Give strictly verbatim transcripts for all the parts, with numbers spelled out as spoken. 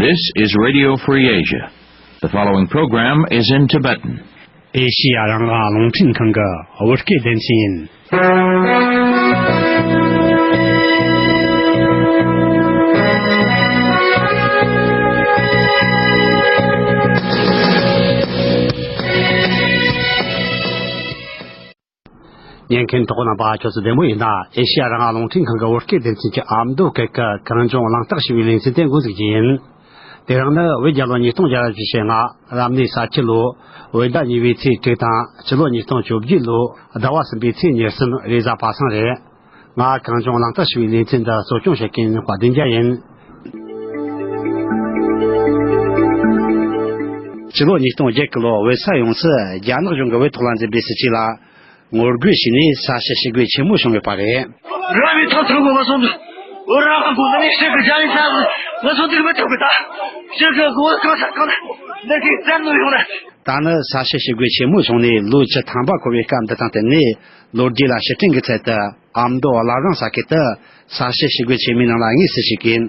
This is Radio Free Asia. The following program is in Tibetan. ཨེ་ཤི་ཡ་རང་དབང་རླུང་འཕྲིན་ཁང་གི་བོད་སྐད་སྡེ་ཚན་ཡིན། ཉན་མཁན་གྲོགས་པོ་རྣམ་པ་ཁྱོད་ཚོ་བདེ་མོ་ཡིན་ན། ཨེ་ཤི་ཡ་རང་དབང་རླུང་འཕྲིན་ཁང་གི་བོད་སྐད་སྡེ་ཚན་གྱི་ཨ་མདོ་སྐད་ཀྱི་གངས་ལྗོངས་གླེང་སྟེགས་ཞེས་པའི་ལེ་ཚན་དེ་འགོ་འཛུགས་རྒྱུ་ཡིན། དེ་རིང་ནི་བོད་རྒྱལ་ལོ་ཉིས་སྟོང་བརྒྱ་བཞི་བཅུ་ཞེ་ལྔ། རབ་གནས་ས་ཁྱི་ལོ། བོད་ཟླ་གཉིས་པའི་ཚེས་དྲུག་དང་། སྤྱི་ལོ་ཉིས་སྟོང་བཅོ་བརྒྱད་ལོ། ཟླ་བ་གསུམ་པའི་ཚེས་ཉེར་གསུམ། རེས་གཟའ་པ་སངས་རེད། ང་གངས་ལྗོངས་གླེང་སྟེགས་ཞེས་པའི་ལེ་ཚན་འདི་གཙོ་སྐྱོང་བྱེད་མཁན་དཔལ་ལྡན་རྒྱལ་ཡིན། སྤྱི་ལོ་ཉིས་སྟོང་བརྒྱད་ཀྱི་ལོ། བོད་ས་ཡོངས་སུ་རྒྱ་ནག་གཞུང་གིས་བོད་ཐོག་ལ་འཛིན་པའི་སྲིད་བྱུས་ལ་ངོ་རྒོལ་བྱས་ནས་ས་ཞི་ཞི་རྒོལ་ཆེན་མོ་བྱུང་ཡོད་པ་རེད། རང་མི་ཐོབ་ཐང་གི་ང་ཚོ་འདི་བོད་རང་དབང་དགོས་ནི་ནས་ཤི་གི་རྒྱ་ཡིན་ས་ང་ཚོ་འདི་གི་མི་ཐུབ་གི་ད་ཤི་གི་གོ་གང་ས་གང་ལ་འདི་གི་བཙན་གནོན་ཡོང་ན། ད་ནི་ས་ཞི་ཞི་རྒོལ་ཆེན་མོ་བྱུང་ནས་ལོ་བཅུ་ཐམ་པ་འཁོར་བའི་སྐབས་འདི་དང་བསྟུན་ནས། ལོ་རྒྱུས་ལ་ཕྱིར་དྲན་གྱི་ཚུལ་དུ་ཨ་མདོ་བླ་བྲང་ས་ཁུལ་དུ་ས་ཞི་ཞི་རྒོལ་ཆེན་མོའི་ནང་ལ་དངོས་སུ་ཞུགས་མཁན་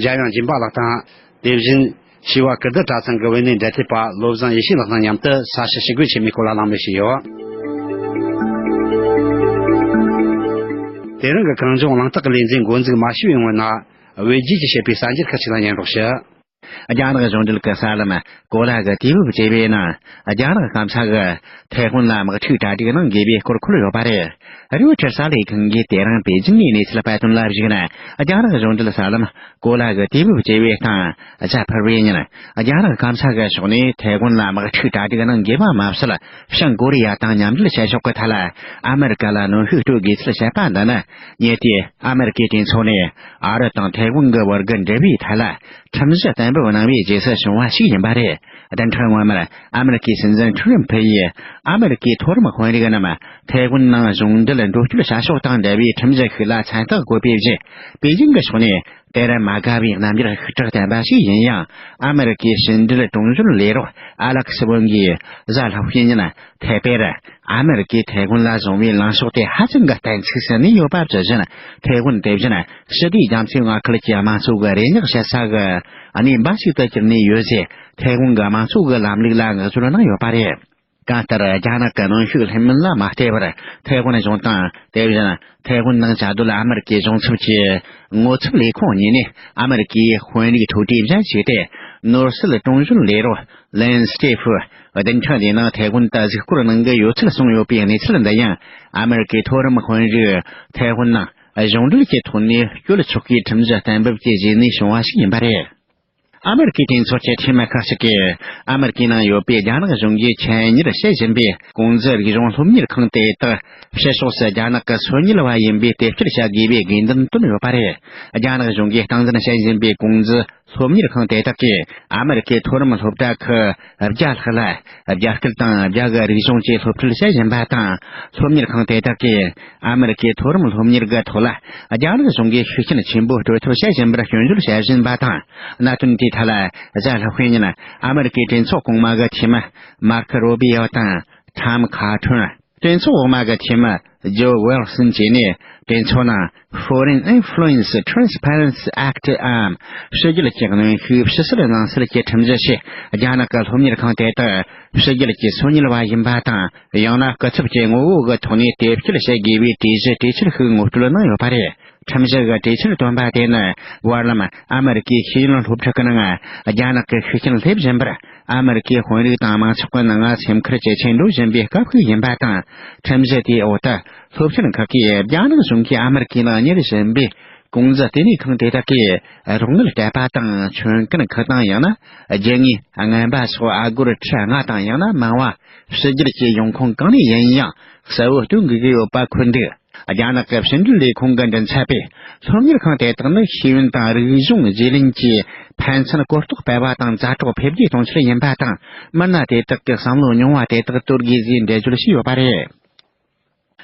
འཇམ་དབྱངས་སྦྱིན་པ་ལགས་དང་། དེ་བཞིན་བྱེས་པ་ཀིརྟི་གྲྭ་ཚང་གི་བོད་གནས་འབྲེལ་མཐུད་པ་བློ་བཟང་ཡེ་ཤེས་ལགས་དང་མཉམ་དུ་ས་ཞི་ཞི་རྒོལ་ཆེན་མོའི་སྐོར་ལ་གླེང་མོལ་བྱས་ཡོད། དེ་རིང་གི་གངས་ལྗོངས་གླེང་སྟེགས་ཀྱི་ལེ་ཚན་འགོ་འཛུགས་མ་ཞུས་པའི་སྔོན་ན། བོད་རྒྱུད་ཀྱིས་བཤད་པའི་གསར་འགྱུར་ཁག་ཅིག་ལ་ཉན་རོགས་ཞུ། རྒྱ་ནག་གཞུང་འབྲེལ་གྱི་གསར་ལམ་གོ་ལ་གི་དུས་བབ་ཅེས་པའི་ནང་། རྒྱ་ནག་སྐམ་ས་གིས་ཐའེ་ཝན་ལ་དམག་འཁྲུག་གྲ་སྒྲིག་གནང་དགོས་པའི་སྐོར་འཁོད་ཡོད་པ་རེད། རོའི་ཊར་གསར་ལས་ཁང་གིས་དེ་རིང་པེ་ཅིང་ནས་གནས་ཚུལ་སྤེལ་དོན་ལ་གཞིགས་ན། རྒྱ་ནག་གཞུང་འབྲེལ་གསར་ལམ་གོ་ལ་གི་དུས་བབ་ཅེས་པའི་སྟེང་། གཟའ་ཕུར་བུའི་ཉིན། རྒྱ་ནག་སྐམ་ས་གི་ཕྱོགས་ནས་ཐའེ་ཝན་ལ་དམག་འཁྲུག་གྲ་སྒྲིག་གནང་དགོས་པ་མ་ཟད། བྱང་ཀོ་རི་ཡ་དང་མཉམ་འབྲེལ་བྱེད་ཕྱོགས་ཀྱི་ཐད་ལ་ཨ་མེ་རི་ཀ་ལ་གནོན་ཤུགས་སྤྲོད་དགོས་ཚུལ་བཤད་པ་འདི་ནི། ཉེ་དུས་ཨ་མེ་རི་ཀའི་གྲོས་ཚོགས་ནས་ཨ་རི་དང་ཐའེ་ཝན་གྱི་བར་གྱི་འབྲེལ་བའི་ཐད་ལ་ཁྲིམས་གཞི་གཏན་འབེབས་གནང་བའི་རྗེས་སུ་བྱུང་བ་ཞིག་ཡིན་པ་རེད། བདུན་ཕྲག་སྔོན་མར་ཨ་མེ་རི་ཀའི་སྲིད་འཛིན་ཁྲི་རིམ་ཕུ་ཡིས་ཨ་མེ་རི་ཀའི་མཐོ་རིམ་དཔོན་རིགས་རྣམས་ཐའེ་ཝན་ནང་གཞུང་འབྲེལ་འགྲོ་སྐྱོད་བྱ་ཕྱོགས་དང་འབྲེལ་བའི་ཁྲིམས་གཞི་ཤིག་ལ་མཚན་རྟགས་བཀོད་པའི་རྗེས། པེ་ཅིང་གི་ཕྱོགས་ནས་དེར་མ་དགའ་བའི་རྣམ་འགྱུར་ཤུགས་དྲག་བསྟན་པ་ཞིག་ཡིན་ཡང་། ཨ་མེ་རི་ཀའི་ཕྱི་འབྲེལ་དྲུང་གཞོན་ལས་རོགས་ཨ་ལེག་སི་ཝོན་གྱིས་གཟའ་ལྷག་པའི་ཉིན་ཐའེ་པེར་ཨ་མེ་རི་ཀས་ཐའེ་ཝན་ལ་བཟུང་བའི་ལངས་ཕྱོགས་དེ་ཧ་ཅང་གི་གཏན་ཚིགས་སུ་གནས་ཡོད་པ་བརྗོད་བཞིན། ཐའེ་ཝན་དེ་བཞིན་ཕྱི་བལྟས་རྒྱ་མཚོའི་མངའ་ཁུལ་གྱི་དམངས་གཙོ་གི་རེ་བསྙེག་བྱེད་ས་གི་གནས་འབའ་ཞིག་ཏུ་གྱུར་ནས་ཡོད་ཅེས་ཐའེ་ཝན་གྱི་དམངས་གཙོ་གི་ལམ་ལུགས་ལ་ངག་བཅོལ་གནང་ཡོད་པ་རེད། གང་ལྟར། རྒྱ་ནག་གི་གནོན་ཤུགས་ལྷོད་མེད་ལ་མ་བལྟས་པར། ཐའེ་ཝན་གཞུང་དང་། དེ་བཞིན་ཐའེ་ཝན་ནང་བཅའ་སྡོད་ཨ་མེ་རི་ཀའི་གཞུང་ཚབ་ཀྱི་ངོ་ཚབ་ལས་ཁུངས་གཉིས་ནས། ཨ་མེ་རི་ཀའི་དཔོན་རིགས་མཐོ་གྲས་མཇལ་བྱས་ཏེ། ནོར་སྲིད་དྲུང་གཞོན་ལས་རོགས་ལན་སི་ཏེ་ཧྥུ། བདུན་ཕྲག་འདིའི་ནང་ཐའེ་ཝན་དུ་གཟིགས་སྐོར་གནང་གི་ཡོད་ཚུལ་གསུངས་ཡོད་པའི་གནས་ཚུལ་འདི་ཡང་། ཨ་མེ་རི་ཀའི་མཐོ་རིམ་དཔོན་རིགས་ཐའེ་ཝན་ནང་གཞུང་འབྲེལ་གྱི་ཐོག་ནས་སྐྱོད་ཆོག་པའི་ཁྲིམས་གཞི་གཏན་འབེབས་ཀྱི་རྗེས་ནས་བྱུང་བ་ཞིག་ཡིན་པ་རེད། ཨ་མེ་རི་ཀའི་གྲོས་ཚོགས་ཀྱི་འཐུས་མི་ཁག་ཅིག་གིས། ཨ་མེ་རི་ཀའི་ནང་ཡོད་པའི་རྒྱ་ནག་གཞུང་གིས་ཆེད་གཉེར་བྱེད་བཞིན་པའི་ཀུང་ཟི་རིག་གཞུང་སློབ་གཉེར་ཁང་དེ་དག་ཕྱི་ཕྱོགས་སུ་རྒྱ་ནག་གི་སོ་ཉུལ་བ་ཡིན་པའི་དེབ་སྐྱེལ་བྱ་དགོས་པའི་དགོས་འདུན་བཏོན་ཡོད་པ་རེད། རྒྱ་ནག་གཞུང་གིས་སྟངས་འཛིན་བྱེད་བཞིན་པའི་ཀུང་ཟི་སློབ་གཉེར་ཁང་དེ་དག་གིས། ཨ་མེ་རི་ཀའི་མཐོ་རིམ་སློབ་གྲྭ་ཁག་བརྒྱ་ལྷག་ལ། རྒྱ་སྐད་དང་རྒྱ་གི་རིག་གཞུང་བཅས་སློབ་ཁྲིད་བྱེད་བཞིན་པ་དང་། སློབ་གཉེར་ཁང་དེ་དག་གིས། ཨ་མེ་རི་ཀའི་མཐོ་རིམ་སློབ་གཉེར་གྱི་ཐོག་ལ། རྒྱ་ནག་གཞུང་གིས་ཤུགས་རྐྱེན་ཆེན་པོ་སྤྲོད་ཐབས་བྱེད་བཞིན་པར་སྐྱོན་བརྗོད་བྱེད་བཞིན་པ་དང་། གནད་དོན་དེའི་ཐད་ལ། གཟའ་ལྷག་པའི་ཉིན། ཨ་མེ་རི་ཀའི་གྲོས་ཚོགས་གོང་མ་གི་འཐུས་མི། མར་ཁོ་རུ་བི་ཡོ་དང་། ཊམ་ཁ་ཁྲོན། གྲོས་ཚོགས་འོག་མ་གི་འཐུས་མི། ཇོ་ཝིལ་སོན་བཅས་ནས། གྲོས་ཚོགས་ནང་། Foreign Influence Transparency Act འམ། ཕྱི་རྒྱལ་གྱི་གནོན་ཤུགས་ཕྱི་བསལ་ནང་སེལ་གྱི་ཁྲིམས་གཞི་ཞེས། རྒྱ་ནག་གི་སློབ་གཉེར་ཁང་དེ་དག་ཕྱི་རྒྱལ་གྱི་སོ་ཉུལ་བ་ཡིན་པ་དང་། ཡང་ན་སྐུ་ཚབ་ཀྱི་ངོ་བོ་གི་ཐོག་ནས་དེབ་སྐྱེལ་བྱེད་དགོས་པའི་གྲོས་གཞི་གྲོས་འཆར་ཞིག་ངོ་སྤྲོད་གནང་ཡོད་པ་རེད། ཁྲིམས་གཞི་གི་གྲོས་འཆར་བཏོན་པ་དེ་ནི། བར་ལམ་ཨ་མེ་རི་ཀའི་ཤེས་ཡོན་སློབ་ཕྲུག་གི་ནང་རྒྱ་ནག་གི་ཤུགས་རྐྱེན་སླེབས་བཞིན་པར། ཨ་མེ་རི་ཀའི་དཔོན་རིགས་དང་མང་ཚོགས་ཀྱི་ནང་སེམས་ཁུར་ཇེ་ཆེར་འགྲོ་བཞིན་པའི་སྐབས་ཤིག་ཡིན་པ་དང་། ཁྲིམས་གཞི་དེའི་འོག་ཏུ། སློབ་ཆེན་ཁག་གིས་རྒྱ་ནག་གཞུང་གིས་ཨ་མེ་རི་ཀའི་ནང་གཉེར་བཞིན་པའི་ཀུང་ཟི་ལྟེ་གནས་ཁང་དེ་དག་གིས་རོགས་དངུལ་སྤྲད་པ་དང་ཁྱོན་གན་ཁག་དང་ཡང་ན་རྒྱུ་དངོས་རྔན་པ་སོགས་ཨ་སྒོར་ཁྲི་ལྔ་དང་ཡང་ན་མང་བ་ཕྱི་རྒྱལ་གྱི་ཡོང་ཁུངས་གང་ནས་ཡིན་ཡང་གསལ་བོ་སྟོན་དགོས་ཀྱི་ཡོད་པ་འཁོད་འདུག་རྒྱ་ནག་གི་ཕྱི་འབྲེལ་ལས་ཁུངས་ཀྱི་མགྲིན་ཚབ་པས། སློབ་གཉེར་ཁང་དེ་དག་ནི་ཤེས་ཡོན་དང་རིག་གཞུང་བརྗེ་ལེན་གྱི་ཕན་ཚུན་གོ་རྟོགས་སྤེལ་བ་དང་མཛའ་གྲོགས་འཕེལ་རྒྱས་གཏོང་ཆེད་ཡིན་པ་དང་། མི་སྣ་དེ་དག་གི་བསམ་བློ་རྙིང་བ་དེ་དག་དོར་དགོས་ཞེས་འགྲེལ་བརྗོད་བྱས་ཡོད་པ་རེད།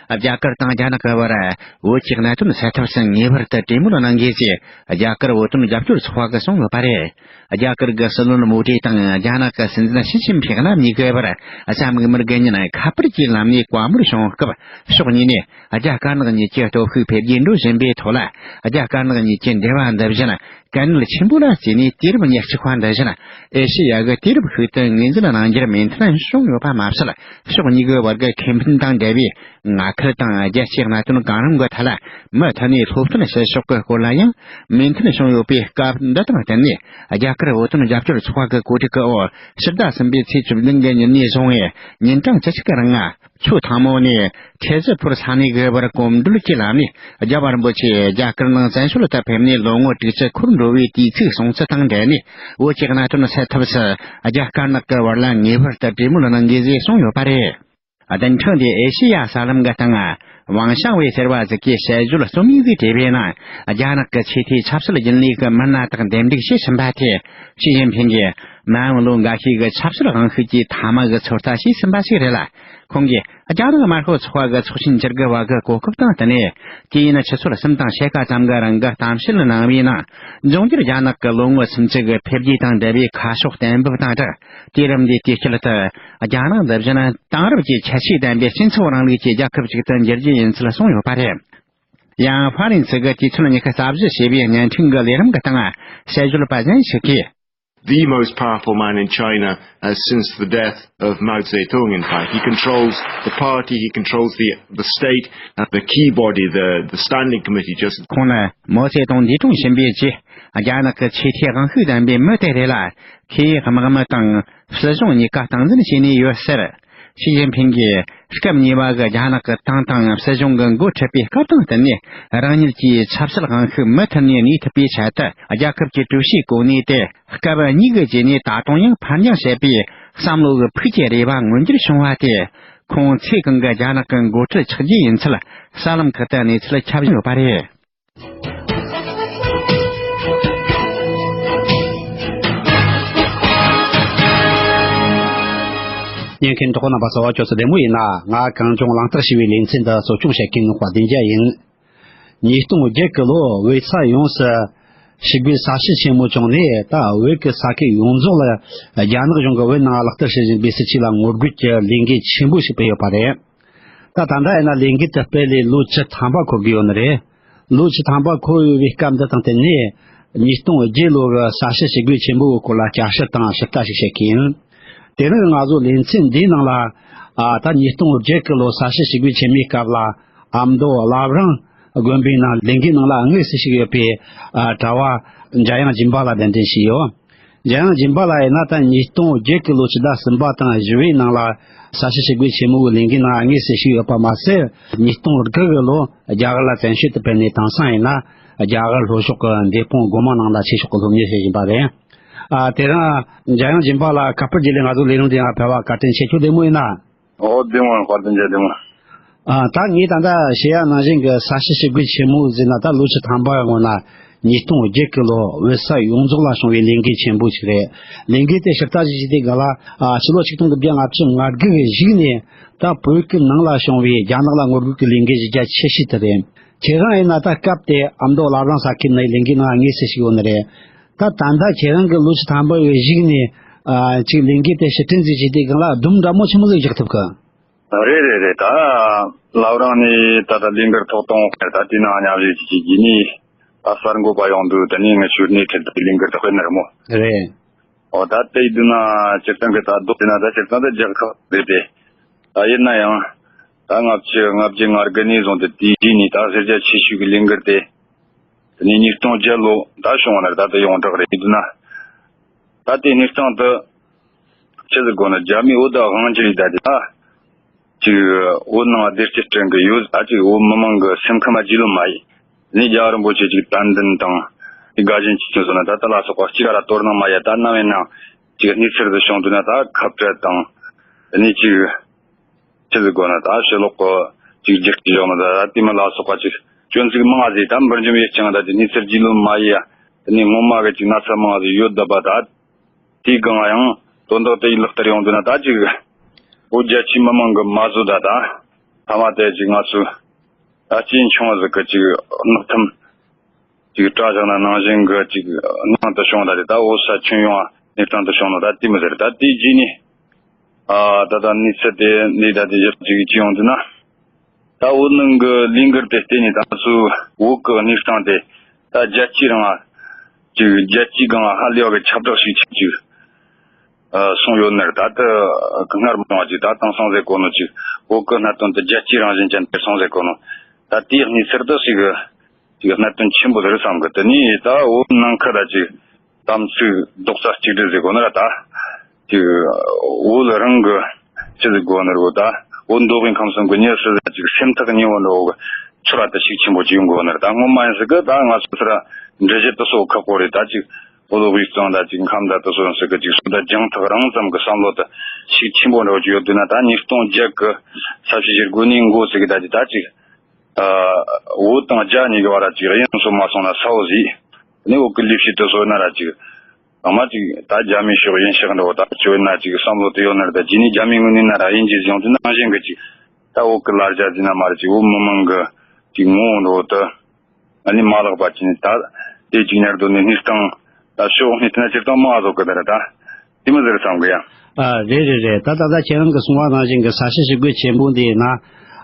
རྒྱ་གར་དང་རྒྱ་ནག་གི་བར་བོད་ཀྱི་གནད་དོན་སེལ་ཐབས་སུ་ངེས་པར་དུ་གྲོས་མོལ་གནང་དགོས་ཞེས་རྒྱ་གར་བོད་དོན་རྒྱབ་སྐྱོར་ཚོགས་པ་གིས་གསུངས་ཡོད་པ་རེད། རྒྱ་གར་གྱི་སྲིད་བློན་མོ་ཌི་དང་རྒྱ་ནག་གི་སྲིད་འཛིན་ཞི་ཅིན་ཕིང་རྣམ་གཉིས་ཀྱི་བར་གཟའ་མིག་དམར་གྱི་ཉིན་ཁ་པར་གྱི་ལམ་ནས་བཀའ་མོལ་བྱུང་སྐབས། ཕྱོགས་གཉིས་ནས་རྒྱ་དཀར་ནག་གཉིས་ཀྱི་སྟོབས་ཤུགས་འཕེལ་རྒྱས་འགྲོ་བཞིན་པའི་ཐོག་ལ། རྒྱ་དཀར་ནག་གཉིས་ཀྱི་འབྲེལ་བ་འདི་བཞིན། དཀའ་ངལ་ཆེན་པོ་ལ་བརྩིས་ནས། དུས་རབས་ཉེར་གཅིག་པ་འདི་བཞིན་ཨེ་ཤེ་ཡ་གི་དུས་རབས་ཤིག་ཏུ་ངོས་འཛིན་གནང་རྒྱུར་མོས་མཐུན་བྱུང་ཡོད་པ་མ་ཟད། ཕྱོགས་གཉིས་ཀྱི་བར་གྱི་ཁེ་ཕན་དང་འབྲེལ་བའི་མངའ་ཁུལ་དང་རྒྱལ་སྤྱིའི་གནད་དོན་གང་རུང་གི་ཐད་ལ་མུ་མཐུད་ནས་སློབ་སྟོན་བྱེད་ཕྱོགས་ཀྱི་སྐོར་ལ་ཡང་མོས་མཐུན་བྱུང་ཡོད་པའི་སྐབས་འདི་དང་བསྟུན་ནས། རྒྱ་གར་བོད་དོན་རྒྱབ་སྐྱོར་ཚོགས་པ་གི་གོ་སྒྲིག་གི་འོག་ཕྱི་ཟླ་གསུམ་པའི་ཚེས་བཅུ་བདུན་གི་ཉིན་ནས་བཟུང་བའི་ཉིན་གྲངས་བཅུ་གཅིག་གི་རིང་། ཆུ་ཐང་མོ་ནས་ཁྲེ་ཟི་ཕུར་ས་གནས་ཀྱི་བར་གོམ་བགྲོད་ཀྱི་ལམ་ནས། རྒྱལ་བ་རིན་པོ་ཆེ་རྒྱ་གར་ནང་བཙན་བྱོལ་དུ་ཕེབས་ནས་ལོ་ངོ་དྲུག་ཅུ་འཁོར་འགྲོ་བའི་དུས་ཚིགས་སོང་ཚུལ་དང་འབྲེལ་ནས། བོད་ཀྱི་གནད་དོན་སེལ་ཐབས་སུ་རྒྱ་དཀར་ནག་གི་བར་ལ་ངེས་པར་དུ་གྲོས་མོལ་གནང་དགོས་ཞེས་གསུངས་ཡོད་པ་རེད། བདུན་ཕྲག་འདིའི་ཨེ་ཤེ་ཡ་གསར་ལམ་གྱི་སྟེང་། ཝང་ཞང་ཝེ་ཟེར་བ་ཟིག་གིས་དཔྱད་བརྗོད་རྩོམ་ཡིག་ཟིག་བྲིས་པའི་ནང་། རྒྱ་ནག་གི་ཆེས་མཐོའི་ཆབ་སྲིད་རྒྱུན་ལས་ཀྱི་མི་སྣ་དག་འདེམས་སྒྲུག་བྱེད་བཞིན་པ་དེ། ཞི་ཅིན་ཕིང་གིས་མ་འོངས་ལོ་འགའ་ཤས་ཀྱི་ཆབ་སྲིད་དབང་ཤུགས་ཀྱི་མཐའ་མ་གི་ཚོད་ལྟ་བྱས་ཟིན་པ་ཞིག་རེད་ལ། ཁོང་གིས་རྒྱ་ནག་དམར་ཤོག་ཚོགས་པ་གི་ཚོགས་ཆེན་བཅུ་དགུ་པ་གི་གོ་སྐབས་དང་བསྟུན་ནས། དུས་ཡུན་ཆུ་ཚོད་གསུམ་དང་ཕྱེད་ཀ་ཙམ་གྱི་རིང་གི་གཏམ་བཤད་གནང་བའི་ནང་། འབྱུང་འགྱུར་རྒྱ་ནག་གི་ལོ་ངོ་སུམ་ཅུ་གི་འཕེལ་རྒྱས་དང་འབྲེལ་བའི་ཁ་ཕྱོགས་གཏན་འབེབས་དང་སྦྲགས། དུས་རབས་འདིའི་དུས་དཀྱིལ་དུ། རྒྱ་ནག་འདི་བཞིན་དེང་རབས་ཀྱི་ཁྱད་ཆོས་ལྡན་པའི་སྤྱི་ཚོགས་རིང་ལུགས་ཀྱི་རྒྱལ་ཁབ་ཅིག་ཏུ་འགྱུར་རྒྱུ་ཡིན་ཚུལ་གསུངས་ཡོད་པ་རེད། ཡང་ཧྥ་རན་སི་གི་དུས་ཚོད་ཉི་ཤུ་རྩ་བཞི་ཞེས་པའི་བརྙན་འཕྲིན་གྱི་ལས་རིམ་གྱི་སྟེང་། དཔྱད་བརྗོད་པ་གཞན་ཞིག་གིས། The most powerful man in China, uh, since the death of Mao Zedong, in fact. He controls the party, he controls the, the state, uh, the key body, the, the standing committee, just. ཁོང་ནི་མའོ་ཙེ་ཏུང་འདས་གྲོངས་ཕྱིན་པའི་རྗེས། རྒྱ་ནག་གི་ཆེས་མཐོའི་དབང་ཤུགས་ལྡན་པའི་མི་དེ་རེད་ལ། ཁོས་དམག་མི་དང་སྲིད་གཞུང་གཉིས་ཀ་སྟངས་འཛིན་བྱས་ནས་ཡོད་ཟེར། ཞི་ཅིན་ཕིང་གིས་སྐབས་གཉིས་པ་གི་རྒྱ་ནག་གི་ཏང་དང་སྲིད་གཞུང་གི་འགོ་ཁྲིད་པའི་སྐབས་དང་བསྟུན་ནས། རང་ཉིད་ཀྱིས་ཆབ་སྲིད་དབང་ཤུགས་མུ་མཐུད་ནས་གནས་ཐུབ་པའི་ཆེད་དུ། རྒྱལ་ཁབ་ཀྱི་ཀྲུའུ་ཞིའི་གོ་གནས་དེ་སྐབས་གཉིས་ཀྱི་རྗེས་ནས་ད་དུང་ཡང་ཕར་འགྱངས་བྱེད་པའི་བསམ་བློ་གི་ཕུགས་ཀྱི་རེ་བ་མངོན་འགྱུར་བྱུང་བ་དེ། ཁོང་ཚེ་གང་གི་རྒྱ་ནག་གི་འགོ་ཁྲིད་ཆགས་རྒྱུ་ཡིན་ཚུལ་གསར་ལམ་ཁག་ཏུ་གནས་ཚུལ་ཁྱབ་བཞིན་ཡོད་པ་རེད། ཉན་མཁན་གྲོགས་པོ་རྣམ་པ་ཚོ། ཁྱོད་ཚོ་བདེ་མོ་ཡིན་ན། ང་གངས་ལྗོངས་གླང་དར་ཞེས་པའི་ལེ་ཚན་འདི་གཙོ་སྐྱོང་བྱེད་མཁན་དཔལ་ལྡན་རྒྱལ་ཡིན། ཉིས་སྟོང་བརྒྱད་ཀྱི་ལོ་བོད་ས་ཡོངས་སུ་ཞི་རྒོལ་ས་བྱི་ཆེན་མོ་བྱུང་ནས། ད་བོད་ཀྱི་ས་ཁུལ་ཡོངས་རྫོགས་ལ་རྒྱ་ནག་གཞུང་གིས་བོད་ནང་ལག་བསྟར་བྱེད་བཞིན་པའི་སྲིད་བྱུས་ལ་ངོ་རྒོལ་གྱི་ལས་འགུལ་ཆེན་པོ་ཞིག་སྤེལ་ཡོད་པ་རེད། ད་ད་ལྟ་ཡིན་ན་ལས་འགུལ་དེ་སྤེལ་ལས་ལོ་བཅུ་ཐམ་པ་འཁོར་གྱི་ཡོད་ནི་རེད། ལོ་བཅུ་ཐམ་པ་འཁོར་ཡོད་པའི་སྐབས་འདི་དང་བསྟུན་ནས། ཉིས་སྟོང་བརྒྱད་ལོ་གི་ས་བྱི་ཞི་རྒོལ་ཆེན་པོའི་སྐོར་ལ་བསྐྱར་ཞིབ་དང་ཞིབ་ལྟ་ཞིག་བྱེད་ཀྱི་ཡིན། དེ་རིང་ང་ཚོ་ལེ་ཚན་འདིའི་ནང་ལ། ཨ། ད་ཉིས་སྟོང་བརྒྱད་ཀྱི་ལོ་ས་བྱི་ཞི་རྒོལ་ཆེན་མོའི་སྐབས་ལ། ཨ་མདོ་བླ་བྲང་དགོན་པའི་ནང་ལས་འགུལ་ནང་ལ་དངོས་སུ་ཞུགས་ཡོད་པའི། ཨ། གྲྭ་བ་འཇམ་དབྱངས་སྦྱིན་པ་ལགས་གདན་འདྲེན་བྱས་ཡོད། འཇམ་དབྱངས་སྦྱིན་པ་ལགས་ཡིན་ན། ད་ཉིས་སྟོང་བརྒྱད་ཀྱི་ལོ་ཕྱི་ཟླ་གསུམ་པ་དང་བཞི་པའི་ནང་ལ་ས་བྱི་ཞི་རྒོལ་ཆེན་མོའི་ལས་འགུལ་ནང་དངོས་སུ་ཞུགས་ཡོད་པ་མ་ཟད། ཉིས་སྟོང་དགུ་གི་ལོ་རྒྱ་གར་ལ་བཙན་བྱོལ་དུ་ཕེབས་ནས། དེང་སང་ཡིན་ན་རྒྱ་གར་ལྷོ་ཕྱོགས་ཀྱི་འབྲས་སྤུངས་སྒོ་མང་ནང་ལ་ཆོས་ཕྱོགས་ཀྱི་སློབ་གཉེར་བྱེད་བཞིན་པ་རེད། ཨ། དེ་རིང་འཇམ་དབྱངས་སྦྱིན་པ་ལགས་ཁ་པར་བརྒྱུད་ནས་ང་ཚོའི་ལས་རིམ་འདིའི་ནང་ཕེབས་པར་བཀའ་དྲིན་ཆེ། ཁྱོད་བདེ་མོ་ཡིན་ན། ཨོ། བདེ་མོ། དཔལ་ལྡན་རྒྱལ་བདེ་མོ། ཨ། ད་ངས་ད་ལྟ་བཤད་ཡ་ནང་བཞིན་གྱི་ས་བྱི་ཞི་རྒོལ་ཆེན་མོ་ཟེར་ན། ད་ལོ་བཅུ་ཐམ་པ་སྔོན་ན་ཉིས་སྟོང་བརྒྱད་ཀྱི་ལོ་བོད་ས་ཡོངས་རྫོགས་ལ་བྱུང་བའི་ལས་འགུལ་ཆེན་པོ་ཞིག་རེད། ལས་འགུལ་དེ་ཞིབ་ལྟ་ཞིག་བྱས་དུས་སྒང་ལ། ཨ། ཕྱི་ལོ་ཆིག་སྟོང་དགུ་བརྒྱ་ལྔ་བཅུ་ང་དགུ་གི་གཞུག་ནས་ད་བོད་ཀྱི་ནང་ལ་བྱུང་བའི་རྒྱ་ནག་ལ་ངོ་རྒོལ་གྱི་ལས་འགུལ་གཞི་རྒྱ་ཆེ་ཤོས་དེ་རེད། ཁྱེད་རང་ཡིན་ན་ད་སྐབས་དེ་ཨ་མདོ་བླ་བྲང་ས་ཁུལ་ནས་ལས་འགུལ་ནང་དངོས་སུ་ཞུགས་ཡོད་ནི་རེད། ད་ད་ལྟ་ཁྱེད་རང་གིས་ལོ་བཅུ་ཐམ་པ་གི་གཞུག་ནས། ཨ། ཅིག་ལས་འགུལ་དེ་ཕྱིར་དྲན་ཟིག་བྱས་དུས་སྒང་ལ་སྒྲོམ་འདྲ་མོ་ཆེན་མོ་ཟིག་རྒྱག་ཐུབ་གི། རེད་རེད་རེད། ད་བླ་བྲང་ནས་ད་ལྟ་ལས་འགུལ་ཐོག་གཏོང་། ད་དེ་ནང་མཉམ་ཞུགས་བྱེད་ཀྱི་ཡིན། ད་གསར་འགོད་པ་ཡོང་དུས་དེ་ནས་ངས་ཞུ་ནས་ཁྲིད་དུས་ལས་འགུལ་དེ་སྤེལ་ནི་རེད་མོ། རེད། ཨོ། ད་དེ་ཡིན་དུས་ན་སྤྱིར་བཏང་གི་ད་རྡོ་དེ་ན་ད་སྤྱིར་བཏང་ད་རྒྱག་ཁག་རེད་དེ། ད་ཡིན་ན་ཡང་ད་ལྔ་བཅུ་ང་བརྒྱད་ང་དགུ་ནས་བཟུང་སྟེ་དེའི་རྗེས་ནས་ད་གཞི་རྒྱ་ཆེ་ཤོས་ཀྱི་ལས་འགུལ་དེ། དེ་ནས་ཉིས་སྟོང་བརྒྱད་ལོ་ད་བྱུང་བ་ན་ད་དེ་ཡོངས་གྲགས་རེད་འདུག་ན། ད་དེ་གནས་སྟངས་དེ་ཆི་ཟིག་གོ་ན། རྒྱ་མིས་བོད་ད་དབང་སྒྱུར་ཡས་ད་དེ་ད་ཅིག་བོད་ནང་བདེ་སྐྱིད་བསྐྲུན་གི་ཡོད། ད་ཅིག་བོད་མི་མང་གི་སེམས་ཁམས་རྒྱུས་ལོན་མ་ཡས། དེ་ནས་རྒྱལ་བ་རིན་པོ་ཆེ་ཅིག་དད་འདུན་དང་དེ་དགའ་ཞེན་ཆེ་ཆུང་སོང་ན་ད་ད་ལ་སོགས་པ་གཅིག་ར་དོ་སྣང་མ་ཡས། ད་ནམ་ཡིན་ནའང་ཅིག་གནས་ཚུལ་དེ་བྱུང་དུས་ན་ད་ཁ་བྲལ་དང་། དེ་ནས་ཅིག་ཆི་ཟིག་གོ་ན། ད་ཕྱི་ལོགས་གི་ཅིག་རྒྱུགས་ཀྱི་བཞག་ན། ད་ད་དེ་མི་ལ་སོགས་པ་ཅིག་སྐྱོན་ཚིག་མང་ང་ཟིག་ད་འབུར་འཇོམས་ཡེད་ཅིང་། ད་དེ་གནས་ཚུལ་རྒྱུས་ལོན་མ་ཡས་ཡ། དེ་ནས་སྔོན་མ་གི་ཅིག་ན་ཚ་མང་ང་ཟིག་ཡོད་བསྡད་པ། ད་དེའི་སྒང་ཡང་དོན་དག་དེ་ཡི་ལག་བསྟར་ཡོང་དུས་ན། ད་ཅིག་བོད་རྒྱ་ཆེའི་མི་མང་གི་མ་བཟོད་ད་ད་ཐ་མ་དེ་ཅིག་ང་ཚོས་ད་སྐྱེས་ཆུང་བ་ཟིག་གི་ཅིག་མནོ་ཐུམ། ཅིག་གྲྭ་བཞག་ན་ནང་བཞིན་གི་ཅིག་སྣང་དུ་བྱུང་། ད་དེ་ད་བོད་ས་ཁྱོན་ཡོངས་གནས་སྟངས་དུ་བྱུང་ནོ་ད་དེ་མོ་ཟིག་རེད། ད་དེའི་རྗེས་ནས་ཨ་ད་ད་གནས་ཚུལ་དེ་འདི་ད་དེ་ཞིབ་ཅིག་ཅིག་ཡོང་དུས་ན། ད་བོད་ནང་གི་ལས་འགུལ་དེ་བརྟེན་ནས་ད་ང་ཚོའི་བོད་གི་གནས་སྟངས་དེ་ད་རྒྱལ་སྤྱིའི་རང་ ཅིག་རྒྱལ་སྤྱིའི་སྒང་ལ་ཧ་ལས་པ་གི་ཁྱབ་བསྒྲགས་ཤིག་ཆགས་ཅིག་ཨ་སོང་ཡོད་ནི་རེད། ད་ལྟ་སྔར་མ་ཅིག་ད་དེང་སང་ཟེར་གོ་ནོ་ཅིག་བོད་གི་གནད་དོན་དེ་རྒྱལ་སྤྱིའི་རང་བཞིན་ཅན་དེ་སོང་ཟེར་གོ་ནོ། ད་དེའི་གནས་ཚུལ་དེ་ཞིག་ཅིག་གནད་དོན་ཆེན་པོ་རེད་བསམ་གི། དེ་ནས་ད་བོད་ནང་ཁུལ་ལ་ཅིག་དམ་ཚིག་རྡོག་རྩ་གཅིག་སྒྲིལ་ཟེར་གོ་ནི་ར། ད་ཅིག་བོད་རང་གི་ཅི་ཟེར་གོ་ནི་རེད། ད་བོད་མདོ་དབུས་ཁམས་གསུམ་གི་མྱི་སུ་ཟིག་ཅིག་སེམས་ཐག་ཉེ་བོ་འདྲ་བོ་གི་ཚོར་བ་དེ་ཤུགས་ཆེན་པོ་ཅིག་ཡོང་གོ་ནི་རེད། ད་སྔོན་མ་ཡིན་ཟིག་གི་ད་ང་ཚོ་སི་ར་འགྲེལ་བཤད་དེ་སོགས་ཁག་པོ་རེད། ད་ཅིག་བོད་དབུས་གཙང་ད་ཅིག་ཁམས་ད་དེ་སོགས་ཡིན་ཟིག་གི་ཅིག་སུ་ད་རྒྱང་ཐག་རིང་ཙམ་གི་བསམ་བློ་དེ་ཤུགས་ཆེན་པོ་འདྲ་བོ་ཅིག་ཡོད་དུས་ན། ད་ཉིས་སྟོང་བརྒྱད་གི་ས་བྱི་ཞེ་དགུ་ནས་འགོ་ཟིག་གི་ད་ཅིག་ད་ཅིག་ཨ་བོད་དང་རྒྱ་གཉིས་ཀྱི་བར་ལ་ཅིག་དབྱིན་སོ་མ་སོང་ན་ས་བོ་ཟིག་ནས་བོད་གི་ལས་བྱེད་དེ་སོགས་ན་ར་ཅིག་ཚང་མ་ཅིག་ད་རྒྱ་མིའི་ཕྱོགས་ཡིན་ཤག་འདྲ་བོ་ད་ཅི་ཡོད་ན་ཅིག་བསམ་བློ་དེ་ཡོད་ན་ར། ད་རྗེས་ནས་རྒྱ་མིའི་ངོས་ནས་ན་ར་དབྱིན་ཇི་ཟིག་ཡོང་དུས་ནང་བཞིན་གི་ཅིག་ད་བོད་གི་ལ་རྒྱ་ཟིག་ན་མ་ར་ཅིག་བོད་མི་མང་གི་ཅིག་ངོ་བོ་འདྲ་བོ་དེ་ཨ་ནི་མ་ལག་པ་ཅིག་ནས་ད་དེ་ཅིག་ཉར་དོ་ནས་གནས་སྟངས་ད་ཕྱོགས་གནས་དེ་ན་སྤྱིར་བཏང་མང་བ་བཟོ་གི་ད་ར་ད་དེ་མི་ཟེར་བསམ་གི་ཡ། ཨ་རེད་རེད་རེད། ད་ད་ལྟ་ཁྱེད་རང་གི་གསུང་བ་ནང་བཞིན་གི་ས་བྱི་ཞེ་དགུ་ཆེན་པོ་འདི་ཡིན་ན།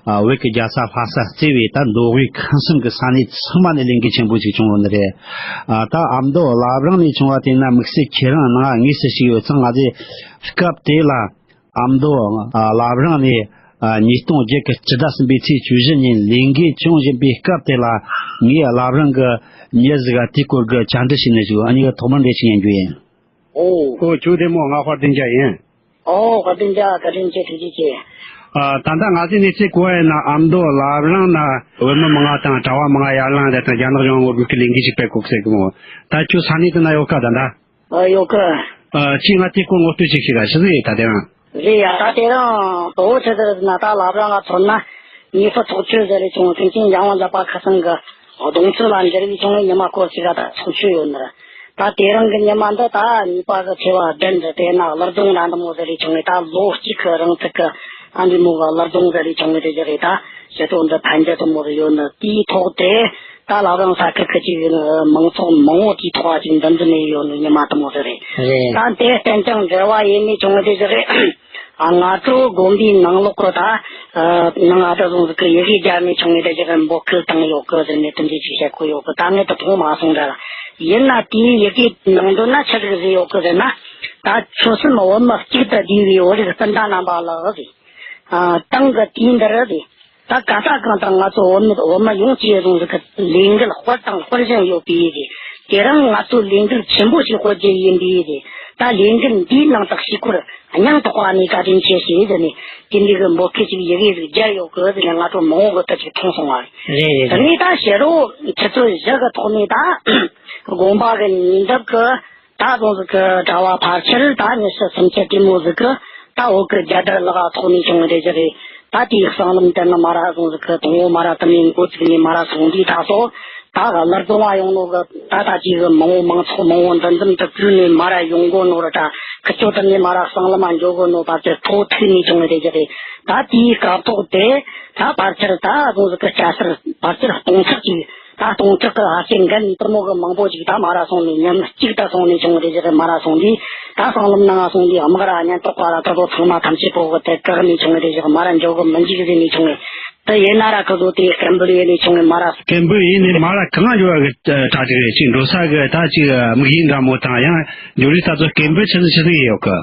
ཨ་བོད་ཀྱི་རྒྱལ་ས་ལྷ་ས་གཙོས་པའི་ད་མདོ་དབུས་ཁམས་གསུམ་གྱི་ས་གནས་ཚང་མ་ནས་ལས་འགུལ་ཆེན་པོ་ཞིག་བྱུང་ཡོད་ནི་རེད། ཨ་ད་ཨ་མདོ་བླ་བྲང་ནས་བྱུང་བ་དེ་ན་དམིགས་བསལ་ཁྱེད་རང་ནང་དངོས་སུ་ཞུགས་ཡོད་ཙང་། ང་ཚོས་སྐབས་དེ་ལ་ཨ་མདོ་ཨ་བླ་བྲང་ནས་ཨ་ཉིས་སྟོང་བརྒྱད་ཀྱི་སྤྱི་ཟླ་གསུམ་པའི་ཚེས་བཅུ་བཞི་ཉིན་ལས་འགུལ་བྱུང་བཞིན་པའི་སྐབས་དེ་ལ། ངས་བླ་བྲང་གི་མྱི་ཟིག་ག་དེའི་སྐོར་གྱི་བཅར་འདྲི་ཞུས་ནས་བཞུགས། ཨ་ནི་ཐོག་མར་འགྲེལ་བཤད་ཉན་རྒྱུ་ཡིན། ཨོ། ཨོ་ཁྱོད་བདེ་མོ། ང་དཔལ་ལྡན་རྒྱལ་ཡིན། ཨོ་དཔལ་ལྡན་རྒྱལ། བཀའ་དྲིན་ཆེ། ཐུགས་རྗེ་ཆེ། ཨ་ད་ལྟ་ང་ཚོའི་གནས་ཚུལ་གོ་བ་ཡིན་ན་ཨ་མདོ་བླ་བྲང་ན་བོད་མི་མང་ང་དང་གྲྭ་བ་མང་ང་ཡར་ལངས་དེ་དང་རྒྱ་ནག་གཞུང་ངོ་རྒོལ་གྱི་ལས་འགུལ་ཞིག་སྤེལ་གོ་ཟེར་གི་མོ། ད་ཁྱོད་ས་གནས་དེ་ན་ཡོད་ཀ་ད་ད། ཨ་ཡོད་ཀ། ཨ་ཁྱོས་ང་དེའི་སྐོར་ངོ་སྤྲོད་ཅིག་ཞུས་ད་ཞུ་ཟིག་ཡིན་ད་དེ་རང་། རེད་ཡ། ད་དེ་རང་དོ་ཆི་ཟེར་ན་ད་བླ་བྲང་ང་ཚོར་ན་ཉི་ཤུ་ཚོགས་ཆོས་ཟེར་རེ་བྱུང་། མཁན་ཆེན་འཇམ་དབྱངས་བཞད་པ་ཁ་སང་གི་གདུང་ཚོད་ལ་འབྱར་བའི་བྱུང་བའི་ཉི་མ་སྐོར་ཞིག་ག་ད་ཚོགས་ཆོས་ཡོད་ནི་རེད། ད་དེ་རིང་གི་ཉི་མ་འདི་ད་ཉི་པ་གི་ཚེས་པ་བདུན་འདི་དེ་ན་གླུ་སྡོང་ར་འདི་མོ་ཟེར་རེ་བྱུང་བའི་ད་ལོ་གཅིག་གི་རིང་ཚིག་གི་ཨ་འདི་མོ་གི་གླུ་སྡོང་ཟེར་རེ་བྱུང་བའི་དེ་ཅི་རེད། ད་ཞི་ཁྲོ་འདི་ཕན་རྒྱུ་དེ་མོ་ཟེར་ཡོད་ནི། དེའི་ཐོག་དེ་ད་ལ་རང་ས་ཁུལ་ཁུལ་གཅིག་ཡིན་མང་ཚོགས་མང་བོ་དེའི་ཐོག་ཅིག་འདུ་འཛོམས་ཡོད་ནི་ཉི་མ་དེ་མོ་ཟེར་རེད། རེད། ད་དེ་བརྟན་ཅང་འབྲེལ་བ་ཡེ་ནས་བྱུང་བའི་དེ་ཅི་རེད། ཨ་ང་ཚོ་དགོན་པའི་ནང་ལོགས་གི་ད་ཨ་ནང་ཨ་ད་བཟུང་ཟིག་གི་ཡི་གེ་སྦྱར་ནས་བྱུང་བའི་དེ་ཅི་གི་འབོད་སྐུལ་བཏང་ཡོད་གི་ཟེར་ནས་དེ་འདྲའི་ཅིག་བཤད་གོ་ཡོད་གི། ད་ངས་དེ་མཐོང་མ་སོང་ད་ར། ཡིན་ན་དེའི་ཡི་གེ་ནང་དོན་ན་ཆི་ཟིག་བཟོས་ཡོད་གི་ཟེར་ན། ད་ཆོལ་གསུམ་བོད་མི་གཅིག་ཏུ་བསྡུས་པའི་བོད་རིགས་སྤུན་ཟླ་རྣམ་པ་ལགས་ཟེར། ཨ་ཏང་གི་དུས་འདིར་ཟེར། ད་ག་ས་གང་དུ་ང་ཚོ་བོད་མི་བོད་མི་ཡོངས་ཀྱིས་བཟུང་ཟིག་གི་ལས་འགུལ་སྤེལ་དང་སྤེལ་བཞིན་ཡོད་པས་ཟེར། དེ་རིང་ང་ཚོ་ལས་འགུལ་ཆེན་པོ་ཞིག་སྤེལ་རྒྱུ་ཡིན་པས་ཟེར། ད་ལས་འགུལ་འདིའི་ནང་དུ་ཞུགས་སྐོར་སྙིང་ཐག་པ་ནས་བཀའ་དྲིན་ཆེ་ཞུ་ཟེར་ནས་དེ་འདྲའི་གི་འབོད་སྐུལ་ཞིག་ཡི་གེ་ཟིག་སྦྱར་ཡོད་གི་ཟེར་ནས་ང་ཚོ་མང་བོ་གི་དུ་ཅིག་མཐོང་སོང་བ་རེད། རེད་རེད་དེ་རེད། ནས་ད་ཕྱི་དྲོ་ཆུ་ཚོད་བཞི་གི་ཐོག་ནས་ད་དགོན་པ་གི་ཉེ་འདབས་གི་ད་བཟུང་ཟིག་གི་གྲྭ་བ་ཕལ་ཆེར་ད་ཉི་ཤུ་སུམ་ཅུ་དེ་མོ་ཟིག་གི་ད་བོད་གི་རྒྱལ་དར་ལག་ཐོག་ནས་བྱུང་བའི་རེད་ཟིག་རེད། ད་དེའི་གསང་ལམ་དེ་ནི་མ་ར་བཟུང་ཟིག་གི་དང་བོ་མ་ར་དེ་ནས་འགོ་བཙུགས་ནས་མ་ར་སོང་དུས་ད་སོ་ད་གླུ་སྡོང་བ་ཡོང་ནོ་གི་ད་ད་ཅིག་གི་མང་བོ་མང་ཚོགས་མང་བོ་འདུ་འཛོམས་དུ་བཀྲུས་ནས་མ་ར་ཡོང་གོ་ནོ་ར། ད་ཁི་ཆོ་དེ་ནས་མ་ར་གསང་ལམ་མ་འཇོག་གོ་ནོ་ཕལ་ཆེར་ཐོག་ཐུག་ནས་བྱུང་བའི་རེད་ཟིག་རེད། ད་དེའི་སྐབས་ཐོག་དེ་ད་ཕལ་ཆེར་ད་བཟུང་ཟིག་གི་སྐྱ་སེར་ཕལ་ཆེར་སྟོང་ཕྲག་ཅིག་ད་སྟོང་ཕྲག་གི་ཧ་ཤེད་འགན་དུ་མོ་གི་མང་པོ་ཅིག་ད་མ་ར་སོང་ནས་མཉམ་གཅིག་ད་སོང་ནས་བྱུང་བའི་རེད་ཟིག་མ་ར་སོང་དུས་ད་གསང་ལམ་ནང་སོང་དུས་དམག་ར་ཉེན་རྟོག་པ་ར་ད་དོ་ཚང་མ་ཐམས་ཅད་པོ་གི་དེ་བཀག་ནས་བྱུང་བའི་རེད་ཟིག་མ་ར་འཇོག་གི་མི་འཇུག་ཟེར་ནས་བྱུང་བའི་དེ་ཡིན་ན་ར་ཁོ་ཚོ་དེ་སྐད་འབོད་ཡེ་ནས་བྱུང་བའི་མ་ར། སྐད་འབོད་ཡེ་ནས་མ་ར་གང་འཇོག་གི་གྲ་ཅིག་རེད། ཅིག་འགྲོ་ས་གི་ད་ཅིག་དམིགས་ཡུལ་འདྲ་མོ་དང་ཡང་འཇོག་རིགས་ད་ཚོ་སྐད་འབོད་ཆི་ཟིག་ཆི་ཟིག་ཡོད་གི།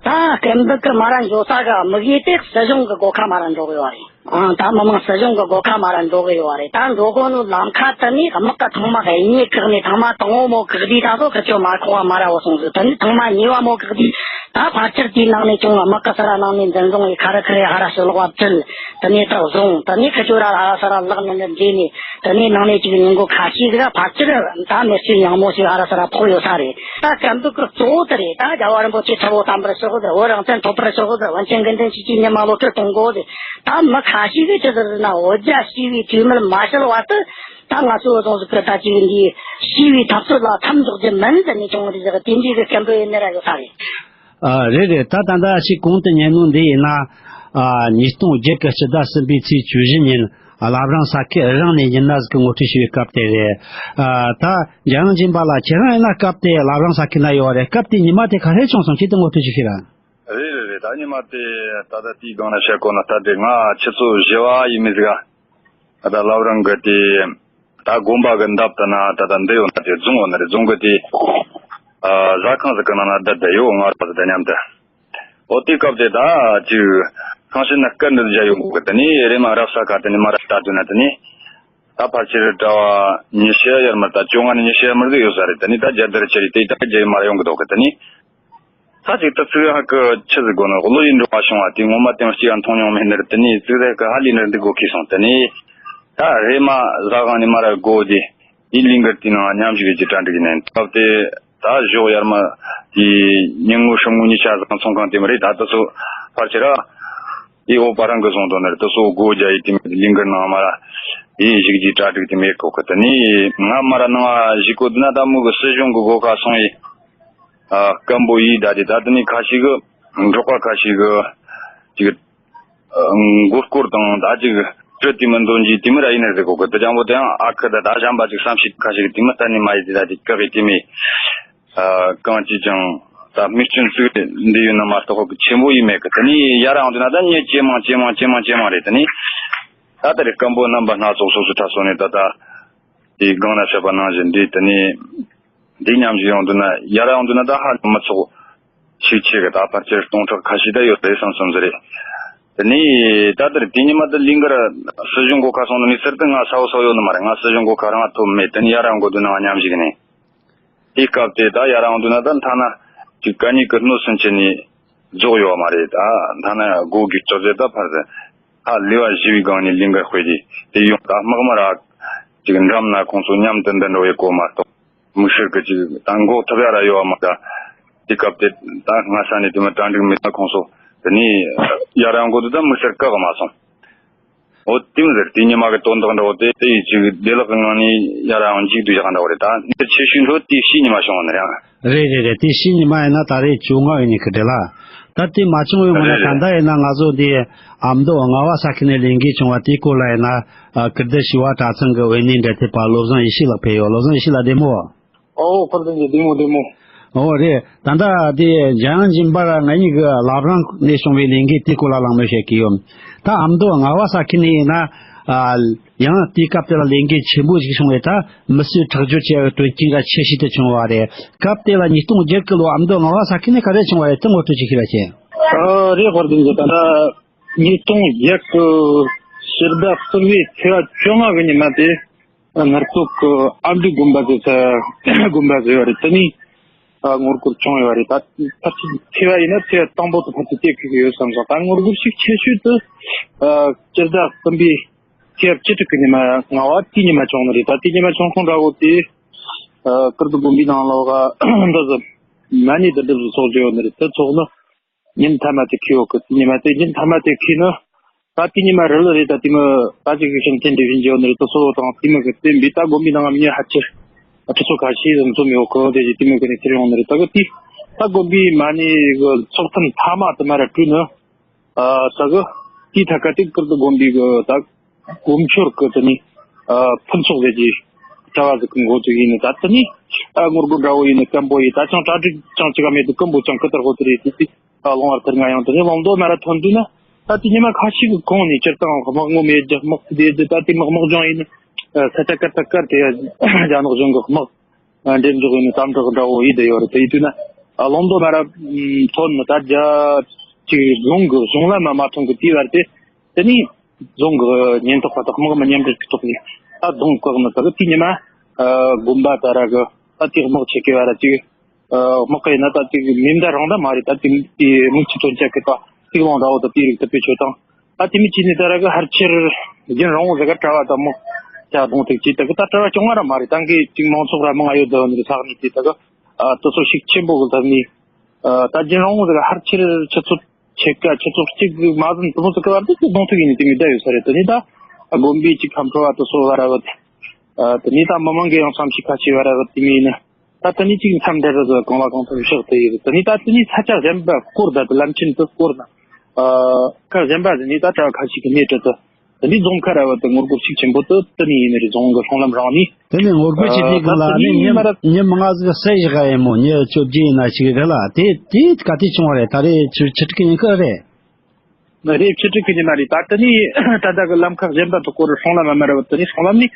ད་སྐད་འབོད་ཀྱི་མ་ར་འཇོག་ས་གི་དམིགས་ཡུལ་དེ་སྲིད་གཞུང་གི་སྒོ་ཁ་མ་ར་འགྲོ་གི་ཡོད་རེད། ཨང་ད་མི་མང་སྲིད་གཞུང་གི་སྒོ་ཁ་མ་ར་འགྲོ་གི་ཡོད་རེད། ད་འགྲོ་གོ་ནོ་ལམ་ཁ་དེ་ནས་དམག་གི་ཐང་མ་གི་གཉིས་བཀག་ནས་ཐང་མ་དང་བོ་མོ་བཀག་དུས་ད་ཚོ་ཁི་ཆོ་མ་ཁོག་པ་མ་ར་བོ་སོང་ཟིག་དེ་ནས་ཐང་མ་གཉིས་པ་མོ་བཀག་དུས་ད་ཕལ་ཆེར་དེའི་ནང་ནས་ཀྱང་དམག་གི་ས་ར་ནང་ནས་འཛིན་བཟུང་ཡི་ཁ་ར་ཁི་རེ་ཧ་ར་ཕྱི་ལོགས་པ་བྲིད། དེ་ནས་ད་བཟུང་དེ་ནས་ཁི་ཆོ་ར་ཧ་ར་ས་ར་ལག་ནས་འདྲེས་ནས། དེ་ནས་ནང་ནས་ཅིག་ཉིན་གུང་ཁ་ཤས་ཟིག་ཕལ་ཆེར་ད་མེ་ལྕེ་ཡང་མོ་ཞིག་ཧ་ར་ས་ར་ཕོག་ཡོད་ས་རེད། ད་སྐད་འབོད་ཀྱི་གཙོ་བོ་དེ་རེད། ད་རྒྱལ་བ་རིན་པོ་ཆེ་ཚ་བོ་དམ་པར་གཤེགས་དེ་བོད་རང་བཙན་ཐོབ་པར་གཤེགས་དེ་བན་ཆེན་དགེ་འདུན་ཆོས་ཀྱི་ཉི་མ་བློ་གྲོས་གཏོང་དགོས་ཏེ། ད་མི་ཁ་ཤས་ཀྱིས་ཅི་ཟེར་ན་འོ་རྒྱལ་ཞི་བའི་འཐུས་མི་མ་བྱེད་བར་དུ་ད་ང་ཚོ་ཚོ་ཟིག་གི་ད་ཅིག་འདི་ཞི་བའི་འཐབ་རྩོད་ལ་མཚམས་འཇོག་རྒྱུ་མིན་ཟེར་ནས་ཀྱང་དེ་ཟིག་དེ་འདྲའི་གི་སྐད་འབོད་ཡེ་ནི་ར་ཡོད་ས་རེད། ཨ་རེད་རེད། ད་ད་ལྟ་ཞིག་གོང་དུ་ཉན་ནོ་འདི་ཡིན་ན། ཨ་ཉིས་སྟོང་བརྒྱད་ཀྱི་སྤྱི་ཟླ་གསུམ་པའི་ཚེས་བཅུ་བཞི་ཉིན་བླ་བྲང་ས་ཁུལ་རང་ནས་ཡིན་ན་ཟིག་གི་ངོ་སྤྲོད་ཞུ་བའི་སྐབས་དེ་རེད། ཨ་ད་འཇམ་དབྱངས་སྦྱིན་པ་ལགས་ཁྱེད་རང་ཡིན་ན་སྐབས་དེ་བླ་བྲང་ས་ཁུལ་ན་ཡོད་རེད། སྐབས་དེ་ཉི་མ་དེ་ག་རེ་བྱུང་སོང་ཁྱེད་དེ་ངོ་སྤྲོད་ཞུ་ཤེས་ར། རེད་རེད་རེད། ད་ཉི་མ་དེ་ད་ལྟ་དེའི་སྒང་ན་བཤད་གོ་ན་ད་དེ་ང་ཆུ་ཚོད་བཞི་བ་ཡིན་མི་ཟིག་ག་ད་ལྟ་བླ་བྲང་གི་དེ། ད་དགོན་པ་གི་འདབས་དེ་ན་ད་ད་འདི་ཡོད་ན་དེ་རྫོང་ཡོད་ན་རེད། རྫོང་གི་དེ་ཨ་ཟ་ཁང་ཟིག་གི་ནང་ན་བསྡད་བསྡད་ཡོད། ང་རང་ཟིག་དེ་མཉམ་དུ། འོ་དེ་སྐབས་དེ་ད་ཅིག་ཁང་ཕྱི་ན་སྐད་འདི་བརྒྱབ་ཡོང་གི། དེ་ནས་རེམ་མ་རབ་གསལ་ཁ་དེ་ནས་མར་ར་ལྟ་དུས་ན། དེ་ནས་ད་ཕལ་ཆེར་གྲྭ་བ་ཉི་ཤུ་ཡར་མར། ད་བཅོ་ལྔ་ནས་ཉི་ཤུ་ཡར་མར་ཟིག་ཡོད་ས་རེད། དེ་ནས་ད་རྒྱལ་དར་ཅི་རེད་དེ་ད་རྒྱལ་མར་ཡོང་གི་འདུག་གི། དེ་ནས་ད་ཅིག་ད་ཙིག་ཧ་གི་ཆི་ཟིག་དགོས་ནོ། བློ་ཡིད་འགྲོ་བ་བྱུང་བ་དེ་ངོ་མ་དེ་མ་གཅིག་ཡང་མཐོང་མྱོང་མེད་ནི་རེད། དེ་ནས་ཙིག་རེ་གི་ཧ་ལས་ནི་རེད། འདི་གོ་ཁེལ་སོང་། དེ་ནས་ད་རེམ་མ་ཟ་ཁང་ནས་མར་ར་སྒོ་དེ། དེའི་ལིང་གར་དེའི་ནང་མཉམ་ཞུགས་ཀྱི་གྲ་སྒྲིག་ནས། སྐབས་དེ་ད་ཞོགས་ཡར་མ་དེ་ཉིན་ངོ་ཧྲིལ་ངོ་གཉིས་ཆ་ཙམ་ཚོང་ཁང་དེ་མོ་རེད། ད་དེ་ཚོ་ཕལ་ཆེར་དེ་འོག་པ་རང་གི་བཟུང་དོ་ནི་རེད། དེ་ཚོ་སྒོ་རྒྱག་ཡས་དེ་མོ་ལིང་གར་ནང་མར་ར་དེ་ཞུགས་ཀྱི་གྲ་སྒྲིག་དེ་མོ་ཡེ་གོ་གི། དེ་ནས་ང་མར་ར་ནང་ཞུགས་གོ་དུས་ན་ད་མོ་གི་སྲིད་གཞུང་གི་སྒོ་ཁ་སོང་ཡས། ཨ་སྐམ་པོ་ཡས། ད་དེ་ད་དེ་ནས་ཁ་ཤས་གི་འབྲོག་པ་ཁ་ཤས་གི་ཅིག་མགོ་སྐོར་དང་ད་ཅིག་སྤྲི་དེ་མི་འདོན་གྱི་དེ་མི་ར་ཡིན་ནི་རེད་གོ་གི། དེ་ཅང་པོ་དེ་ཡང་ཨ་ཁུ་ད་ད་གཞན་པ་ཅིག་བསམ་ཤེས་ཁ་ཤས་ཀྱི་དེ་མི་གཏན་ནས་མ་ཡིན། དེ་ད་དེ་བཀག་གི་དེ་མི་ཨ་གང་ཅི་ཅང་ད་མི་སྐྱོན་ཚུགས་འདི་ཡོད་ན་མ་གཏོགས་ཆེན་པོ་ཡིན་མེད་གི། དེ་ནས་ཡར་ཡོང་དུས་ན་ད་མི་ཇེ་མང་ཇེ་མང་ཇེ་མང་ཇེ་མང་རེད། དེ་ནས་ད་ལྟ་རེ་སྐམ་པོ་རྣམ་པ་སྣ་ཚོགས་སོ་སོ་ད་སོང་ནས་ད་ལྟ་དེ་སྒང་ན་བཤད་པ་ནང་བཞིན་འདི་དེ་ནས་འདི་མཉམ་ཞིག་ཡོང་དུས་ན། ཡར་ཡོང་དུས་ན་ད་ཧ་ལས་མི་ཚོགས་ཤུགས་ཆེ་གི། ད་ཕལ་ཆེར་སྟོང་ཕྲག་ཁ་ཤས་ད་ཡོད་རེད་བསམ་བསམ་ཟིག་རེད། དེ་ནས་ད་ལྟར་དེ་ཉི་མ་དེ་ལིང་གར་སྲིད་གཞུང་སྒོ་ཁ་སོང་ནི་ཟེར་དུས་ང་གསལ་པོ་གསལ་པོ་ཡོད་ནི་མ་རེད། ང་སྲིད་གཞུང་སྒོ་ཁ་རང་ཐོབ་མེད། དེ་ནས་ཡར་ཡོང་དགོས་དུས་ན་ང་མཉམ་ཞིག་ནས། དེའི་སྐབས་དེ་ད་ཡར་ཡོང་དུས་ན་ད་མཐའ་ན་ཅིག་གད་སྙིགས་ཀྱི་སྣོད་སུན་ཆད་ནས་རྫོགས་ཡོད་མ་རེད། ད་མཐའ་ན་སྒོ་གི་ལྕགས་རྫས་ད་ཕར་ཟིན། ཧ་ལས་པ་ཞི་བའི་སྒང་ནས་ལིང་གར་དཔེ་དེ་དེ་ཡོང་ད་དམག་མི་ར་ཅིག་འགྲམ་ན་ཁོང་ཚོ་མཉམ་དུ་འདི་འགྲོ་བའི་གོ་མ་གཏོགས། མི་ཤེས་གི་ཅིག་ད་འགོག་ཐུབ་ཡ་ར་ཡོད་མ་རེད། དེ་སྐབས་དེ་ད་སྔ་ས་ནས་དེ་མོ་གྲ་སྒྲིག་མེད་ན་ཁོང་ཚོ་དེ་ནས་ཡར་ཡོང་གོ་དུས་ད་མི་ཤེས་བཀག་མ་སོང་། འོ་དེ་མོ་ཟེར་དེ་ཉི་མ་གི་དོན་དག་འདྲ་བོ་དེ་དེ་ཡི་ཅིག་བདེ་བླག་གི་ངང་ནས་ཡར་ཡོང་འཇུག་དུས་ཡག་འདྲ་བོ་རེད། ད་འདིར་ཆེ་ཤོས་འགྲོ་དེ་ཕྱི་ཉི་མ་བྱུང་བ་ནི་རེད། རེད་རེད་རེད། དེ་ཕྱི་ཉི་མ་ཡིན་ན་ད་རེས་བཅོ་ལྔ་ཡིན་ནི་གི་རེད་ལ། ད་དེ་མ་བྱུང་བའི་སྔོན་ན་རེད་ད་རེད། ལྟ་ཡིན་ན་ང་ཚོ་འདི་ཨ་མདོ་རྔ་བ་ས་ཁུལ་ནས་ལས་འགུལ་བྱུང་བ་དེའི་སྐོར་ལ་ཡིན་ན། ཨ་ཀིརྟི་བྱེས་པ་གྲྭ་ཚང་གི་འོས་མི་འབྲེལ་མཐུད་པ་བློ་བཟང་ཡེ་ཤེས་ལགས་ཕེབས་ཡོད། བློ་བཟང་ཡེ་ཤེས་ལགས་བདེ་མོ། ཨོ་དཔལ་ལྡན་གྱི་བདེ་མོ་བདེ་མོ། ཨོ་རེད། ད་ལྟ་དེ་འཇམ་དབྱངས་སྦྱིན་པ་ང་གཉིས་ཀྱི་བླ་བྲང་ནས་བྱུང་བའི་ལས་འགུལ་དེའི་སྐོར་ལ་གླེང་མོལ་བྱེད་ཀྱི་ཡོད། ད་ཨ་མདོ་རྔ་བ་ས་ཁུལ་ནས་ཡིན་ན། ཨ་ཡང་དེའི་སྐབས་དེ་ལ་ལས་འགུལ་ཆེན་པོ་ཞིག་བྱུང་བས་ད་མི་གསོད་ཁྲག་སྦྱོར་བྱས་པའི་དོན་རྐྱེན་འགའ་ཆེ་ཤོས་དེ་བྱུང་བ་རེད། སྐབས་དེ་ལ་ཉིས་སྟོང་བརྒྱད་གི་ལོ་ཨ་མདོ་རྔ་བ་ས་ཁུལ་ནས་ག་རེ་བྱུང་བ་རེད། དེ་ངོ་སྤྲོད་ཅིག་ཞུས་ལ་བྱེད། ཨ་རེད། དཔལ་ལྡན་གྱི་ད་ལྟ་ཉིས་སྟོང་བརྒྱད་གི་ཕྱི་ཟླ་གསུམ་པའི་ཚེས་པ་བཅོ་ལྔ་གི་ཉི་མ་དེ། ཨ་ངར་ཐོག་གི་ཨ་མདོའི་དགོན་པ་ཟེར་ས་དགོན་པ་ཟེར་བ་རེད། དེ་ནས་ཨ་ངོ་རྒོལ་བྱུང་ཡོད་རེད། ད་ཕལ་ཆེར་ཚེས་པ་ཡིན་ན་ཚེས་པ་དང་པོ་དེ་ཕལ་ཆེར་དེ་གི་ཡོད་བསམ་སོང་། ད་ངོ་རྒོལ་ཞིག་ཆེ་ཤོས་དེ་ཨ་སྤྱི་ཟླ་གསུམ་པའི་ཚེས་པ་བཅུ་དྲུག་གི་ཉི་མ་རྔ་བ་དེའི་ཉི་མ་བྱུང་ནི་རེད། ད་དེ་ཉི་མ་བྱུང་སོང་འདྲ་བོ་དེ་ཨ་ཀིརྟི་དགོན་པའི་ནང་ལོགས་ཨ་འདི་ཟིག་མ་ཎི་འདི་འདྲ་ཟིག་ཚོགས་བཞིན་ཡོད་ནི་རེད། དེ་ཚོགས་ནི། ཉིན་མཐའ་མ་དེ་འཁེལ་ཡོད་གི། དེ་ཉི་མ་དེ་ཉིན་མཐའ་མ་དེ་འཁེལ་ནི། ད་དེ་ཉི་མ་རི་ལི་རེད། ད་དེ་མི་ད་ཅིག་གི་ཤིང་ཆེན་དེ་བཞིན་བརྗོད་ནི་རེད། དེ་སོ་དང་དེ་མི་གི་དེ་འབི་ད་དགོན་པའི་ནང་མི་ཧ་ཅིར་ཁྲི་ཚོ་ཁ་ཤས་ཟིག་འཛོམས་ཡོད་གི། དེ་ཞིག་དེ་མི་གི་ནས་ཁྱེར་ཡོང་ནི་རེད། ད་གི་དེ་ད་དགོན་པའི་མ་ཎི་གི་ཚོགས་ཐུན་མཐའ་མ་དེ་མ་ར་གྲོལ་ནི། ཨ་ད་གི་དེ་ཐད་ཀ་དེ་ཀིརྟི་དགོན་པའི་གི་ད་དཀོན་མཆོག་གི་དེ་ནི་ཨ་ཕུན་ཚོགས་ཟེར་གྱི་གྲྭ་བ་ཟིག་གི་འགོ་ཚུགས་ཡིན་ནི། ད་དེ་ནི་ཨ་ངོ་རྒོལ་འདྲ་བོ་ཡིན་ནི་སྐམ་པོ་ཡིན། ད་ཅང་གྲ་སྒྲིག་ཅང་ཅི་ག་མེད་དུ་སྐམ་པོ་ཅང་ཀི་ཏར་ཧོ་ཏི་རེད། དེ་དེ་ད་ལོང་བར་ཐར་ང་ཡང་དེ་ནི་ལོང་དོ་མ་ར་ཐོན་དུས་ན། ད་དེ་ཉི་མ་ཁ་ཤས་ཀྱི་གོང་ནས་སྤྱིར་བཏང་དམག་ངོ་མེད་རྒྱུ་དམག་དེ་དེ་ད་དེ་དམག་དམག་སྦྱོང་ཡིན་ནི། ས་ཆ་ཀར་ཐག་ཀར་དེ་རྒྱ་ནག་གཞུང་གི་དམག་འགྲེམས་འཇོག་ཡིན་ནི་དམ་དྲག་འདྲ་བོ་ཡིན་དེ་ཡོད་རེད། དེ་ཡིན་དུས་ན་ལོང་དོ་མ་ར་ཐོན་ནི་ད་རྒྱ་ཅིག་རྫོང་གི་གཞུང་ལམ་མ་མ་ཐོན་གི་དེའི་བར་དེ། དེ་ནས་རྫོང་གི་ཉེན་རྟོག་པ་དང་དམག་མི་མཉམ་འབྲེལ་གྱི་ཐོག་ནས་ད་རྫོང་བཀག་ནི་ད་གི་དེ་ཉི་མ་དགོན་པ་ད་ར་གི་ད་དེ་དམག་ཆེ་གེ་བ་ར་ཅིག་དམག་གི་ཡིན་ན་ད་ཅིག་མེ་མདའ་རང་ད་མ་རེད། ད་ཅིག་དེ་མིག་ཆུ་ཐོན་ཆ་གི་ད་ཅིག་ལོང་འདྲ་བོ་ད་དེ་རིགས་ད་དཔེ་ཆོད་དང་། ད་དེ་མི་ཅི་ནས་ད་ར་གི་ཧར་ཆེར་རྒྱུན་རིང་བོ་ཟ་ག་གྲྭ་བ་ད་དམག་ཆ་གདོང་ཐུག་ཅིག་ད་གི་ད་གྲྭ་བ་སྐྱོང་བ་ར་མ་རེད། ད་གི་ཅིག་མང་ཚོགས་ར་མང་ང་ཡོད་ད་ནི་ས་གནས་དེ་ད་གི་ད་སོ་ཤུགས་ཆེན་པོ་གི་ད་ནི་ད་རྒྱུན་རིང་བོ་ཟ་ག་ཧར་ཆེར་ཆུ་ཚོད་ཕྱེད་ཀ་ཆུ་ཚོད་གཅིག་མ་ཟིན་དུ་མོ་ཚོ་ག་བར་དུ་གདོང་ཐུག་ཡིན་ནི་དེ་མི་བསྡད་ཡོད་ས་རེད། དེ་ནི་ད་དགོན་པའི་ཅིག་ཁམས་ཕྲོ་བ་དུ་སོ་བ་ར་བ་དེ་ནི་ད་མི་མང་གི་ཡང་བསམ་ཤེས་ཁ་ཆེ་བ་ར་བ་དེ་མི་ཡིན་ན་ད་དེ་ནི་ཅིག་མཚམས་འདྲ་ར་ཟ་གང་བ་གང་ཐུབ་བཤགས་དེ་ཡིན། དེ་ནི་ད་དེ་ནི་ས་ཆ་གཞན་པ་སྐོར་ད་དེ་ལམ་ཆེན་དུ་སྐོར་ན་ཁག་གཞན་པ་དེ་ནི་ད་གྲྭ་བ་ཁ་ཤས་ཀྱི་སྣེ་ཁྲིད་དུ། དེ་འདྲའི་རྫོང་ཁ་ར་བ་དེ་ངོ་རྒོལ་ཤུགས་ཆེན་པོ་དེ་དེ་ནས་ཡིན་ནི་རེད། རྫོང་གི་སྲུང་ལམ་རང་ནས། དེ་ནས་ངོ་རྒོལ་བྱེད་དུས་ཨ་གང་ད་ལ་དེ་ནི་ནས་ཉི་མ་ཉི་ཉི་མ་ལྔ་ཟིག་གསལ་བཞག་ཡིན་མོ། ཉི་བཅོ་བརྒྱད་ཡིན་ན་ཞིག་རེད་ལ། དེ་དེ་ག་དུས་བྱུང་བ་རེད། ད་རེས་ཆུ་ཆུ་ཕྲུག་གི་ཉིན་ཁ་རེད། རེད། ཆུ་ཕྲུག་གི་ཉི་མ་རེད། ད་དེ་ནས་ད་ལྟ་གི་ལམ་ཁ་གཞན་པ་དུ་སྐོར་སྲུང་ལམ་མ་མ་ར་བ་དེ་ནས་སྲུང་ལམ་ནས།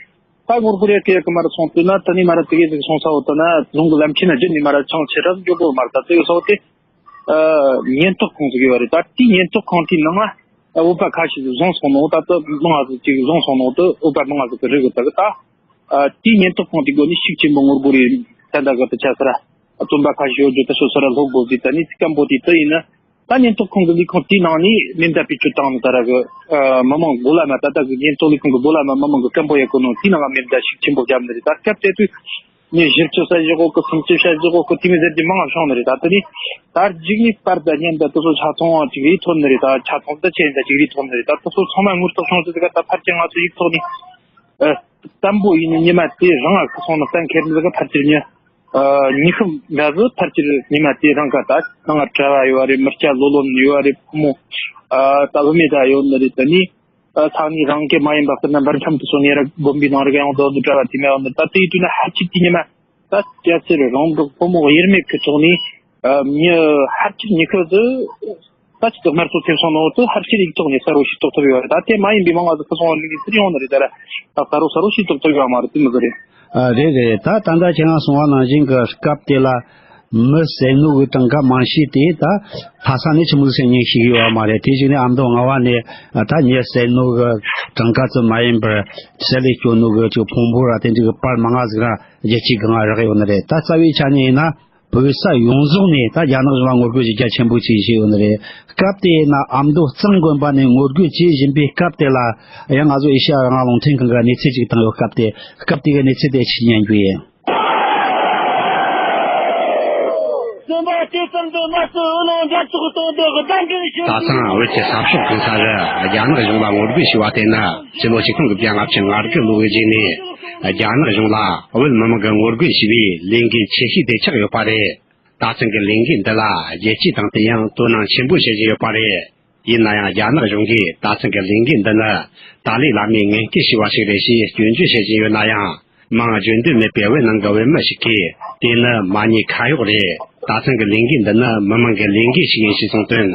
ད་ངོ་རྒོལ་ཡེད་ཀྱི་ཡོད་གི་མ་རེད་སོང་དུས་ན། དེ་ནས་མ་རེད། དེ་གས་ཟིག་སོང་ས་འོ་དེ་ན་རྫོང་གི་ལམ་ཆེན་ན་བརྒྱུད་ནས་མ་རེད། ཆང་ཆེ་རབ་འགྱོ་གོ་མ་རེད། ད་དེ་གི་ས་འོ་དེ་ཉེན་རྟོག་ཁང་ཟིག་ཡོད་རེད། ད་དེའི་ཉེན་རྟོག་ཁང་དེའི་ནང་ང་བོད་པ་ཁ་ཤས་ཟིག་བཟུང་སོང་ནོ། ད་དེ་མང་ང་ཟིག་ཅིག་བཟུང་སོང་ནོ། དེ་བོད་པ་མང་ང་ཟིག་གི་རེད་གི། ད་གི་ད་དེའི་ཉེན་རྟོག་ཁང་དེའི་སྒོ་ནས་ཤུགས་ཆེན་པོ་ངོ་རྒོལ་རེད། ད་ད་གི་དེ་ཆ་སི་ར་བཙོན་པ་ཁ་ཤས་ཡོད་རྒྱུ་དེ་ཚོ་སི་ར་སློག་དགོས་ཟིག། ད་ནི་སྐམ་པོ་དེ་དེ་ཡིན་ན། ད་ཉེན་རྟོག་ཁང་གི་ལས་ཁུངས་དེའི་ནང་ནས་མེ་མདའ་བེད་སྤྱོད་བཏང་ནས། ད་ར་གི་མི་མང་སྒོ་ལ་མ། ད་ལྟ་གི་ཉེན་རྟོག་ལས་ཁུངས་གི་སྒོ་ལ་མ་མི་མང་གི་སྐད་འབོད་ཡེད་གོ་ནོ། དེའི་ནང་ང་མེ་མདའ་ཤུགས་ཆེན་པོ་བརྒྱབ་ནི་རེད། ད་སྐབས་དེ་དུས་མི་བཞི་བཅུ་ས་བཞི་གོ་གི། སུམ་ཅུ་ས་བཞི་གོ་གི། དེ་མི་ཟེར་གྱི་མང་བྱུང་ནི་རེད། ད་དེ་ནས་ད་རྒྱུགས་ནས་པར་དང་བརྙན་དང་དེ་ཚོ་ཆ་ཚང་བ་ཅིག་རེད་ཐོན་ནི་རེད། ད་ཆ་ཚང་དང་ཅན་དང་ཅིག་རེད་ཐོན་ནི་རེད། ད་དེ་ཚོ་ཚང་མ་ངོ་ཐོག་བྱུང་ཟིག། ད་ཕལ་ཆེར་ང་ཚོ་ཡིག་ཐོག་ནས་ཨ་དང་པོ་ཡིན་ནི་ཉི་མ་དེ་རང་ཨ་ཁུ་སོང་ནི་གཏན་འཁེལ་ནི་ཟིག། ཕལ་ཆེར་ཉི་ཨ་ཉི་ཤུ་འགའ་ཟིག་ཕལ་ཆེར་ཉི་མ་དེ་རང་ག་ད་ནང་ང་གྲྭ་བ་ཡོད་རེད། མི་སྐྱ་ལོ་ལོན་ཡོད་རེད། ཕོ་མོ་ཨ་ད་བུད་མེད་ད་ཡོད་ནི་རེད། དེ་ནས་ཨ་ས་གནས་རང་གི་མ་ཡིན་པ་དཔེར་ན་འབར་ཁམས་དེ་ཚོ་ནས་ར་དགོན་པའི་ནང་ར་ག་ཡོང་དུ་འདུག། གྲྭ་བ་དེ་མ་ཡོང་ནི། ད་དེའི་དུས་ན་ཕལ་ཆེར་དེ་ཉི་མ་ད་སྐྱ་སེར་རོང་འབྲོག་ཕོ་མོ་དབྱེར་མེད་ཀྱི་ཐོག་ནས་ཨ་མི་ཕལ་ཆེར་ཉི་ཤུ་ཟིག་ད་ཅི་ཐུབ་དམར་གསོད་ཐེབས་སོང་ནོ་དེ་ཕལ་ཆེར་ཡིག་ཐོག་ནས་གསལ་པོ་ཤེས་རྟོགས་ཐུབ་ཡོད་རེད། ད་དེ་མ་ཡིན་པའི་མང་ང་ཟིག་ཁུ་སོང་བ་ལུག་ལུག་ཟེར་ཡོང་ནི་རེད། ད་ར་ད་གསལ་པོ་གསལ་པོ་ཤེས་རྟོགས་ཐུབ་ཡོད་མ་རེད། དེ་མི་ཟེར་རེད། ཨ་རེད་རེད། ད་ད་ལྟ་ཁྱེད་རང་གསུང་བ་ནང་བཞིན་གྱི་སྐབས་དེ་ལ་མི་བསད་ནོ་གི་གྲངས་ཀ་མང་ཤོས་དེ་ད་ཕ་ས་ནས་ཆི་མོ་ཟིག་ཉན་ཤེས་ཡོད་མ་རེད། དེ་བཞིན་ནས་ཨ་མདོ་རྔ་བ་ནས་ད་མི་བསད་ནོ་གི་གྲངས་ཀ་ཙམ་མ་ཡིན་པར་བསད་ལས་སྐྱོན་ནོ་གི་ཅིག་ཕུང་པོ་ར་དེ་འདྲ་གི་པར་མང་ང་ཟིག་ར་རྒྱལ་སྤྱིའི་སྒང་ང་རག་ཡོད་ནི་རེད། ད་རྩ་བའི་ཆ་ནས་ཡིན་ན། བོད་ས་ཡོངས་རྫོགས་ནས་ད་རྒྱ་ནག་གཞུང་ལ་ངོ་རྒོལ་ཞིག་རྒྱ་ཆེན་པོ་ཅིག་བྱས་ཡོད་ནི་རེད། སྐབས་དེ་ཡིན་ན་ཨ་མདོ་གཙང་དགོན་པ་ནས་ངོ་རྒོལ་བྱེད་བཞིན་པའི་སྐབས་དེ་ལ་ཡང་ང་ཚོ་ཨེ་ཤེ་ཡ་རང་དབང་རླུང་འཕྲིན་ཁང་གིས་གནས་ཚུལ་ཅིག་བཏང་ཡོད། སྐབས་དེ་སྐབས་དེ་གི་གནས་ཚུལ་དེ་ཅིག་ཉན་རྒྱུ་ཡིན། བཙོན་པ་དེ་ཙམ་དུ་མ་ཟད་འོ་ལོང་འདྲ་ཚོགས་གཏོང་འདོད་ཀྱི་གདན་འདྲེན་ཞུ། ད་ཐེངས་བོད་ཀྱི་ས་ཕྱོགས་གང་ས་རུ་རྒྱ་ནག་གཞུང་ལ་ངོ་རྒོལ་བྱས་པ་དེ་ནི་ཕྱི་ལོ་ཆིག་སྟོང་དགུ་བརྒྱ་ལྔ་བཅུ་ང་དགུ་ལོའི་རྗེས་ནས་རྒྱ་ནག་གཞུང་ལ་བོད་མི་མང་གིས་ངོ་རྒོལ་བྱས་པའི་ལས་འགུལ་ཆེ་ཤོས་དེ་ཆགས་ཡོད་པ་རེད། ད་ཐེངས་ཀྱི་ལས་འགུལ་འདི་ལ་རྒྱལ་སྤྱིའི་སྟེང་དུ་ཡང་དོ་སྣང་ཆེན་པོ་བྱེད་བཞིན་ཡོད་པ་རེད། ཡིན་ན་ཡང་རྒྱ་ནག་གཞུང་གིས་ད་ཐེངས་ཀྱི་ལས་འགུལ་འདི་ནི་ཏཱ་ལའི་བླ་མས་ངན་སྐུལ་བྱས་པ་ཞིག་རེད་ཅེས་སྐྱོན་བརྗོད་བྱེད་བཞིན་ཡོད་ན་ཡང་། མིང་བརྗོད་འདོད་མེད་པའི་བོད་ནང་གི་བོད་མི་ཞིག་གིས་དེ་ནི་མ་ཉེས་ཁ་གཡོག་རེད། ད་ཐེངས་ཀྱི་ལས་འགུལ་འདི་ནི་མི་མང་གི་ལས་འགུལ་ཞིག་ཡིན་ཞེས་གསུངས་དོན།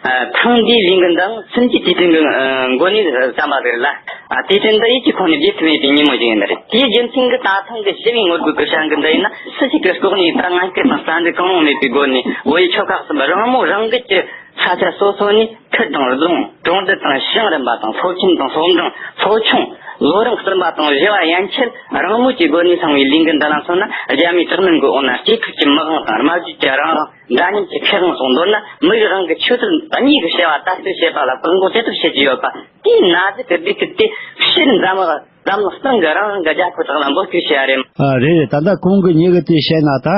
ཨ། ཐེངས་འདིའི་ལས་འགུལ་འདིའང་སུམ་ཅུ་དུས་དྲན་གྱི་ཨ་འགོ་ནས་བརྩམས་པ་རེད་ལ། ཨ། དུས་དྲན་འདི་ཡིད་ཀྱི་ཁོང་ནས་བརྗེད་ཐུབ་མེད་པའི་ཉིན་མོ་ཞིག་ཡིན་པ་རེད། དེའི་རྒྱུ་མཚན་གྱིས་ད་ཐེངས་ཀྱི་ཞི་བའི་ངོ་རྒོལ་གྱི་བྱ་འགུལ་འདི་ཡིན་ན་སུ་ཞིག་གི་ལྐོག་ནས་ད་ངན་སྐུལ་དང་རྩ་འཛུགས་གང་ཡང་མེད་པའི་སྒོ་ནས་བོད་ཡུལ་ཆོལ་ཁ་གསུམ་པ་རང་མོས་རང་འགུལ་གྱིས་ས་ཆ་སོ་སོ་ནས་ཁུལ་དང་རྫོང་། གྲོང་རྡལ་དང་ཞིང་རིམ་པ་དང་སློབ་ཆེན་དང་སློབ་འབྲིང་། ཚོ་ཆུང་། ལོ་རིམ་གསུམ་པ་དང་བཞི་བ་ཡན་ཆད་རང་མོས་ཀྱི་སྒོ་ནས་སློང་བའི་ལས་འགུལ་འདི་ལ་མཚོན་ན། རྒྱ་མིའི་དྲག་གནོན་གྱི་འོག་ན་སྐྱེ་འཕྲོད་ཀྱི་མི་དབང་དང་སྨྲ་བརྗོད་ཀྱི་རང་དབང་། འདྲ་མཉམ་གྱི་ཁེ་དབང་སོགས། མདོར་ན་མི་རིགས་རང་གི་ཆོས་དད་གཉིས་ཀྱི་བྱ་བ་དར་སྤེལ་བྱེད་པ་ལ་བཀག་འགོག་ཇི་ལྟར་བྱེད་ཀྱི་ཡོད་པ། དེའི་ན་ཟུག་གི་སྡུག་སྐད་དེ་ཕྱིར་འཛམ་བུ་འཛམ་གླིང་སྟེང་གི་རང་རང་གི་རྒྱལ་ཁབ་དག་ལ་འབོད་སྐུལ་བྱས་པ་རེད། ཨ། རེད་རེད། ད་ལྟ་གོང་གི་མྱི་གིས་དེ་བཤད་ན། ད་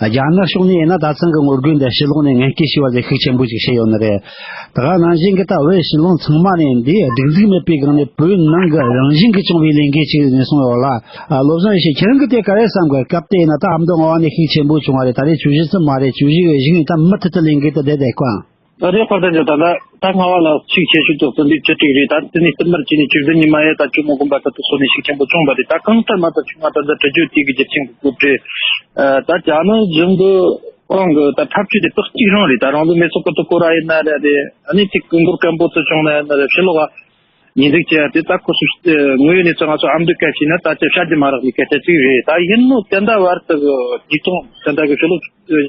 རྒྱ་ནག་ཕྱོགས་ནས་ཡིན་ན་ད་ཐེངས་ཀྱི་ངོ་རྒོལ་འདི་ཕྱི་ལོགས་ནས་ངན་སྐུལ་བྱས་པ་ལས་ཤུགས་ཆེན་པོ་ཅིག་བྱས་ཡོད་ནི་རེད། ད་ག་ནང་བཞིན་གྱི་ད་བོད་ཕྱི་ལོགས་ཚང་མ་ནས་འདི་སྒྲིག་འཛུགས་མེད་པའི་སྒང་ནས་བོད་ནང་གི་རང་བཞིན་གྱིས་བྱུང་བའི་ལས་འགུལ་ཅིག་ཡིན་གསུངས་ཡོད་ལ། ཨ། བློ་བཟང་ཡེ་ཤེས། ཁྱེད་རང་གིས་དེ་ག་རེ་བསམ་གི། སྐབས་དེ་ཡིན་ན་ད་ཨ་མདོ་རྔ་བ་ནས་ཤུགས་ཆེན་པོ་བྱུང་བ་རེད། ད་རེས་བཅུ་བཞི་ཙམ་མ་རེད། བཅུ་བཞི་གི་གཞུག་ནས་ད་མུ་མཐུད་དུ་ལས་འགུལ་དེ་བསྡད་བསྡད་གོ། ཨ། རེད། དཔལ་ལྡན་ཇོ། ད་ལྟ་ད་རྔ་བ་ལ་ཤུགས་ཆེ་ཤོས་ཀྱི་བརྩོན་འགྲུས་བཅུ་དྲུག་རེད། ད་དེ་ནས་སྟོད་མར་བྱས་ནས་བཅུ་བདུན་ཉི་མ་ཡ་ད་ཇོ་མོ་དགོན་པ་ད་དེ་ཚོ་ནས་ཤུགས་ཆེན་པོ་བྱུང་བ་རེད། ད་གང་ལྟར་མ་ད་བྱུང་བ་ད་ད་དྲི་རྒྱུ་དེ་གི་རྒྱུ་རྐྱེན་གྱི་སྐོར་རེད། ཨ། ད་རྒྱ་ནག་གཞུང་གི་རང་གི་ད་འཐབ་ཇུས་དེ་དག་གཅིག་རང་རེད། ད་རང་ལུས་མེ་སྲེག་གི་དུས་སྐོར་ར་ཡིན་ན་རེད། རེད། ཨ་ནི་ཅིག་གུ་འགོར་སྐམ་པོ་ཚོ་བྱུང་ན་ཡིན་ན་རེད། ཕྱི་ལོགས་ཉེས་འཛུགས་བྱས་ཏེ་ད་ཁོ་ཚོ་དངོས་ཡོད་གནས་ཚུལ་ང་ཚོ་ཨ་མདོའི་སྐད་བཤད་ན་ད་ཅི་བཤད་རྒྱུ་མ་རག་པའི་སྐད་ཆ་ཅིག་རེད། ད་ཡིན་ནོ་དེ་འདྲ་བར་དུ་གི་ཉིས་སྟོང་དེ་འདྲ་གི་ཕྱི་ལོ་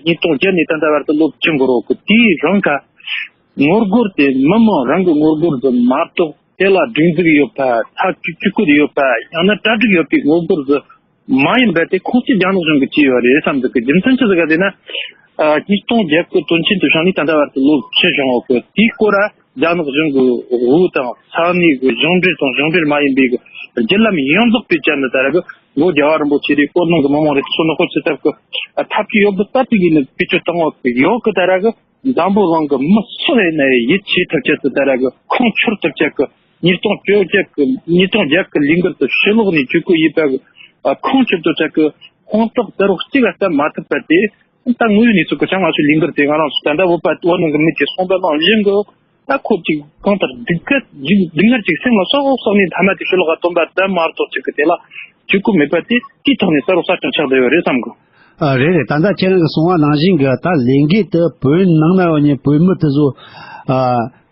ཉིས་སྟོང་བརྒྱད་ནས་དེ་འདྲ་བར་དུ་ལོ་བཅུ་འགོར་རོ་གི། དེའི་རིང་ག་ངོ་རྒོལ་དེ་མི་མང་རང་གི་ངོ་རྒོལ་དུ་མ་གཏོགས་དེ་ལ་སྒྲིག་འཛུགས་ཡོད་པ། ཐབས་ཇུས་བཀོད་ཡོད་པ། ཡང་ན་གྲ་སྒྲིག་ཡོད་པའི་ངོ་རྒོལ་དུ་མ་ཡིན་པ་དེ་ཁོང་ཚོས་རྒྱ་ནག་གཞུང་གིས་བྱས་ཡོད་རེད་བསམ་འདུག་གི། རྒྱུ་མཚན་ཅི་ཟིག་ག་ཟེར་ན། ཨ། ཉིས་སྟོང་བརྒྱད་གི་དོན་ཆེན་དུ་བྱུང་ནས་ད་ལྟ་བར་དུ་ལོ་བཅུ་བྱུང་ཡོད་གི། དེའི་སྐོར་ལ་རྒྱ་ནག་གཞུང་གི་དབུ་དང་ས་གནས་ཀྱི་གཞུང་འབྲེལ་དང་གཞུང་འབྲེལ་མ་ཡིན་པའི་གི་བརྒྱུད་ལམ་ཡོངས་རྫོགས་པའི་ཆ་ནས་ད་ར་གི་ལོ་རྒྱལ་བ་རིན་པོ་ཆེ་རེད། བོད་ནང་གི་མི་མང་རེད། སོ་ནུ་ཧོ་ཆི་ཐབས་ཀྱི་ཐབས་ཇུས་ཡོད་པ་ལྟ་ཅིག་ཡིན་ནི་བེད་སྤྱོད་བཏང་བ་གི་ཡོད་གི། ད་ར་གི་འཛམ་བུ་གླིང་གི་མི་སུ་རེད་ན་ཡིད་ཆེས་ཐུབ་ཆེད་དུ་ད་ར་གི་ཁུངས་འཁྱོལ་ཐུབ་ཆེད་གི། ཉིས་སྟོང་བཅོ་བརྒྱད་གི་ཉིས་སྟོང་བརྒྱད་གི་ལས་འགུལ་དུ་ཕྱི་ལོགས་ནས་བཅོས་བཀོད་ཡིན་པ་གི་ཁུངས་འཁྱོལ་ཐུབ་ཆེད་གི་དཔང་རྟགས་དེ་རུ་གཅིག་ལ་བསྟན་མ་ཐུབ་པ་དེ། ད་དངོས་ཡོད་གནས་ཚུལ་གི་ཆ་ང་ཚོའི་ལས་འགུལ་དེ་ང་རང་ཚོ་ད་ལྟ་བོད་པ་བོད་ནང་གི་མི་དེ་གསུངས་པ་ནང་བཞིན་གི། ད་ཁོ་ཅིག་གང་ལྟར་སྡུག་སྐད་ཅིག་སྡུག་བསྔལ་ཅིག་སེམས་ལ་ཟོག་ཟོག་ནས་མཐའ་མ་དེ་ཕྱི་ལོགས་ག་སྟོན་པ་དེ་མ་གཏོགས་ཅིག་གི་དེ་ལ་བཅོས་བཀོད་མེད་པ་དེ་དེའི་ཐོག་ནས་ད་རུང་གསར་རྐྱང་ཆགས་བསྡད་ཡོད་རེད་བསམ་གི། ཨ། རེད་རེད། ད་ལྟ་ཁྱེད་རང་གི་གསུང་བ་ནང་བཞིན་གི་ད་ལས་འགུལ་དེ་བོད་ནང་ན་ཡོད་ནི་བོད་མི་དེ་ཚོ། ཨ།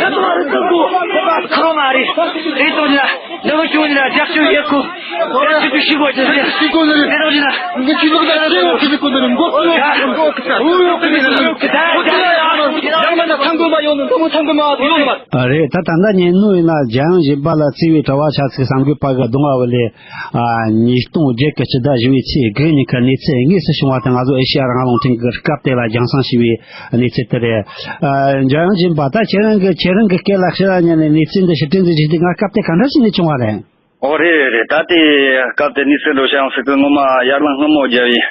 ཁ་ཐོག་རི་ཐོག་གོ། ཁ་མ་རེད། རེད་དོ་ན། ལེགས་ཤོམ་ཡིན་ན་རྒྱབ་སྐྱོར་ཡེད་དགོས། རྒྱབ་སྐྱོར་དུ་ཞུ་དགོས་ཀྱི་རེད། ཞུ་དགོས་ནི་རེད། རེད་དོ་ན། ངས་ཆོས་ལུགས་དང་ཆོས་འོག་གི་ཞུ་དགོས་ནི་རེད། མགོ་ཚོས་ཡ། འུ་ཡོག་གི་མི་སུ་ཡོག་གི་ད་ཡ། ཡང་མིན་ན་ཐང་གོ་མ་ཡོང་ནི་ཐང་གོ་ཐང་གོ་མ་ཡོང་ནི་མ། ཨ་རེད། ད་ད་ལྟ་ཉན་ནོ་ཡིན་ན་རྒྱལ་ཡོངས་རིམ་པ་ལ་བརྩི་བའི་དྲི་བ་ཆ་ཚིག་གསར་འགོད་པ་གི་གདོང་བ་བ་ལས། ཨ། ཉིས་སྟོང་བརྒྱད་ཀྱི་སྤྱི་ཟླ་བཞི་བའི་ཚེས་དགུ་ཉིན་གྱི་གནས་ཚུལ་དངོས་སུ་བྱུང་བ་དང་། ང་ཚོ་ཨེ་ཤེ་ཡ་རང་དབང་རླུང་འཕྲིན་གྱི་སྐབས་དེ་ལ་རྒྱང་སྲིང་བྱས་པའི་གནས་ཚུལ་དེ་རེད། ཨ། འཇམ་དབྱངས་སྦྱིན་པ། ད་ཁྱེད་རང་གི་ཁྱེད་རང་གི་སྐད་ལ་ཕྱིར་ར་ཉན་ནས་གནས་ཚུལ་འདི་ཕྱིར་དྲན་དུ་བྱས་ཏེ། ང་སྐབས་དེ་ག་འདྲ་བྱས་ནས་བྱུང་བ་རེད། ཨོ་རེད་རེད་རེད། ད་དེ་སྐབས་དེ་གནས་ཚུལ་འགྲོ་བྱུང་ཟིག་གི་ངོ་མ་ཡར་ལངས་སྔ་མོ་རྒྱབ་ཡིན།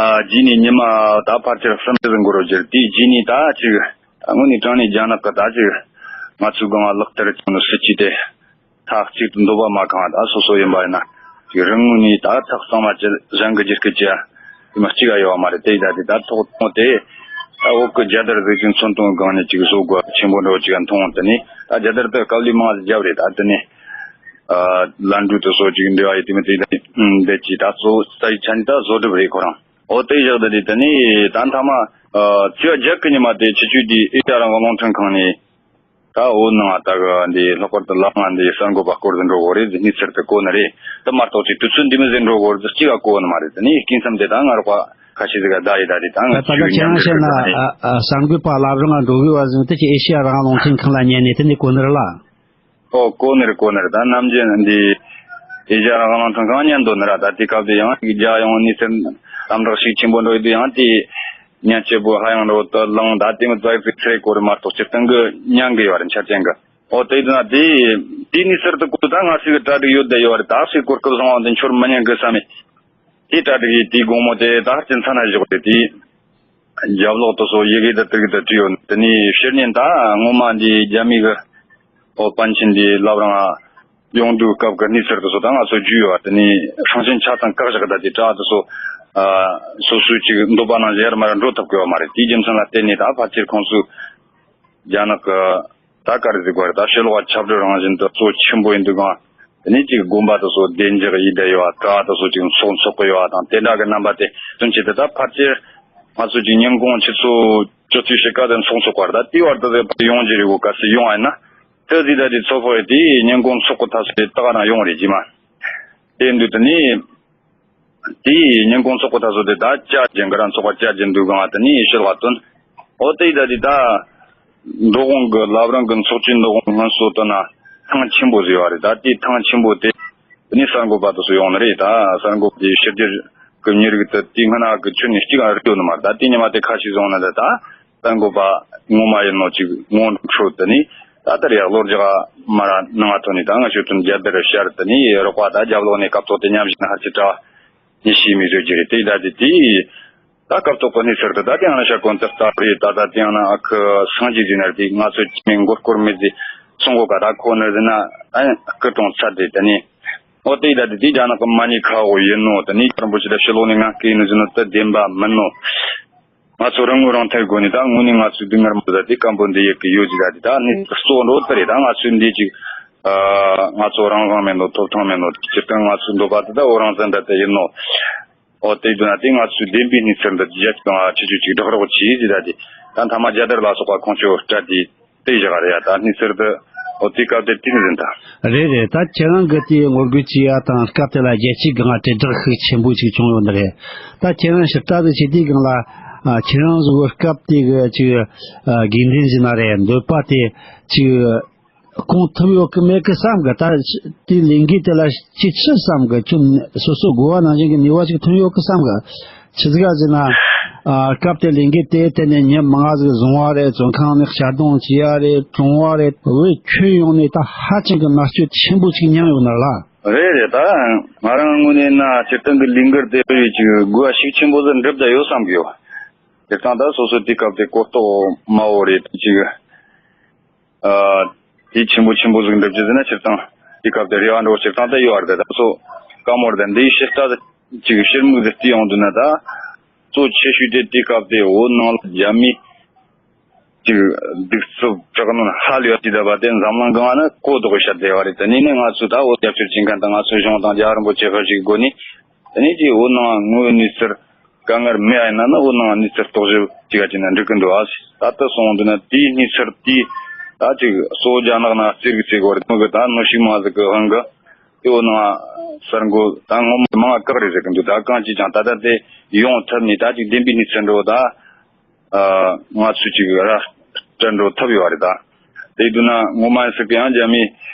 ཨ། རྗེས་ནས་ཉི་མ་ད་ཕལ་ཆེར་གསུམ་བཞི་ཟིག་འགོར་རོ་གྱུར། དེའི་རྗེས་ནས་ད་ཅིག་དངོས་གནས་དྲང་གནས་རྒྱ་ནག་གི་ད་ཅིག་ང་ཚོའི་སྒང་ལག་བསྟར་བྱུང་ནི་སྲིད་ཇུས་དེ། མཐའ་གཅིག་ཏུ་འདོད་པ་མ་ཁེངས་པ། ད་སོ་སོ་ཡིན་པ་ཡིན་ན་ཅིག་རང་ངོས་ནས་ད་ཐག་གཙང་མ་ཅི་གཞན་གྱི་རྒྱུད་སྐུལ་གྱི་དེ་མ་གཅིག་ག་ཡོད་པ་མ་རེད། དེ་ཡིན་ད་དེ་ད་ཐོག་ཐོག་དེ་ད་འོག་གི་རྒྱལ་དར་བཟོས་ཀྱི་མཚོན་དོན་སྒང་ནས་ཅིག་བཟོ་དགོས་ཆེན་པོ་འདྲ་བོ་ཅིག་མཐོང་། དེ་ནས་ད་རྒྱལ་དར་དེ་དཀའ་ལས་མང་ཟིག་བརྒྱབ་རེད། ད་དེ་ནས་ཨ་ལན་གྲུ་དེ་སོགས་ཅིག་འབྲེལ་བ་ཡོད་དེ་མི་དེ་ད་འདི་ཅིག་ད་གཙོ་བོ་རྩ་བའི་ཆ་ནས་ད་བཟོ་སྒྲུབ་རེད་ཁོ་རང་། འོ་དེ་བཞག་ད་དེ་དེ་ནས་ད་མཐའ་མ་ཨ་ཚེས་པ་བརྒྱད་གི་ཉི་མ་དེ་ཆུ་ཆུ་དེ་ཨེ་ཤ་ཡ་རང་དབང་རླུང་འཕྲིན་ཁང་ནས། ད་འོ་ནང་ད་གི་འདི་ལྷག་པར་དུ་ལག་ང་འདི་གསར་འགོད་པ་སྐོར་དུ་འགྲོ་གོ་རེད། གནས་ཚུལ་དུ་གོ་ནི་རེད། དུ་མ་གཏོགས་ཅིག་དུས་ཚོད་འདི་མི་ཟིན་འགྲོ་གོ་རེད། གཅིག་ག་གོ་ནི་མ་རེད། དེ་ནས་སྐྱིན་སམ་དེ་ད་ང་རོགས་པ་ཁ་ཤས་ཟིག་ག་བདའ་ཡི་ད་རེད། ད་ད་ང་ད་ཆུ་ད་ཁྱེད་རང་མཉམ་བཤད་ན་འགྲོ་གི་ཨ་ཨ་གསར་འགོད་པ་བླ་བྲང་ང་འགྲོ་གི་བ་ཟིན་དེ་ཅི་ཨེ་ཤེ་ཡ་རང་དབང་རླུང་འཕྲིན་ཁང་ལ་ཉན་ནས་དེ་ནས་གོ་ནི་རེད་ལ། ཨོ་གོ་ནི་རེད་གོ་ནི་རེད། ད་ནམ་རྒྱུན་འདི་ཨེ་ཤེ་ཡ་རང་དབང་རླུང་འཕྲིན་ཁང་ཉན་འདོད་ནི་ར། ད་དེ་སྐབས་དེ་ཡང་རྒྱ་ཡོང་གནས་ཚུལ་དམ་དྲག་ཤུགས་ཆེན་པོ་འགྲོ་ཡི་དུས་ཡང་དེ། ཉན་སྐྱིད་པོ་ཧ་ཡང་རོ་ཏོ་ལང་ད་དེ་མི་ཙག་ཙིག་ཚེ་གོ་རི་མ་གཏོགས་སྤྱིར་བཏང་གི་ཉན་གི་ཡོད་རེད། འཆར་ཅན་གི། ཨོ་དེ་དུས་ན་དེ་དེ་ནི་ཟུར་དུ་གོ་ད་ང་ཚོའི་གྲ་སྒྲིག་ཡོད་ད་ཡོད་རེད། ད་སའི་གོ་སྐབས་བཟང་བ་འདི་འཆོར་མི་ཉན་གི་བསམ་མེད། དེ་གྲ་སྒྲིག་ཡིས་དེའི་དགོང་མོ་དེ་ད་ཧར་གྱི་མཚན་ན་བཞག་རེད། དེ་རྒྱབ་ལོག་དུ་སོ་ཡི་གེ་དུ་དུར་གི་དུ་བྲིས་ཡོད། དེ་ནས་ཕྱིར་ཉིན་ད་ངོ་མ་འདི་རྒྱ་མི་གི་ཨོ་པཎ་ཆེན་འདི་ལབ་རང་ཡོང་དུས་སྐབས་ཀྱི་གནས་ཚུལ་དེ་ཚོ་ད་ང་ཚོ་བརྒྱུད་ཡོད་པ། དེ་ནས་ཧྲང་ཞན་ཆ་ཚང་བཀག་བཞག་ད་དེ་དྲ་དེ་ཚོ་ཨ་སོ་སོའི་ཅིག་འདོད་པ་ནང་བཞིན་ཡར་མར་འགྲོ་ཐུབ་ཀྱི་ཡོད་མ་རེད། དེའི་རྒྱུ་མཚན་ལ་བརྟེན་ནས་ད་ཕལ་ཆེར་ཁོང་ཚོས་རྒྱ་ནག་གི་ད་ག་རེ་ཟེར་དགོས་རེད། ད་ཕྱི་ལོགས་ཁྱབ་བསྒྲགས་རང་བཞིན་དུ་གཙོ་ཆེན་པོ་ཡིན་དུས་གང་དེ་ནས་ཅིག་དགོན་པ་དེ་ཚོ་བདེ་འཇགས་ཡིན་བསྡད་ཡོད་པ། དྲ་དེ་ཚོ་ཅིག་ཚོགས་འཚོགས་ཀྱི་ཡོད་པ་དང་དེ་འདྲ་གི་རྣམ་པ་དེ་སྟོན་ཆེད་དུ། ད་ཕལ་ཆེར་ང་ཚོ་ཅིག་ཉིན་གུང་ཆུ་ཚོད་བཅུ་གཅིག་ཕྱེད་ཀ་དེ་ཚོགས་འཚོགས་པ་རེད། ད་དེའི་བར་དུ་ཟེར་བ་ཡོང་རྒྱུ་རེད་གོ། གལ་སྲིད་ཡོང་བ་ཡིན་ན། དེ་ཟིག་ད་དེ་ཚོ་ཕོག་ཡོད་དེ་ཉིན་གུང་ཚོགས་གི་ཐ་སོ་དེ་ད་ག་རང་ཡོང་རེད་ཀྱི་མ། དེ་འདུག་དེ་ནས་དེ་ཉིན་གུང་ཚོགས་གི་ཐ་སོ་དེ་ད་བཅའ་རྒྱུན་གི་ར་ཚོགས་པ་བཅའ་རྒྱུན་འདུག་གང་དེ་ནས་ཡེ་ཤེས་ལ་བཏོན། ཨོ་དེ་ད་དེ་ད་འགྲོ་འོང་གི་ལབ་རང་གི་ཚོགས་ཆེན་འགྲོ་འོང་སྔོན་སོ་དོ་ན་ཐང་ཆེན་པོ་ཟེར་བ་རེད། ད་དེ་ཐང་ཆེན་པོ་དེ་དེ་ནས་གསར་འགོད་པ་དེ་ཚོ་ཡོང་ནི་རེད། ད་གསར་འགོད་པ་དེ་ཕྱི་རྒྱལ་གི་མི་རིགས་དེ་དེ་སྔ་ན་གི་ཁྱོན་ནས་གཅིག་ཨ་རིག་ཡོད་ནི་མ་རེད། ད་དེ་ཉི་མ་དེ་ཁ་ཤས་བཟུང་ན་ད་ད། གསར་འགོད་པ་ངོ་མ་ཡིན་ནོ་ཅིག་ངོ་འཕྲོད་དེ་ནི་ད་ལྟར་ཡག་ལོ་རྒྱག་མ་ར་ནང་ང་ཐོན་ནི་ད་ང་ཤོད་དོན་རྒྱལ་དར་ཤར་དེ་ནི་རོགས་པ་ད་རྒྱབ་ལོག་ནས་སྐབས་ཐོག་དེ་མཉམ་བཞིན་ཧར་གྱི་གྲྭ་ཉི་ཤུའི་མི་བཟོས་ཀྱི་རེད། དེ་ད་དེ་དེ་ད་སྐབས་ཐོག་གི་གནས་ཚུལ་དེ་ད་དེ་ཡང་ན་ཤ་གོན་ཏེ་ལྟ་རེད། ད་ད་དེ་ཡང་ན་ཨ་ཁུ་སངས་རྒྱས་ཟིན་ན་རེད། ང་ཚོ་སྐྱེ་མེད་མགོ་སྐོར་མེད་ཟིན་སོང་གོ་ག་ད་ཁོ་ནི་ཟིན་ན་ཨ་སྐུ་གྲོངས་ཚར་དེ་དེ་ནི་ཨོ་དེ་ད་དེ་དེ་རྒྱ་ནག་གི་མ་ཉེས་ཁ་འོག་ཡིན་ནོ། དེ་ནི་རིན་པོ་ཆེ་ད་ཕྱི་ལོགས་ནས་ང་སྐད་ནི་ཟིན་ནོ་དེ་བདེན་པ་མིན་ནོ། ང་ཚོ་རང་ངོས་རང་ཐད་སྒོ་ནས་ད་དངོས་གནས་ང་ཚོའི་སྡུག་བསྔལ་མང་ཟད་དེ་སྐམ་པོ་འདི་ཡི་གི་ཡོད་ཅིག་ད་དེ་ད་ནི་གཙོ་འགྲོ་དེ་རེད། ད་ང་ཚོའི་འདི་ཅིག་ཨ་ང་ཚོ་རང་དབང་མེད་ནོ། ཐོབ་ཐང་མེད་ནོ། སྤྱིར་བཏང་ང་ཚོའི་འདོད་པ་དེ་ད་འོ་རང་བཙན་ད་དེ་ཡིན་ནོ། ཨོ་དེ་དུས་ན་དེ་ང་ཚོའི་བདེན་པའི་གནས་ཚུལ་འདི་རྒྱ་ཆེ་དང་ཆེ་ཆུང་ཅིག་བསྒྲགས་རོགས་གྱིས་ཟེར། ད་དེ་ད་མཐའ་མ་རྒྱལ་དར་ལ་སོགས་པ་ཁོང་ཚོས་སྤྲད་དེ་དེ་བཞག་རེད་ཡ། ད་གནས་ཚུལ་འདི་ཨོ་དེ་སྐབས་དེ་དེ་ནས་ཟིན་ད། རེད་རེད། ད་ཁྱེད་རང་གི་དེ་ངོ་རྒོལ་བྱས་ཡ་དང་སྐབས་དེ་ལ་རྒྱལ་སྤྱིའི་སྒང་ལ་དྲིལ་བསྒྲགས་ཤུགས་ཆེན་པོ་ཅིག་བྱུང་ཡོད་ནི་རེད། ད་ཁྱེད་རང་ཞིབ་ལྟ་ཟིག་བྱེད་དུས་སྒང་ལ་ཨ་ཁྱེད་རང་ཚོ་གི་སྐབས་དེ་གི་ཅིག་ཨ་དགོས་འདུན་ཟེར་ན་རེད། འདོད་པ་དེ་ཅིག་སྐོང་ཐུབ་ཡོད་གི་མེད་གི་བསམ་གི། ད་དེའི་ལས་འགུལ་དེ་ལ་ཁྱེད་ཆི་བསམ་གི། ཁྱོད་སོ་སོ་དགོས་པ་ནང་བཞིན་གི་ནུས་པ་ཅིག་ཐོན་ཡོད་གི་བསམ་གི། ཆི་ཟིག་ག་ཟེར་ན། ཨ་སྐབས་དེ་ལས་འགུལ་དེ་དེ་ནས་ཉི་མ་ལྔ་ཟིག་བཟུང་བ་རེད། བཙོན་ཁང་ནས་གཤག་བཏང་བྱས་ཡ་རེད། བཀྲོངས་བ་རེད། བོད་ཁྱོན་ཡོངས་ནས་ད་ཧ་ཅང་གི་མནར་གཅོད་ཆེན་པོ་ཅིག་མྱངས་ཡོད་ནི་ལ། རེད་རེད། ད་ང་རང་ངོས་ནས་ན་སྤྱིར་བཏང་གི་ལས་འགུལ་དེ་བྱ་བའི་ཅིག་དགོས་པ་ཤུགས་ཆེན་པོ་ཟིག་འགྲུབ་བསྡད་ཡོད་བསམ་གི་ཡོད། དེ་ཙང་ད་སོ་སོ་དེ་སྐབས་དེ་གོ་རྟོགས་དམའ་བོ་རེད། ཅིག་ཨ་དེ་ཆེན་པོ་ཆེན་པོ་ཟིག་འགྲུབ་རྒྱུ་ཟེར་ན་སྤྱིར་བཏང་དེ་སྐབས་དེ་རེ་བ་འདྲ་བོ་སྤྱིར་བཏང་དེ་ཡོད་རེད། ད་སོ་དཀའ་མོ་རེད། འདིའི་ཕྱིར་ལྟ་ཅིག་ཕྱིར་མིག་ཟིག་བལྟས་ཡོང་དུས་ན། ད་གཙོ་ཆེ་ཤོས་དེ་དེ་སྐབས་དེ་བོད་ནང་ལ་རྒྱ་མིས་ཅིག་གདུག་རྩུབ་དྲག་གནོན་ཧ་ལས་པ་བྱས་བསྡད་པ་དེ་འཛམ་གླིང་སྒང་ནས་གོ་ལྡོག་གི་བཤད་བསྡད་པ་རེད། དེ་ནས་ནི་ང་ཚོ་ད་བོད་སྐྱབས་བཅོལ་བྱེད་མཁན་དང་ང་ཚོ་གཞུང་དང་རྒྱལ་བ་རིན་པོ་ཆེ་ཧུར་བཞུགས་སྒོ་ནས། དེ་ནས་ཅིག་བོད་ནང་དངོས་ཡོད་གནས་ཚུལ་དཀའ་ངལ་མེད་ཡ་ཡིན་ན་ནི་བོད་ནང་གནས་ཚུལ་རྟོག་ཞིབ་ཅིག་ག་ཅིག་ན་འགྲིག་གི་འདུག་ཨ། ད་ལྟ་སོང་དུས་ན་དེའི་གནས་ཚུལ་དེ་ད་ཅིག་གཙོ་བོ་རྒྱ་ནག་ནང་བཙིར་གི་བཙིར་གི་རེད། མི་གི་ད་གནོན་ཤུགས་མང་ཟིག་གི་དབང་གིས་དེ་བོད་ནང་གསར་འགོད་ད་ངོ་མ་མང་བ་བཀག་རེད་ཟེར་གི་འདུག་ད་གང་ཅིའི་ཀྱང་ད་ལྟ་དེ་ཡོང་ཐབས་ནས་ད་ཅིག་བདེན་པའི་གནས་ཚུལ་འདྲ་བོ་ད་ཨ་ང་ཚོས་ཅིག་ར་སྤྲད་འགྲོ་ཐུབ་ཡོད་རེད། ད་དེ་དུས་ན་ངོ་མ་ཡིན་སྲིད་གི་ཡང་རྒྱ་མི་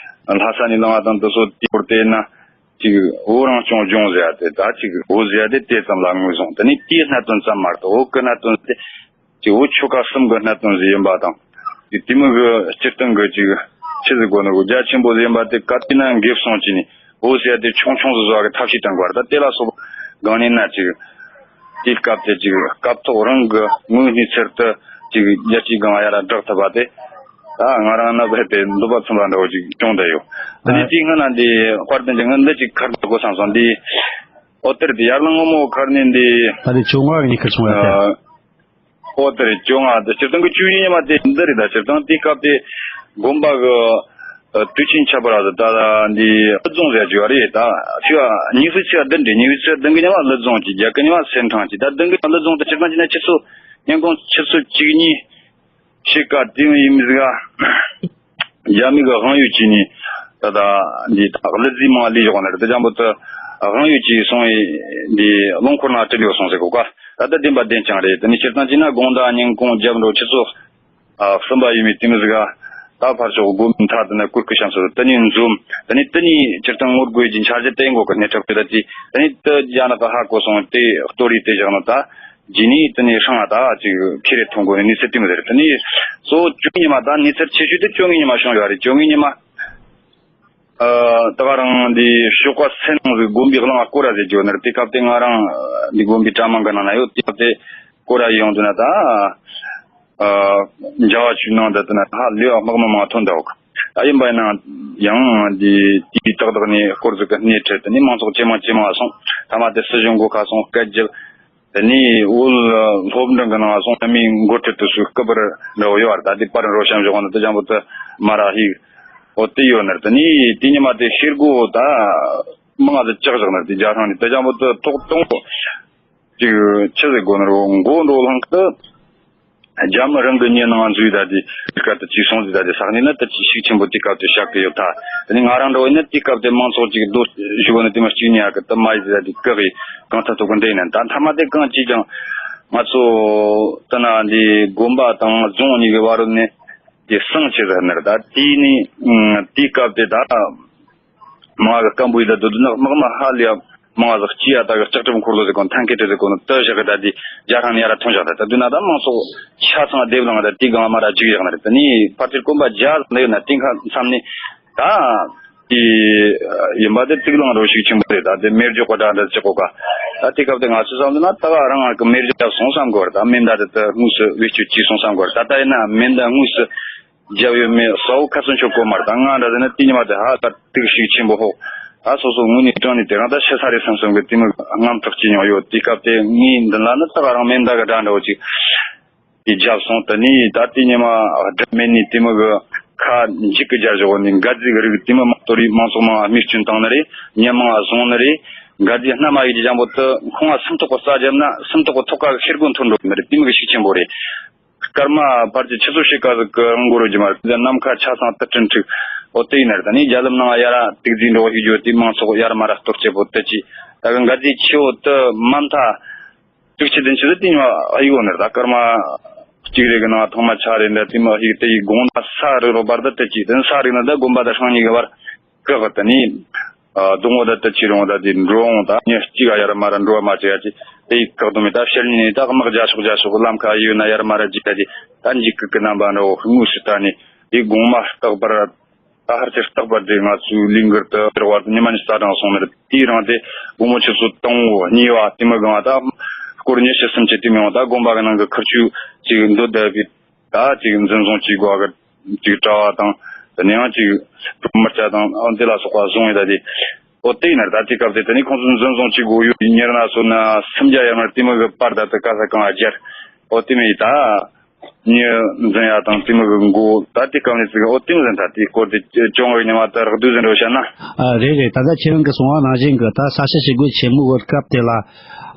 ལྷ་ས་ནས་ལངས་པ་དང་དེ་ཚོ་དེ་སྐོར་དེ་ཡིན་ན། ཅིག་བོད་རང་སྐྱོང་ལྗོངས་ཟེར་ཡ་དེ། ད་ཅིག་བོད་ཟེར་ཡ་དེ་དེ་ཙམ་ལ་ངོས་བཟུང་། དེ་ནས་དེའི་གནད་དོན་ཙམ་མ་གཏོགས་བོད་ཀྱི་གནད་དོན་དེ་ཅིག་བོད་ཆོལ་ཁ་གསུམ་གྱི་གནད་དོན་ཟིག་ཡིན་པ་དང་། ཅིག་དེ་མོ་གི་སྤྱིར་བཏང་གི་ཅིག་ཆི་ཟིག་གོ་ནོ་གི་རྒྱ་ཆེན་པོ་ཟིག་ཡིན་པ་དེ་ག་དུས་ན་འགེབས་སོང་བྱས་ནས་བོད་ཟེར་ཡ་དེ་ཆུང་ཆུང་ཟིག་བཟོ་བ་གི་ཐབས་ཤེས་བཏང་དགོས་པ་རེད། ད་དེ་ལ་སོགས་པ་སྒང་ནས་ན་ཅིག་དེའི་སྐབས་དེ་ཅིག་སྐབས་ཐོག་རང་གི་དངོས་གནས་ཚུལ་དུ་ཅིག་རྒྱལ་སྤྱིའི་སྒང་ཡར་བསྒྲགས་ཐུབ་པ་དེ། ད་ང་རང་ནི་རྦད་དེ་འདོད་པ་ཚིམ་པ་འདྲ་བོ་ཅིག་བྱུང་བསྡད་ཡོད། དེ་ནས་དེའི་སྔོན་ན་འདི་དཔལ་ལྡན་གྱི་ངས་འདི་ཅིག་ཁར་འདུག་དགོས་བསམ་སོང་། འདི་ཨོ་ཏེར་འདི་ཡར་ལངས་སྔོན་མོ་ཁར་ནས་འདི་ད་ནི་བཅོ་ལྔ་གི་ཉིན་ཁར་བྱུང་ཡོད་དེ། ཨོ་ཏེར་བཅོ་ལྔ་འདི་སྤྱིར་བཏང་གི་བཅུ་གཉིས་ཉི་མ་དེ་འདི་རེད། ད་སྤྱིར་བཏང་དེའི་སྐབས་དེ་དགོན་པ་གི་ཨ་དུས་ཆེན་ཁྱད་པར་ཟིག་ད་ལྟ་འདི་ཀླུ་རྫོང་ཟེར་རྒྱུ་བ་རེད། ད་ཕྱི་བ་ཉི་ཤུ་ཚེས་བདུན་རེད། ཉི་ཤུ་ཚེས་བདུན་གི་ཉི་མ་ཀླུ་རྫོང་གཅིག་རྒྱ་གི་ཉི་མ་སེ་འབྲང་གཅིག་ད་བདུན་གི་ཉི་མ་ཀླུ་རྫོང་དེ་སྤྱིར་བཏང་བྱས་ན་ཆུ་ཚོད་ཉིན་གུང་ཆུ་ཚོད་བཅུ་གཉིས། ཕྱེད་ཀ་དེ་ཡིན་མི་ཟིག་ག་རྒྱ་མི་གི་དབང་ཡོད་ཅིག་ནས་ད་ལྟ་འདི་ད་གླུ་རྫས་མང་ལས་བཞག་ནི་རེད། དེ་ཅང་པོ་ད་དབང་ཡོད་ཅིག་སོང་ཡི་འདི་རླངས་འཁོར་ནང་སྤྲུལ་ཡོད་སོང་ཟེར་གོ་ཀ་ད་ལྟ་བདེན་པ་བདེན་རྐྱང་རེད། དེ་ནི་སྤྱིར་བཏང་བྱས་ན་དགོང་དག་ཉིན་གུང་རྒྱབ་འགྲོ་ཆུ་ཚོད་ཨ་གསུམ་པ་ཡིན་མི་དེ་མི་ཟིག་ག་ད་ཕར་ཕྱོགས་དགོན་པའི་མཐའ་དེ་ན་གུར་གི་བཤམས་སོ། དེ་ནས་འཛོམས། དེ་ནས་དེ་ནས་སྤྱིར་བཏང་ངོ་རྒོལ་གྱི་འཆར་གཞི་དེ་འགོ་གི་སྣེ་ཁྲིད་དེ་ད་དེ་དེ་ནས་དེ་རྒྱ་ནག་གི་ཧ་གོ་སོང་དེ་གཏོར་རེས་དེ་བཞག་ནོ་ད། རྗེས་ནས་དེ་ནས་ཧྲང་ང་ད་ཅིག་ཁེ་རེ་ཐོན་དགོས་ནས་གནས་ཚུལ་དེ་མོ་རེད། དེ་ནས་གཙོ་བོ་བཅོ་ལྔ་ཉི་མ་ད་གནས་ཚུལ་ཆེ་ཤོས་དེ་བཅོ་ལྔ་ཉི་མ་བྱུང་ཡོད་རེད། བཅོ་ལྔ་ཉི་མ་ཨ་ད་ག་རང་འདི་ཞོགས་ཀ་སེམས་ནང་ཟིག་དགོན་པའི་གླིང་ང་སྐོར་ར་ཟེར་རྒྱུ་ནི་རེད། དེ་སྐབས་དེ་ང་རང་འདི་དགོན་པའི་གྲྭ་མང་གི་ནང་ན་ཡོད། དེ་སྐབས་དེ་སྐོར་ར་ཡོང་དུས་ན་ད་ཨ་འཇའ་བ་ཆུ་ནང་དུ་དེ་ན་ཧ་ལས་པ་དམག་མི་མང་ཐོན་འདུག་ད་ཡིན་པ་ཡིན་ན་ཡང་འདི་དེའི་ཏག་ཏག་ནས་སྐོར་ཟིག་གི་སྣེ་ཁྲིད་དེ་ནས་མང་ཚོགས་ཇེ་མང་ཇེ་མང་སོང་། ཐ་མ་དེ་སྲིད་གཞུང་སྒོ་ཁ་སོང་སྐད་བརྒྱབ། དེ་ནས་བོད་སློབ་འབྲིང་གི་ནང་སོང་ནི་མིའི་འགོ་ཁྲིད་དེ་ཚོའི་སྐུ་པར་འདྲ་བོ་ཡོད་རེད། ད་དེ་པར་རོ་བཤམས་བཞག་ནི་དེ་ཅང་པོ་དེ་མ་ར་ཧིག་འོ་དེ་ཡོད་ནི་རེད། དེ་ནས་དེ་ཉི་མ་དེ་ཤེལ་སྒོ་ད་མང་ང་དེ་བཅག་བཞག་ནི་རེད། དེ་རྒྱ་ཐང་ནས་དེ་ཅང་པོ་དེ་ཐོག་དང་པོ་ཅིག་ཆི་ཟིག་དགོས་ནི་རེད། མགོ་འགྲོ་ལྷང་དུ་རྒྱ་མི་རང་གི་མྱི་ནང་འཛུལ་ད་དེ་དེ་སྐབས་དེ་ཅིག་སོང་ཟིག་ད་དེ་ས་གནས་ན་དེ་ཅིག་ཤུགས་ཆེན་པོ་དེ་སྐབས་དེ་བཞག་གི་ཡོད། ད་དེ་ནས་ང་རང་འདྲ་བོ་ཡིན་ན་དེ་སྐབས་དེ་མང་ཚོགས་ཅིག་སྡོད་ཞུ་གོ་ནི་དེ་མ་གཅིག་ནས་ཡ་གི་དེ་མ་ཡི་ཟིག་ད་དེ་བཀག་གི་གང་ཐུབ་ཐུབ་གི་འདྲ་ཡིན་ན། ད་མཐའ་མ་དེ་གང་ཅིག་ཀྱང་ང་ཚོ་ད་ན་འདི་དགོན་པ་དང་རྫོང་གཉིས་ཀྱི་བར་ནས་དེ་སྲང་ཆེ་ཟེར་ནི་རེད། ད་དེ་ནས་དེའི་སྐབས་དེ་ད་མང་གི་སྐམ་པོ་ཡི་ད་སྡོད་དུས་ན་དམག་མི་ཧ་ལས་ཡ་མང་ཟིག་སྐྱེས་ཡ། ད་གི་ལྕགས་གྲུབ་འཁོར་ལོ་ཟེར་གོ་ནོ་ཐན་ཁེ་ཏྲི་ཟེར་གོ་ནོ་དེ་བཞག་གི་ད་དེ་རྒྱ་ཐང་ནས་ཡར་ཐོན་བཞག་ད་ད་དུས་ན་ད་མང་ཚོགས་ཆ་ཚང་སྡེབ་ལངས་ད་དེ་གང་ལ་མ་ར་འཇིག་བཞག་ནི་རེད། དེ་ནས་ཕལ་ཆེར་གོམ་པ་བརྒྱ་ཙམ་ཡོད་ན་དེ་ཁ་མཚམས་ནས། ད་དེ་ཡིན་པ་དེ་དུག་རླངས་རོ་ཤུགས་ཆེན་པོ་རེད། ད་དེ་མེ་སྒྱོགས་པ་འདྲ་འདྲ་ཅིག་གོ་ཀ་ད་དེ་སྐབས་དེ་ང་ཚོས་བསམ་ན་ད་ག་རང་ང་གི་མེ་སྒྱོགས་བརྒྱབ་སོང་བསམ་གོ་ར། ད་མེ་མདའ་དེ་ད་དངོས་སུ་བེད་སྤྱོད་བྱས་སོང་བསམ་གོ་ར། ད་ལྟ་ཡིན་ན་མེ་མདའ་དངོས་སུ་བརྒྱབ་ཡོད་མེད་གསལ་བོ་ཁ་ཚོན་ཆོད་གོ་མ་རེད། ད་ང་འདྲ་ཟེར་ན་དེ་ཉི་མ་དེ་ཧ་ད་དུག་ཤུགས་ཆེན་པོ་ཕོག་ད་སོ་སོ་དངོས་གནས་དྲང་ནས་དེ་རིང་ད་ཤི་ས་རེད་བསམ་བསམ་གི་དེ་མོ་དངངས་སྐྲག་སྐྱེས་མྱོང་ཡོད། དེ་སྐབས་དེ་ངའི་མདུན་ལ་ནི་ད་ག་རང་མེ་མདའ་གི་སྒྲ་འདྲ་བོ་ཅིག་དེ་བརྒྱབ་སོང་། དེ་ནས་ད་དེ་ཉི་མ་དགྲ་མེད་ནས་དེ་མོ་གི་ཁ་འཇིག་གི་རྒྱ་བཞག་ནས་འགའ་ཟིག་གི་རིགས་དེ་མོ་མ་གཏོར་རེས་མང་ཚོགས་མང་རྨས་སྐྱོན་བཏང་ནི་རེད། མྱི་མང་བཟུང་ནི་རེད། འགའ་ཟླའི་སྣ་མ་ཡོད་ཀྱི་ཅང་པོ་དུ་ཁོང་ང་སུམ་ཐོག་གི་རྩ་བརྒྱབ་ན་སུམ་ཐོག་གི་ཐོག་ཁ་གི་ཤེལ་སྒོ་འཐོར་འགྲོ་གི་མི་རེད། དེ་མོ་གི་ཤུགས་ཆེན་པོ་རེད། སྐར་མ་བར་གྱི་ཆུ་ཚོད་ཕྱེད་ཀ་ཟིག་གི་རིང་འགོར་རྒྱུ་མ་རེད། ནམ་མཁའ་ཆ་ཚང་དུ་དྲིན་འཁྲིག་འོ་དེ་ཡིན་ན་རེད། ད་ནི་རྒྱ་ལམ་ནང་ཡར་དུག་རྫས་འགྲོ་ཞིག་རྒྱུ་དེ་མང་ཚོགས་ཡར་མར་གཏོར་སྐྱེ་པོ་དུ་ཅི། ད་གི་འགའ་ཟླའི་ཆུ་བོ་དུ་མ་མཐའ་དྲུག་ཅུ་བདུན་ཅུ་དུ་དེ་ཉོ་ཨ་ཡོད་ནི་རེད། ད་སྐར་མ་གཅིག་རེ་གི་ནང་ཐོག་མ་ཆ་རེ་འདྲ་དེ་མོ་ཞིག་དེ་ཡི་དགོང་ད་ས་རུ་རོ་བར་དུ་དུ་ཅི་དེ་ས་རིག་ན་ད་དགོན་པ་དང་ཧྲང་གཉིས་གི་བར་བཀག་གི། ད་ནི་སྡོང་བོ་ད་དུ་ཅི་རུང་ད་དེ་འགྲོ་འོང་ད་ཉི་གཅིག་ག་ཡར་མར་འགྲོ་བ་མ་བྱེད་ཡ་ཅི་དེ་ཡི་བཀག་དུ་མེད། ད་ཕྱི་ཉིན་ནས་ད་དམག་རྒྱག་ཤོག་རྒྱག་ཤོག་ལམ་ཁ་ཡོད་ན་ཡར་མར་རྒྱུག་ད་དེ་ད་འཇིགས་སྐུལ་གི་རྣམ་པ་འདྲ་བོ་དངོས་སུ་ད་ནི་དེ་དགོང་མ་རྟག་པར་ད་ཧར་ཆེར་རྟག་པར་དེ་ང་ཚོའི་ལས་འགུལ་དུ་དེར་བར་དུ་ཉི་མ་ཉི་ཤུ་རྩ་གྲངས་སོང་ནི་རེད། དེའི་རིང་དེ་དགོང་མོ་ཆུ་ཚོད་དང་པོ་གཉིས་པ་དེ་མི་གང་བ་ད་སྐོར་ཉི་ཤུ་སུམ་ཅུ་དེ་མི་ཡོང་ད་དགོན་པ་གི་ནང་གི་ཁུར་ཆུ་ཅིག་འདོད་བསྡད་པའི་ད་ཅིག་འཛིན་བཟུང་བྱེད་དགོས་གི་ཅིག་གྲྭ་བ་དང་དེ་ནས་ཡང་ཅིག་མི་སྐྱ་དང་ཨ་འདི་ལ་སོགས་པ་བཟུང་ཡོད་ད་དེ། ཨོ་དེ་ཡིན་ན་ད་དེ་སྐབས་དེ་དེ་ནས་ཁོང་ཚོ་འཛིན་བཟུང་བྱེད་དགོས་ཡོད། ཉེར་ལྔ་སོ་ན་སུམ་བརྒྱ་ཡར་མར་དེ་མི་གི་པར་ད་དུ་ག་ས་གང་ལ་སྦྱར། ཨོ་དེ་མི་ཡིན་ད། མྱི་འཛིན་ཡ་དང་དེ་མོ་གི་མགོ་ད་དེ་སྐབས་ནས་ཙི་གི་ཨོ་དེ་མོ་ཟིན་ད་དེའི་སྐོར་དེ་ཅུང་ངོས་ཉི་མ་ད་རག་དུས་ཟིན་རོ་བཤད་ན། ཨ་རེད་རེད། ད་ལྟ་ཁྱེད་རང་གི་གསུང་བ་ནང་བཞིན་གི་ད་ས་ཤ་ཞིག་དགོས་ཆེན་མོ་བོད་སྐབས་དེ་ལ་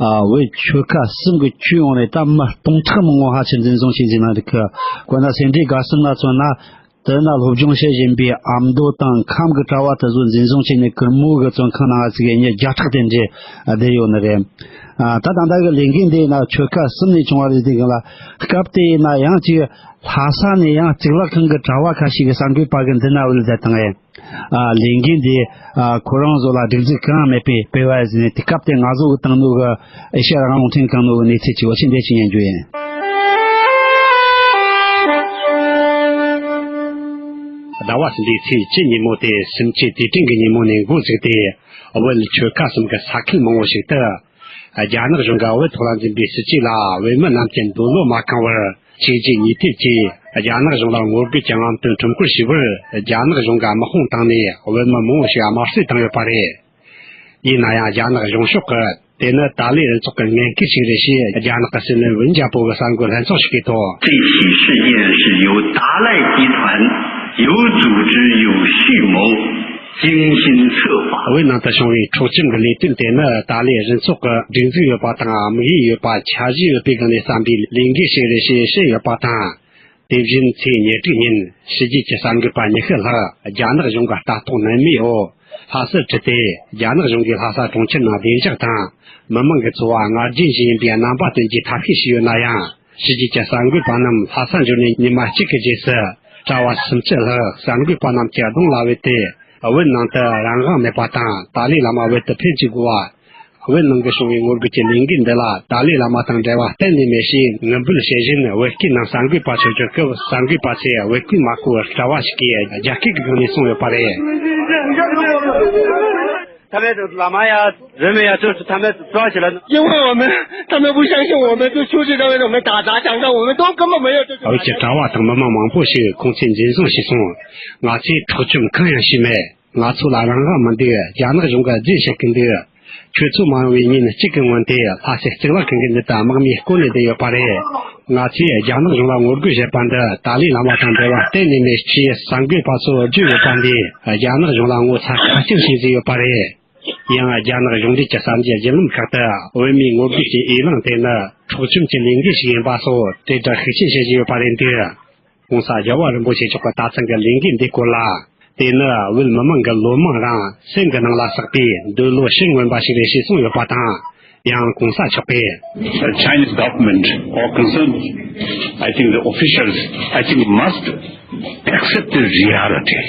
ཨ་བོད་ཆོལ་ཁ་གསུམ་གི་བཅུ་ཡོང་ནས་ད་མི་སྟོང་ཕྲག་མང་བོ་ཧ་ཆེ་འཛིན་བཟུང་བྱས་ཟིན་ན་འདུག་གི། དཔེར་ན་སེ་འབྲས་དགའ་གསུམ་ལ་མཚོན་ན་དེ་ན་སློབ་སྦྱོང་བྱེད་བཞིན་པའི་ཨ་མདོ་དང་ཁམས་གི་གྲྭ་བ་དེ་ཚོ་འཛིན་བཟུང་བྱས་ནས་གུར་མོ་གི་བཙོན་ཁང་ནང་ཙི་གི་མྱི་བརྒྱ་ཕྲག་དེ་འདྲས་བསྡད་ཡོད་ནི་རེད། ཨ་ད་ད་ལྟ་གི་ལས་འགན་དེ་ཡིན་ན་ཆོལ་ཁ་གསུམ་ནས་བྱུང་བ་རེད། དེ་གི་ལ་སྐབས་དེ་ཡིན་ན་ཡང་ཅིག་ལྷ་ས་ནས་ཡང་གཙུག་ལག་ཁང་གི་གྲྭ་བ་ཁ་ཤས་ཀྱིས་གསར་འགོད་པ་གི་མདུན་ན་བུད་བསྡད་བཏང་ངས། ཨ་ལས་འགན་དེ་ཨ་ཁོ་རང་ཚོ་ལ་སྒྲིག་འཛུགས་གང་ཡང་མེད་པའི་སྤེལ་བ་ཟིན་ནས། དེ་སྐབས་དེ་ང་ཚོ་གི་བཏང་ནོ་གི་ཨེ་ཤ་ཡ་རང་དབང་རླུང་འཕྲིན་བཏང་ནོ་གི་གནས་ཚུལ་ཅིག་འོ་ཆེན་འདི་ཅི་ཉན་རྒྱུ་ཡིན། ཟླ་བ་གསུམ་པའི་ཚེས་བཅུ་ཉིན་མོ་དེ་སུམ་ཅུ་དུས་དྲན་གྱི་ཉིན་མོ་ནས་འགོ་བཙུགས་ཏེ། བོད་ཆོལ་ཁ་གསུམ་གྱི་ས་ཁུལ་མང་བོ་ཞིག་ཏུ། རྒྱ་ནག་གཞུང་གིས་བོད་ཐོག་ལ་འཛིན་པའི་སྲིད་བྱུས་ལ་བོད་མི་རྣམས་ཀྱི་འདོད་བློ་མ་ཁེངས་བར་ཆོས་བརྒྱུད་གཉིས་ཐད་ཀྱིས་རྒྱ་ནག་གཞུང་ལ་ངོ་རྒོལ་གྱི་རྔམ་སྟོན་ཁྲོམ་སྐོར་བྱས་པར། རྒྱ་ནག་གཞུང་གིས་དམག་དཔུང་བཏང་ནས་བོད་མི་མང་བོ་ཞིག་དམར་གསོད་བཏང་ཡོད་པ་རེད། ཡིན་ན་ཡང་རྒྱ་ནག་གཞུང་ཕྱོགས་ཀྱིས་དེ་ནི་ཏཱ་ལའི་རུ་ཚོགས་ཀྱི་ངན་སྐུལ་ཞིག་རེད་ཞེས་རྒྱ་ནག་གི་སྲིད་བློན་ཝུན་ཅཱ་པོ་གིས་གསར་འགོད་ལྷན་ཚོགས་ཤིག་གི་ཐོག 这起事件是由达赖集团有组织、有预谋、精心策划。 བོད་ནང་དུ་བྱུང་བའི་འཕྲོག་བཅོམ་གྱི་ལས་དོན་དེ་ནི་ཏཱ་ལའི་རུ་ཚོགས་ཀྱི་སྒྲིག་འཛུགས་ཡོད་པ་དང་། དམིགས་ཡུལ་ཡོད་པ། འཆར་གཞི་ཡོད་པའི་སྒང་ནས་བརྩམས་པའི་ལས་འགུལ་ཞིག་རེད་ཞེས་བཤད་ཡོད་པ་དང་། དེ་བཞིན་ཚེས་ཉེར་དྲུག་ཉིན་ཕྱི་རྒྱལ་གྱི་གསར་འགོད་པ་ཉི་ཤུ་ལྷག་རྒྱ་ནག་གཞུང་གི་ལྟ་རྟོག་ནན་མོའི་འོག་ལྷ་སར་ཁྲིད་དེ། རྒྱ་ནག་གཞུང་གིས་ལྷ་ས་གྲོང་ཁྱེར་ནང་བདེ་འཇགས་དང་མི་མང་གི་འཚོ་བ་ངར་རྒྱུན་བཞིན་ཡིན་པའི་རྣམ་པ་སྟོན་རྒྱུའི་ཐབས་ཤེས་བྱས་ཡོད་ན་ཡང་། ཕྱི་རྒྱལ་གྱི་གསར་འགོད་པ་རྣམས་ལྷ་སར་འབྱོར་ནས་ཉི་མ་གཅིག་གི་རྗེས་སུ། གྲྭ་བ་སུམ་ཅུ་ལྷག་གསར་འགོད་པ་རྣམས་ཀྱི་གདོང་ལ་བུད་དེ། བོད་ནང་དུ་རང་དབང་མེད་པ་དང་། ཏཱ་ལའི་བླ་མ་བོད་དུ་ཕེབས་བཅུག་དགོས་པ། བོད་ནང་གི་བྱུང་བའི་ངོ་རྒོལ་གྱི་ལས་འགུལ་འདི་ལ་ཏཱ་ལའི་བླ་མ་དང་འབྲེལ་བ་གཏན་ནས་མེད་ཞེས་ངུ་འབོད་བྱེད་བཞིན། བོད་སྐད་ནང་གསར་འགོད་པ་ཚོས་བརྗོད་སྐབས། གསར་འགོད་པ་ཚོས་བོད་སྐད་མ་གོ་བར་གྲྭ་བ་ཞིག་གིས་རྒྱ་སྐད་ཀྱི་སྒང་ནས་གསུངས་ཡོད་པ་རེད། 他们都喇嘛呀，人们呀，就是他们抓起来。因为我们，他们不相信我们，就出去，他们我们打砸抢烧，我们都根本没有这种。 བོད་ཀྱི་གྲྭ་བ་དང་མི་མང་མང་པོ་ཞིག་ཁོང་ཚོས་འཛིན་བཟུང་བྱས་སོང་། ང་ཚོས་འཕྲོག་བཅོམ་གང་ཡང་བྱས་མེད། ང་ཚོ་ལ་རང་དབང་མི་འདུག་རྒྱ་ནག་གཞུང་གིས་རྫུན་བཤད་ཀྱི་འདུག་ཁྱོད་ཚོ་མ་ཡོང་བའི་ཉིན་གཅིག་གི་སྔོན་དེ། ལྷ་སའི་གཙུག་ལག་ཁང་གི་མདུན་དུ་དམག་མིས་བསྐོར་ནས་བསྡད་ཡོད་པ་རེད། ང་ཚོས་རྒྱ་ནག་གཞུང་ལ་ངོ་རྒོལ་བྱེད་པ་འདི་ཏཱ་ལའི་བླ་མ་དང་འབྲེལ་བ་གཏན་ནས་མེད་ཅེས་གསར་འགོད་པ་ཚོར་བརྗོད་ཡོད་པ་འདིས། རྒྱ་ནག་གཞུང་ལ་ངོ་ཚ་ཁ་རྐྱང་བྱེད་བཟོས་ཡོད་པ་རེད། ཡང་རྒྱ་ནག་གཞུང་འབྲེལ་གྱི་གསར་འགྱུར་བརྒྱུད་ལམ་ཁག་ཏུ། བོད་མིའི་ངོ་རྒོལ་གྱི་འོས་ལངས་དེ་ནི་འཕྲོག་བཅོམ་གྱི་ལས་འགུལ་ཞིག་ཡིན་པ་སོགས་དྲིལ་བསྒྲགས་ཤུགས་ཆེན་བྱེད་བཞིན་ཡོད་པ་རེད་འདུག་གོང་ས་རྒྱལ་བ་རིན་པོ་ཆེ་མཆོག་གི་ད་ཐེངས་ཀྱི་ལས་འགུལ་འདིའི་སྐོར་ལ། དེ་ནི་བོད་མི་མང་གི་ལོ་མང་རིང་སེམས་ཀྱི་ནང་ལ་བསགས་པའི་འདོད་བློ་ཕྱིར་མངོན་པ་ཞིག་རེད་ཞེས་གསུངས་ཡོད་པ་དང་། ཡང་གོང་ས་མཆོག་གིས། The Chinese government or concerned, I think the officials, I think must accept the reality.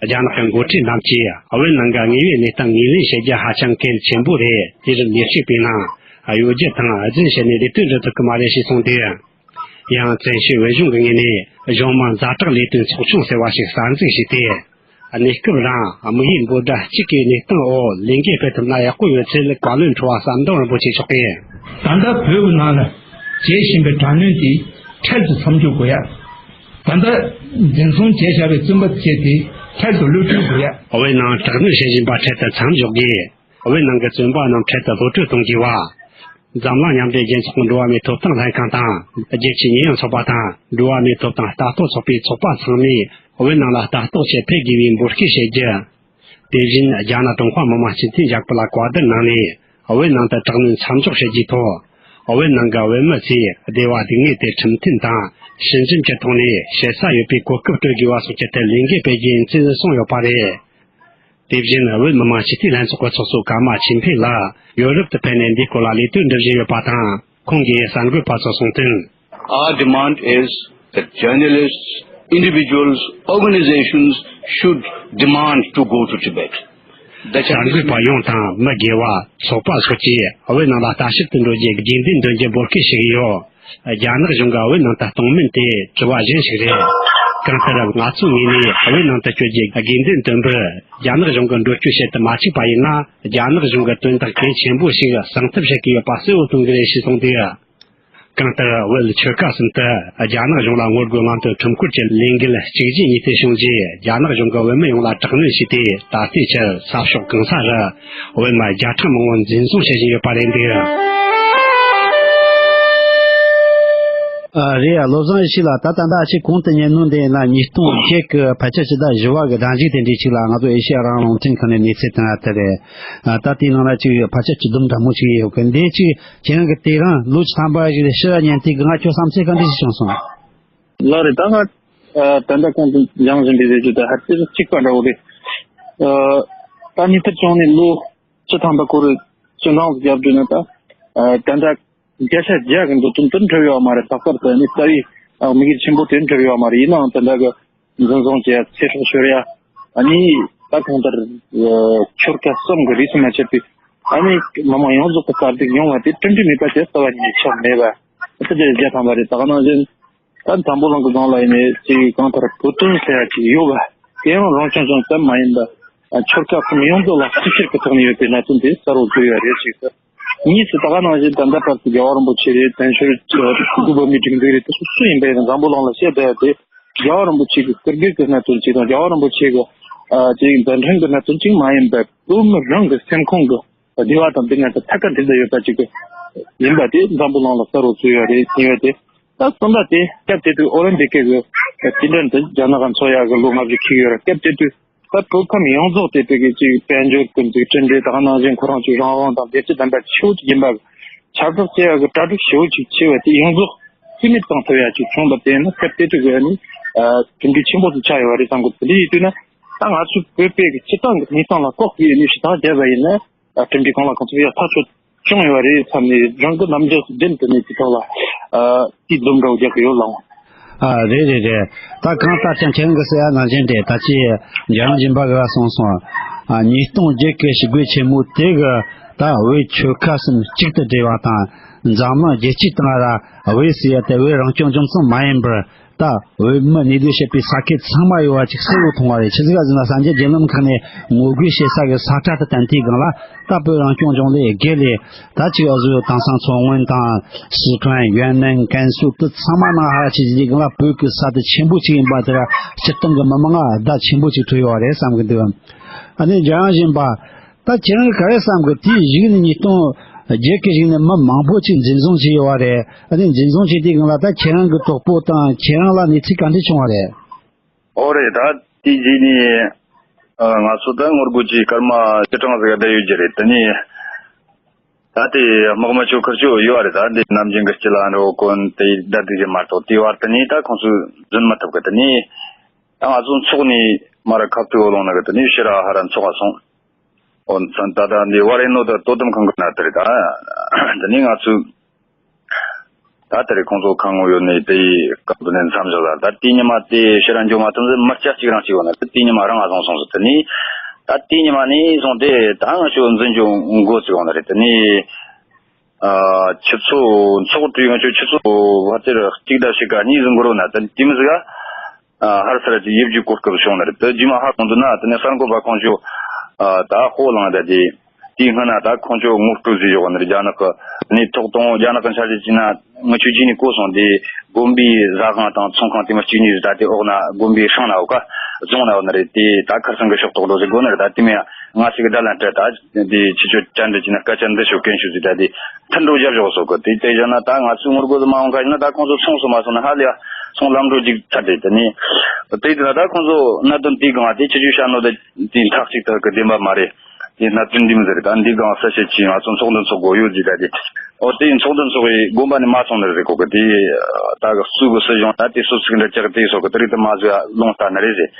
རྒྱ་ནག་གི་འགོ་ཁྲིད་རྣམས་ཀྱིས་བོད་ནང་གི་དངོས་ཡོད་གནས་སྟངས་ངོས་ལེན་བྱེད་རྒྱུ་ཧ་ཅང་གལ་ཆེན་པོ་རེད། དུས་རབས་ཉེར་གཅིག་པའི་ནང་གཡོ་སྒྱུ་དང་རྫུན་བཤད་ནས་ལས་དོན་འགྲུབ་ཐུབ་ཀྱི་མ་རེད་ཞེས་གསུངས་འདུག་ཡང་བཙན་བྱོལ་བོད་གཞུང་གི་ངོས་ནས་གཞུང་མང་ཛ་དྲག་ལས་དོན་ཚོགས་ཆུང་ཟེར་བ་ཞིག་གསར་འཛུགས་བྱས་ཏེ། གནས་སྐབས་རིང་དམིགས་ཡུལ་འབོད་སྒྲ་གཅིག་གི་གནས་སྟངས་འོག་ལས་འགུལ་སྤེལ་ཐུབ་ན་ཡག་པོ་ཡོད་ཚུལ་བཀའ་བློན་ཁྲི་པ་ཟམ་གདོང་རིན་པོ་ཆེ་མཆོག་གིས། ད་ལྟ་བོད་ཀྱི་ནང་ལ་བྱེད་བཞིན་པའི་དྲག་གནོན་དེ་འཕྲལ་དུ་མཚམས་འཇོག་དགོས་ཡ། ད་ལྟ་འཛིན་བཟུང་བྱས་བཞག་པའི་བཙོན་པ་བཅས་དེ་འཕྲལ་དུ་གློད་བཀྲོལ་དགོས་ཡ། བོད་ནང་དྲག་གནོན་བྱེད་བཞིན་པ་འཕྲལ་དུ་མཚམས་འཇོག་དགོས། བོད་ནང་གི་བཙོན་པ་རྣམས་འཕྲལ་དུ་གློད་བཀྲོལ་གཏོང་དགོས་པ། འཛམ་གླིང་མཉམ་འབྲེལ་རྒྱལ་ཚོགས་འགྲོ་བ་མིའི་ཐོབ་ཐང་ལྷན་ཁང་དང་། རྒྱལ་སྤྱིའི་ཉེས་ཡངས་ཚོགས་པ་དང་། འགྲོ་བ་མིའི་ཐོབ་ཐང་ལྟ་རྟོག་ཚོགས་པའི་ཚོགས་པ་ཚང་མས་བོད་ནང་ལ་ལྟ་རྟོག་ཆེད་ཕེབས་དགོས་པའི་འབོད་སྐུལ་བྱེད་རྒྱུ། དེ་བཞིན་རྒྱ་ནག་ཀྲུང་ཧྭ་མི་དམངས་སྤྱི་མཐུན་རྒྱལ་ཁབ་ལ་བཀའ་བསྡུར་གནང་ནས། བོད་ནང་དུ་དྲག་གནོན་མཚམས་འཇོག་བྱེད་རྒྱུའི་ཐོག་བོད་ནང་གི་བོད་མི་ཚོས་བདེ་བ་སྡུག་བསྔལ་དེ་ཁྲིམས་མཐུན་དང་སྲིད་འཛིན་གྱི་ཐོག་ནས་བྱེད་ས་ཡོད་པའི་གོ་སྐབས་སྤྲོད་དགོས་པ་སོགས་ཀྱི་ཐད་ལས་འགུལ་སྤེལ་རྒྱུ་ཡིན་ཚུལ་གསུངས་ཡོད་པ་རེད། དེ་བཞིན་བོད་མི་མང་སྤྱི་འཐུས་ལྷན་ཚོགས་ཀྱི་ཚོགས་གཙོ་ཀརྨ་ཆོས་འཕེལ་ལགས་ཡོ་རོབ་ཏུ་ཕེབས་ནས་འདིའི་སྐོར་ལ་ལས་དོན་སྒྲུབ་བཞིན་ཡོད་པ་དང་། ཁོང་གིས་གསར་འགོད་པ་ཚོར་གསུངས་དོན། Our demand is that journalists, individuals, organizations should demand to go to Tibet. The གསར་འགོད་པ་ཡོངས་དང་མི་སྒེར་བ། ཚོགས་པ་སོགས་ཀྱིས་བོད་ནང་ལ་ལྟ་ཞིབ་ཏུ་འགྲོ་རྒྱུའི་དགོས་འདུན་འདོན་རྒྱུ་འབོད་སྐུལ་ཞུ་གི་ཡོད། རྒྱ་ནག་གཞུང་གིས་བོད་ནང་དུ་གཏོང་མིན་དེ་དྲི་བ་གཞན་ཞིག་རེད། གང་ལྟར་ང་ཚོའི་ངོས་ནས་བོད་ནང་དུ་བསྐྱོད་རྒྱུའི་དགོས་འདུན་བཏོན་པར། རྒྱ་ནག་གཞུང་གིས་འགྲོ་སྐྱོད་བྱེད་དུ་མ་བཅུག་པ་ཡིན་ན། རྒྱ་ནག་གཞུང་གི་དོན་དག་གལ་ཆེན་པོ་ཞིག་གསང་ཐབས་བྱེད་ཀྱི་ཡོད་པ་གསལ་བོ་སྟོན་གྱི་རེད་ཞེས་གསུངས་འདུག། གང་ལྟར་བོད་ཆོལ་ཁ་གསུམ་དུ་རྒྱ་ནག་གཞུང་ལ་ངོ་རྒོལ་ངང་དུ་ཁྲིམས་བཀོད་ཀྱི་ལས་འགུལ་གཅིག་རྗེས་གཉིས་མཐུད་བྱུང་རྗེས། རྒྱ་ནག་གཞུང་གིས་བོད་མི་ཡོངས་ལ་དྲག་གནོན་བྱས་ཏེ། ད་ལྟའི་ཆར་ས་ཕྱོགས་གང་ས་རུ་བོད་མི་བརྒྱ་ཕྲག་མང་བོ་འཛིན་བཟུང་བྱེད་བཞིན་ཡོད་པ་རེད་འདུག། ཨ། རེད་ཡ། བློ་བཟང་ཡེ་ཤེས་ལགས། ད་ད་ལྟ་ཅིག་གོང་དུ་ཉན་ནོ་འདི་ཡིན་ན། ཉིས་སྟོང་བརྒྱད་གི་ཕལ་ཆེར་ཕྱི་ཟླ་བཞི་བ་གི་གདན་ཞུ་དེ་འདྲ་ཅིག་ལ་ང་ཚོ་ཨེ་ཤེ་ཡ་རང་དབང་རླུང་འཕྲིན་ཁང་ནས་གནས་ཚུལ་བཏོན་ཡ་དེ་རེད། ཨ། ད་དེའི་ནང་ན་ཅིག་ཕལ་ཆེར་སྤྱི་སྡོམ་འདྲ་མོ་ཅིག་ཡོད་གི། འདི་ཅིག་ཁྱེད་རང་གིས་དེ་རིང་ལོ་བཅུ་ཐམ་པ་ཞིག་ཕྱིར་ར་ཉན་དུས་ཀྱི་ང་ཁྱོད་བསམ་ཚུལ་ག་འདྲ་ཞིག་བྱུང་སོང་། ལགས་རེད། ད་ང་ཨ་ད་ལྟ་གོང་དུ་སྦྱངས་བཞིན་པའི་ཟེར་རྒྱུ་དེ་ཧ་ཅང་གཅིག་པ་འདྲ་བོ་རེད། ཨ། ད་ཉིན་ཐར་བྱུང་ནས་ལོ་བཅུ་ཐམ་པ་སྐོར་རེད། བཅུ་གྲངས་སུ་བརྒྱབ་འགྲོ་ན། ད་ཨ་ད་ལྟ་བརྒྱ་ཆ་བརྒྱ་གི་འགྲོ་དོན་དེ་འགྲུབ་ཡོད་མ་རེད། ལྷག་པར་དུ་ནི་རྩ་བའི་ཨ་དམིགས་ཡུལ་ཆེན་པོ་དེ་འགྲུབ་ཡོད་མ་རེད། ཡིན་ནའང་ད་ལྟ་གི་འཛིན་བཟུང་བྱས་ཡ། ཚེ་སྲོག་ཤོར་ཡ། ཨ་ནི་ད་གང་ལྟར་ཨ་ཆོལ་ཁ་གསུམ་གྱི་རིས་སུ་མ་ཆད་པའི་ཨ་ནི་མི་མང་ཡོངས་རྫོགས་ཀྱི་དཀའ་སྡུག་མྱོང་བ་དེ་གྲུབ་འབྲས་མེད་པ་དེ་རྩ་བ་ཉིད་ནས་ཆགས་མེད་པ། ཨ་ཙི་དེ་བརྒྱ་ཐམ་པ་རེད། ད་ག་ནང་བཞིན་ད་འཛམ་བུ་གླིང་གི་སྒང་ལ་ཡིན་ནའི་ཅིག་གང་ལྟར་བོད་དོན་ཟེར་ཡ་ཅིག་ཡོད་པ། དེ་ཡང་རང་སྐྱོང་ལྗོངས་ཙམ་མ་ཡིན་པ། ཨ་ཆོལ་ཁ་གསུམ་ཡོངས་རྫོགས་ལ་གཅིག་གྱུར་གྱི་ཐོག་ནས་ཡོད་པའི་གནད་དོན་དེ་གསལ་བོ་བཟོས་ཡོད་རེད། གཅིག་ཏུ། གཉིས་སུ་ད་ག་ནང་བཞིན་ད་ལྟ་བར་དུ་རྒྱལ་བ་རིན་པོ་ཆེ་རེད། བཙན་བྱོལ་དབུ་མའི་སྒྲིག་འཛུགས་རེད། དེ་ཚོ་སུ་ཡིན་པ་ཡིན་ན་འཛམ་བུ་གླིང་ལ་བཤད་བསྡད་ཡ་དེ། རྒྱལ་བ་རིན་པོ་ཆེ་གི་བཀུར་འོས་ཀྱི་གནད་དོན་ཅིག་དང་། རྒྱལ་བ་རིན་པོ་ཆེ་གི་ཨ་ཅིག་མཛད་འཕྲིན་གྱི་གནད་དོན་ཅིག་མ་ཡིན་པར། བོད་མི་རང་གི་སེམས་ཁོང་གི་བདེ་བ་དང་སྡུག་བསྔལ་དེ་ཐད་ཀར་འབྲེལ་བསྡད་ཡོད་པ་ཅིག་ཡིན་པ་དེ་འཛམ་བུ་གླིང་ལ་གསལ་བོ་བཟོས་ཡོད་རེད། ཡིན་ཡོད་དེ། ད་གསུམ་པ་དེ་སྐབས་དེ་དུས་ཨོ་ལིམ་པིག་གི་རྩེད་འགྲན་དེ་རྒྱ་ནག་ག་འཚོགས་ཡག་གི་ལོ་ལྔ་བཅུ་འཁེལ་ཡོད་རེད། སྐབས་དེ་དུས་ད་བོད་ཁམས་ཡོངས་རྫོགས་དེ་བོད་ཀྱི་ཅིག་དཔལ་འབྱོར་གྱི་འཛུགས་སྐྲུན་རེད། ད་ག་ནང་བཞིན་ཁོ་རང་ཚོའི་རང་དབང་དང་བདེ་སྐྱིད་ལྡན་པ་ཆེ་བོ་ཅིག་ཡིན་པ། ཁྱབ་བསྒྲགས་བྱེད་ཡག་གི་གྲ་སྒྲིག་ཞེ་བོ་ཅིག་ཆེ་བ་དེ་ཡོངས་རྫོགས་རྩིས་མེད་བཏང་ཐུབ་ཡག་ཅིག་བྱུང་བ་དེ་ནི་སྐབས་དེ་དུས་ཀྱི་ནི་ཨ་གྲུབ་འབྲས་ཆེན་པོ་ཞིག་ཆགས་ཡོད་པ་རེད་བསམ་གི། དེ་འདྲ་ཡིན་དུས་ན། ད་ང་ཚོའི་བོད་པའི་གི་སྤྱི་བཏང་གི་གནས་སྟངས་ལ་ལྐོག་གི་ནི་ཞུ་དག་བརྒྱབ་པ་ཡིན་ན། ཨ་གྲུབ་འབྲས་གང་ལ་གང་འཚམ་ཡག་ཐག་ཆོད་བྱུང་ཡོད་པ་རེད་བསམ་ནས། རང་གི་རྣམ་འགྱུར་རྒྱུན་དུ་ནས་དེ་ཐོག་ལ་ཨ་དེ་སྡོམ་འདྲ་བོ་རྒྱག་གི་ཡོད་ལགས། ཨ་རེད་རེད་རེད། ད་གང་ལྟར་ཀྱང་ཁྱེད་རང་གི་ཟེར་ཡ་ནང་བཞིན་རེད། ད་ཅི་རྒྱལ་རོང་སྦྱིན་པ་གིས་གསུངས་སོང་། ཨ་ཉིས་སྟོང་བརྒྱད་ཀྱི་ཞི་རྒོལ་ཆེན་མོ་དེ་གིས་ད་བོད་ཆོལ་ཁ་གསུམ་གཅིག་ཏུ་སྒྲིལ་བ་དང་། འཛམ་གླིང་རྒྱལ་སྤྱིའི་སྟེང་ལ་བོད་ཟེར་ཡ་དེ་བོད་རང་སྐྱོང་ལྗོངས་ཙམ་མ་ཡིན་པར། ད་བོད་མི་གནས་སྡོད་བྱེད་པའི་ས་ཁུལ་ཚང་མ་ཡོད་པ་ཅིག་གསལ་བོ་མཐོང་བ་རེད། ཆི་ཟིག་ག་ཟེར་ན། གསར་འགྱུར་བརྒྱུད་ལམ་ཁག་ནས་ངོ་རྒོལ་བྱེད་ས་གི་ས་ཁྲ་དེ་བསྟན་དུས་སྒང་ལ། ད་བོད་རང་སྐྱོང་ལྗོངས་ལས་བརྒལ་ལས། ད་ཅིག་ཨ་ཟུ་དེང་སང་མཚོ་སྔོན་དང་། སི་ཁྲོན། ཡུན་ནན། ཀན་སུའུ་དེ་ཚང་མ་ནང་ཧ་ཅིག་ཟིག་སྒང་ལ་བོད་ཀྱི་ས་དེ་ཆེན་པོ་ཅིག་ཡིན་པ་དེ་ར། སྤྱིར་བཏང་གི་མི་མང་ང་བརྡ་ཆེན་པོ་ཅིག་ཐོས་ཡོད་རེད་བསམ་གི་འདུག། ཨ་ནི་རྒྱལ་རོང་སྦྱིན་པ། ད་ཁྱེད་རང་གིས་ག་རེ་བསམ་གི། དེའི་གཞུག་ནས་ཉིས་སྟོང་བརྒྱད་ཀྱི་གཞུག་ནས་མི་མང་པོ་ཅིག་འཛིན་བཟུང་བྱས་ཡོད་རེད། ཨ་ནི་འཛིན་བཟུང་བྱས་དུས་སྒང་ལ་ད་ཁྱེད་རང་གི་གྲོགས་པོ་དང་ཁྱེད་རང་ལ་གནས་ཚུལ་ག་འདྲ་བྱུང་བ་རེད། ཨོ་རེད། ད་དེའི་རྗེས་ནས་ཨ་ང་ཚོ་ད་ངོ་རྒོལ་གྱི་སྐར་མ་བཅུ་གྲངས་ཟིག་བསྡད་ཡོད་ཀྱི་རེད། དེ་ནས་ད་དེ་དམག་མི་ཆོ་ཁིར་ཆོ་ཡོད་རེད། ད་འདི་ནམ་རྒྱུན་གྱི་སྤྱི་ལ་འགྲོ་གོ་དེ་བསྡད་དུས་ཀྱི་མ་གཏོགས། དེའི་བར་དེ་ནས་ད་ཁོང་ཚོས་འཛིན་མ་ཐུབ་གི། དེ་ནས་ད་ང་ཚོ་འཚོགས་ནས་མར་ཁ་ཐུག་ལོང་ན་གི། དེ་ནས་ཕྱིར་ར་ཧ་ར་འཚོགས་སོང་། ཨོ་ད་ད་འདི་ཝ་རེ་ནོ་ད་དོ་དམ་ཁང་གི་ནང་དེ་རེད། ད་དེ་ནས་ང་ཚོས་ད་དེ་རེད། ཁོང་ཚོ་ཁ་ངོ་ཡོད་ནས་དེ་ཡི་སྐབས་དེ་ནས་མཚམས་བཞག་ལ། ད་དེའི་ཉི་མ་དེ་ཕྱིར་ར་འགྱོ་མ་ཐུབ་ཟེར། མི་སྐྱ་གཅིག་རང་གཅིག་ཡོད་ན། དེ་དེའི་ཉི་མ་རང་ང་བཟུང་སོང་ཟེར། དེ་ནས་ད་དེའི་ཉི་མ་ནས་བཟུང་སྟེ་ད་ང་ཚོ་འཛིན་སྐྱོང་འགོ་བཙུགས་ཡོང་ནི་རེད། དེ་ནས་ཨ་ཆུ་ཚོད་འཚོགས་དུས་ང་ཚོ་ཆུ་ཚོད་ཕལ་ཆེར་གཅིག་དང་ཕྱེད་ཀ་གཉིས་ཟིན་འགོར་ན། དེ་དེ་མི་ཟིག་ག་ཨ་ཧར་སར་ཅིག་ཡིབ་རྒྱུའི་གོ་སྐབས་བྱུང་ནི་རེད། དེ་རྗེས་མ་ཧ་གོ་འདུག་ན། དེ་ནས་གསར་འགོད་པ་ཁོང་ཚོ་ཨ་ད་ཧོ་ལངས་ད་དེ། དེའི་སྔོན་ན་ད་ཁོང་ཚོ་ངོ་སྤྲོད་ཟིག་ཡོད་ནི་རེད། རྒྱ་ནག་གི་ནས་ཐོག་དང་། རྒྱ་ནག་གི་འཆར་གཞི་བྱས་ན་ངི་ཆོས་རྗེས་ནས་གོ་སོང་། དེ་དགོན་པའི་ཟ་ཁང་དང་ཚོང་ཁང་དེ་མ་གཅིག་གཉིས་ཟིག་ད་དེ་འོག་ན་དགོན་པའི་སྲང་ན་འོག་ག་རྫོང་ན་ཡོད་ནི་རེད། དེ་ད་ཁར་སང་གི་ཕྱོགས་གཏོགས་འགྲོ་ཟིག་དགོས་ནི་རེད། ད་དེ་མིན་ ང་ཞིག་གི་དགྲ་ལན་སྤྲད་ད་དེ་ཁྱེད་ཆོས་བཅར་འདྲི་བྱས་ན་སྐད་ཆ་འདི་ཤོད་གན་ཤོད་ཟིག་ད་དེ་མཐུན་འགྲོ་རྒྱབ་བཞག་སོ་གི། དེ་དེ་བཞག་ན་ད་ང་ཚོའི་ངོ་རྒོལ་དུ་མ་འོང་ཁ་ཞིག་ན་ད་ཁོང་ཚོ་ཚོང་སོ་མ་སོང་ན་ཧ་ལས་ཡ་ཚོང་ལམ་འགྲོ་རྒྱུག་ཚར་ཏེ། དེ་ནས་དེ་དེ་ན་ད་ཁོང་ཚོ་གནད་དོན་དེའི་སྒང་དེ་ཁྱེད་ཆོས་བཤད་ནོ་དེ་དེ་མཐའ་གཅིག་ཏུ་གི་བདེན་པ་མ་རེད། དེ་གནད་དོན་འདི་མི་ཟེར་ད་འདི་སྒང་གསལ་བཤད་ཅིག་ང་ཚོ་ཚོགས་འདུ་འཚོགས་དགོས་ཡོད་ཟིག་ད་དེ། ཨོ་དེ་ཚོགས་འདུ་འཚོགས་པའི་དགོན་པ་ནས་མ་སོང་ནི་རེད་གོ་གི། དེ་ད་གི་སུ་གི་སྲིད་གཞུང་ད་དེ་སོ་ཚིག་འདྲ་ཅག་དེ་སོ་གི་དེ་རིགས་དུ་མ་བཟོས་ལོང་ལྟ་ནི་རེད་ཟེར།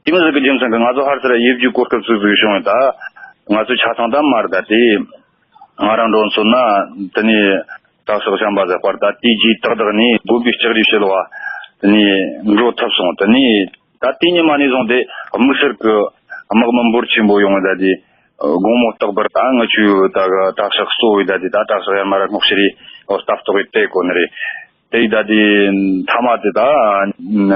དེ་མི་ཟིག་གི་རྒྱུ་མཚན་གི་ང་ཚོ་ཧར་ཚུར་ཡིབ་རྒྱུ་གོ་སྐབས་ཚུགས་ཚུགས་བྱུང་ཡོད་ད། ང་ཚོ་ཆ་ཚང་ད་མར་ད་དེ་ང་རང་འགྲོ་མཚོན་ན་དེ་ནས་གྲྭ་ཤག་གཞན་པ་ཟེར་པར་ད་དེ་རྗེས་ཏག་ཏག་ནས་དགོན་པའི་ལྕགས་རིའི་ཕྱི་ལོགས་དེ་ནས་འགྲོ་ཐུབ་སོང་། དེ་ནས་ད་དེ་ཉི་མ་ནས་བཟུང་སྟེ་དམིགས་བསལ་གི་དམག་མི་འབོར་ཆེན་པོ་ཡོང་བ་ད་དེ་དགོང་མོ་རྟག་པར་ད་ང་ཆུ་ད་གི་གྲྭ་ཤག་གཙོ་བོའི་ད་དེ་ད་གྲྭ་ཤག་ཡར་མར་སྔོག་བཤེར་རེ་ལྟ་རྟོག་གི་སྤྲད་གོ་ནི་རེད། དེ་ཡི་ད་དེ་མཐའ་མ་དེ་ད་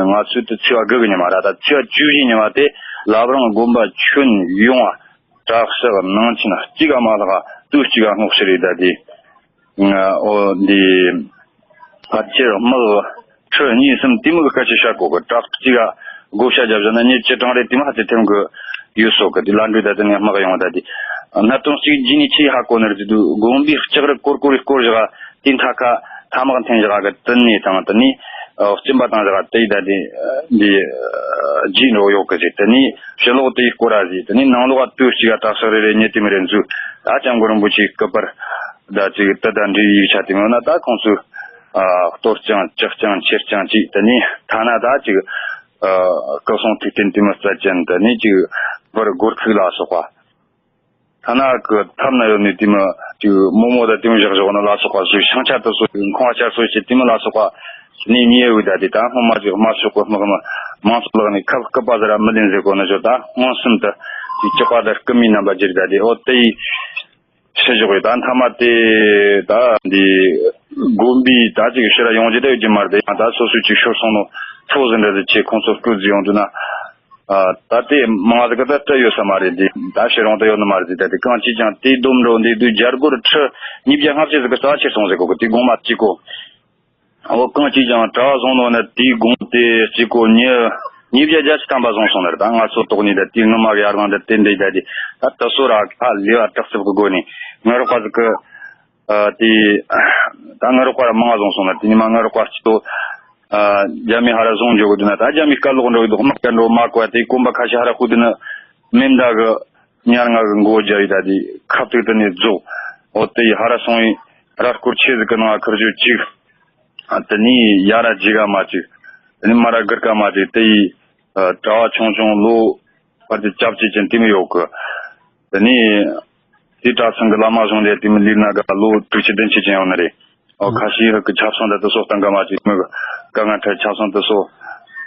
ང་ཚོའི་དུ་ཚེས་པ་དགུ་གི་ཉི་མ་ར་ད་ཚེས་པ་བཅུ་བཞི་ཉི་མ་དེ་བླ་བྲང་དགོན་པ་ཁྱོན་ཡོངས་ཨ་གྲྭ་ཤག་ནང་ཆེན་གཅིག་ག་མ་ལྷག་དུས་གཅིག་ག་སྔོག་བཤེར་རེ་ད་དེ་ཨོ་འདི་ཕལ་ཆེར་དམག་ཁྲི་གཉིས་གསུམ་དེ་མོ་གི་སྐད་ཆ་བཤད་གོ་གི། བྲག་གཅིག་ག་བགོ་བཤའ་བརྒྱབ་བཞག་ན་མྱི་བཅུ་གྲངས་རེ་དེ་མོ་ཧ་ཅང་ཐེམ་གི་ཡོད་སོ་གི། དེ་ལ་འགྲོ་ད་དེ་ནས་དམག་ཡོང་ད་དེ་གནད་དོན་གཅིག་རྗེས་ནས་ཆེས་ཧ་གོ་ནི་རེད་དུ་དགོན་པའི་ལྕགས་རི་ཀོར་ཀོར་རེ་སྐོར་བཞག་དེ་མཐའ་ཁ་ཐ་མག་འཐེན་བཞག་གི། དེ་ནས་དང་དེ་ནས་ཨ་གཅིན་པ་བཏང་བཞག་དེ་ཡི་ད་དེ་འདི་རྗེས་འགྲོ་ཡོད་གི་ཟེར། དེ་ནས་ཕྱི་ལོགས་དེ་ཡི་སྐོར་ར་ཟེར། དེ་ནས་ནང་ལོགས་ལ་དུས་གཅིག་ག་གྲྭ་ཤག་རེ་རེ་ཉེ་དེ་མི་རེ་འཛུལ་ད་སྐྱབས་མགོན་རིན་པོ་ཆེའི་སྐུ་པར་ད་ཅིག་དེ་ད་འབྲེལ་ཡིག་ཆ་དེ་མོ་ན་ད་ཁོང་ཚོས་ཨ་གཏོར་རྐྱང་བཅག་རྐྱང་ཁྱེར་རྐྱང་ཅིག་དེ་ནས་ཐ་ན་ད་ཅིག་ཨ་སྐུ་སྲུང་ཐུགས་རྟེན་དེ་མོ་རྩ་ཅན་དེ་ནས་ཅིག་བར་སྒོར་ཐུག་ལ་སོགས་པ། ཐ་ན་གི་ཐབ་ན་ཡོད་ནི་དེ་མོ་ཅིག་མོག་མོག་ད་དེ་མོ་བཞག་བཞག་ན་ལ་སོགས་པ་བཟོས། ཤིང་ཆ་དེ་ཚོ་ཁང་བ་ཆར་སོ་ཞིག་དེ་མོ་ལ་སོགས་པ་ནས་ཉེ་བའི་ད་དེ་ད་སྔོན་མ་ཅིག་དམར་ཤོག་གི་དམག་མི་མང་ཚོགས་ལག་ནས་ཁབ་སྐུད་པ་ཟ་ར་མི་ལེན་ཟེར་གོ་ནི་ཆོ་ད་མངོན་སུམ་དུ་དེ་ལྕགས་པ་ད་སྐུད་མའི་རྣམ་པ་བསྒྱུར་ད་དེ་ཨོ་དེ་ཡི་ཕྱི་ཕྱོགས་ཡི་ད་མཐའ་མ་དེ་ད་འདི་དགོན་པའི་ད་ཅིག་ཕྱིར་ཡོང་རྒྱུ་ད་ཡོད་རྒྱུ་མ་རེད། ད་སོ་སོའི་ཅིག་ཤོར་སོང་ནོ་ཚོ་ཟིན་འདྲ་ཟིག་ཆེ་ཁོང་ཚོ་སྤྲོད་ཟིག་ཡོང་དུས་ན། ཨ་ད་ལྟའི་མང་ཟིག་གི་ད་སྤྲད་ཡོད་ས་མ་རེད། འདི་ད་ཕྱིར་ཡོང་ད་ཡོད་ནི་མ་རེད། ད་དེ་གང་ཅི་ཅང་དེའི་སྡོམ་འགྲོ་འདི་དུས་རྒྱ་སྒོར་ཁྲི་ཉིས་བརྒྱ་ལྔ་བཅུ་ཟིག་གི་རྩ་བ་ཁྱེར་སོང་ཟེར་གོ་གི། དེ་དགོང་མ་གཅིག་གོ། འོ་གང་ཅི་ཅང་གྲྭ་བ་བཟུང་ནོ་ན་དེའི་དགོང་དེ་གཅིག་གོ་ཉི་ཉིས་བརྒྱ་བརྒྱད་ཅུ་ཐམ་པ་བཟུང་སོང་ནི་རེད། ད་ང་ཚོ་ཐོག་ནས་ད་དེའི་སྔོན་མ་གི་ཡར་ལངས་ད་དེ་འདྲ་ད་དེ་ད་ད་སོ་ར་ཁ་ལེ་བ་དྲག་རྩུབ་གི་སྒོ་ནས་ངའི་རོགས་པ་ཟིག་གི་ཨ་དེ་ད་ངའི་རོགས་པ་ར་མང་བཟུང་སོང་ན་དེ་ཉི་མ་ངའི་རོགས་པ་གཅིག་ཏོ། ཨ་རྒྱ་མི་ཧ་ར་བཟུང་འཇོག་གི་འདུག་ན་ད་རྒྱ་མི་སྐད་ལོག་འགྲོ་གི་འདུག་དམག་ག་འགྲོ་མ་གོ་བ་དེ་གོམ་པ་ཁ་ཤས་ཧ་ར་ཁུ་དུ་ནི་མེ་མདའ་གི་ཉར་ང་གི་མགོ་རྒྱ་ཡི་ད་དེ་ཁབ་ཏིག་ཏུ་ནས་རྫོགས། འོ་དེ་ཡི་ཧ་ར་སོང་ཡི་ར་སྐོར་ཆེ་ཟིག་གི་ནང་ཁུར་རྒྱུ་གཅིག་ཨ་དེ་ནས་ཡ་ར་རྗེ་ག་མ་གཅིག་དེ་ནས་མ་ར་གིར་ག་མ་གཅིག་དེ་ཡི་ཨ་གྲྭ་བ་ཆུང་ཆུང་ལོ་བར་དུ་སྐྱབས་བཅོལ་ཅན་དེ་མི་ཡོད་གི། དེ་ནས་དེ་གྲྭ་ཚང་གི་བླ་མ་གཞུང་ལས་དེ་མི་ལིར་ན་ག་ལོ་དྲུག་ཅུ་བདུན་ཅུ་ཅན་ཡོང་ནི་རེད། ཨོ་ཁ་ཤས་ཧ་གི་ཆབ་སྲང་འདི་དུ་སོགས་བཏང་ག་མ་གཅིག་མི་གི་དཀའ་ངལ་འཕྲད་ཆབ་སྲང་དུ་སོགས་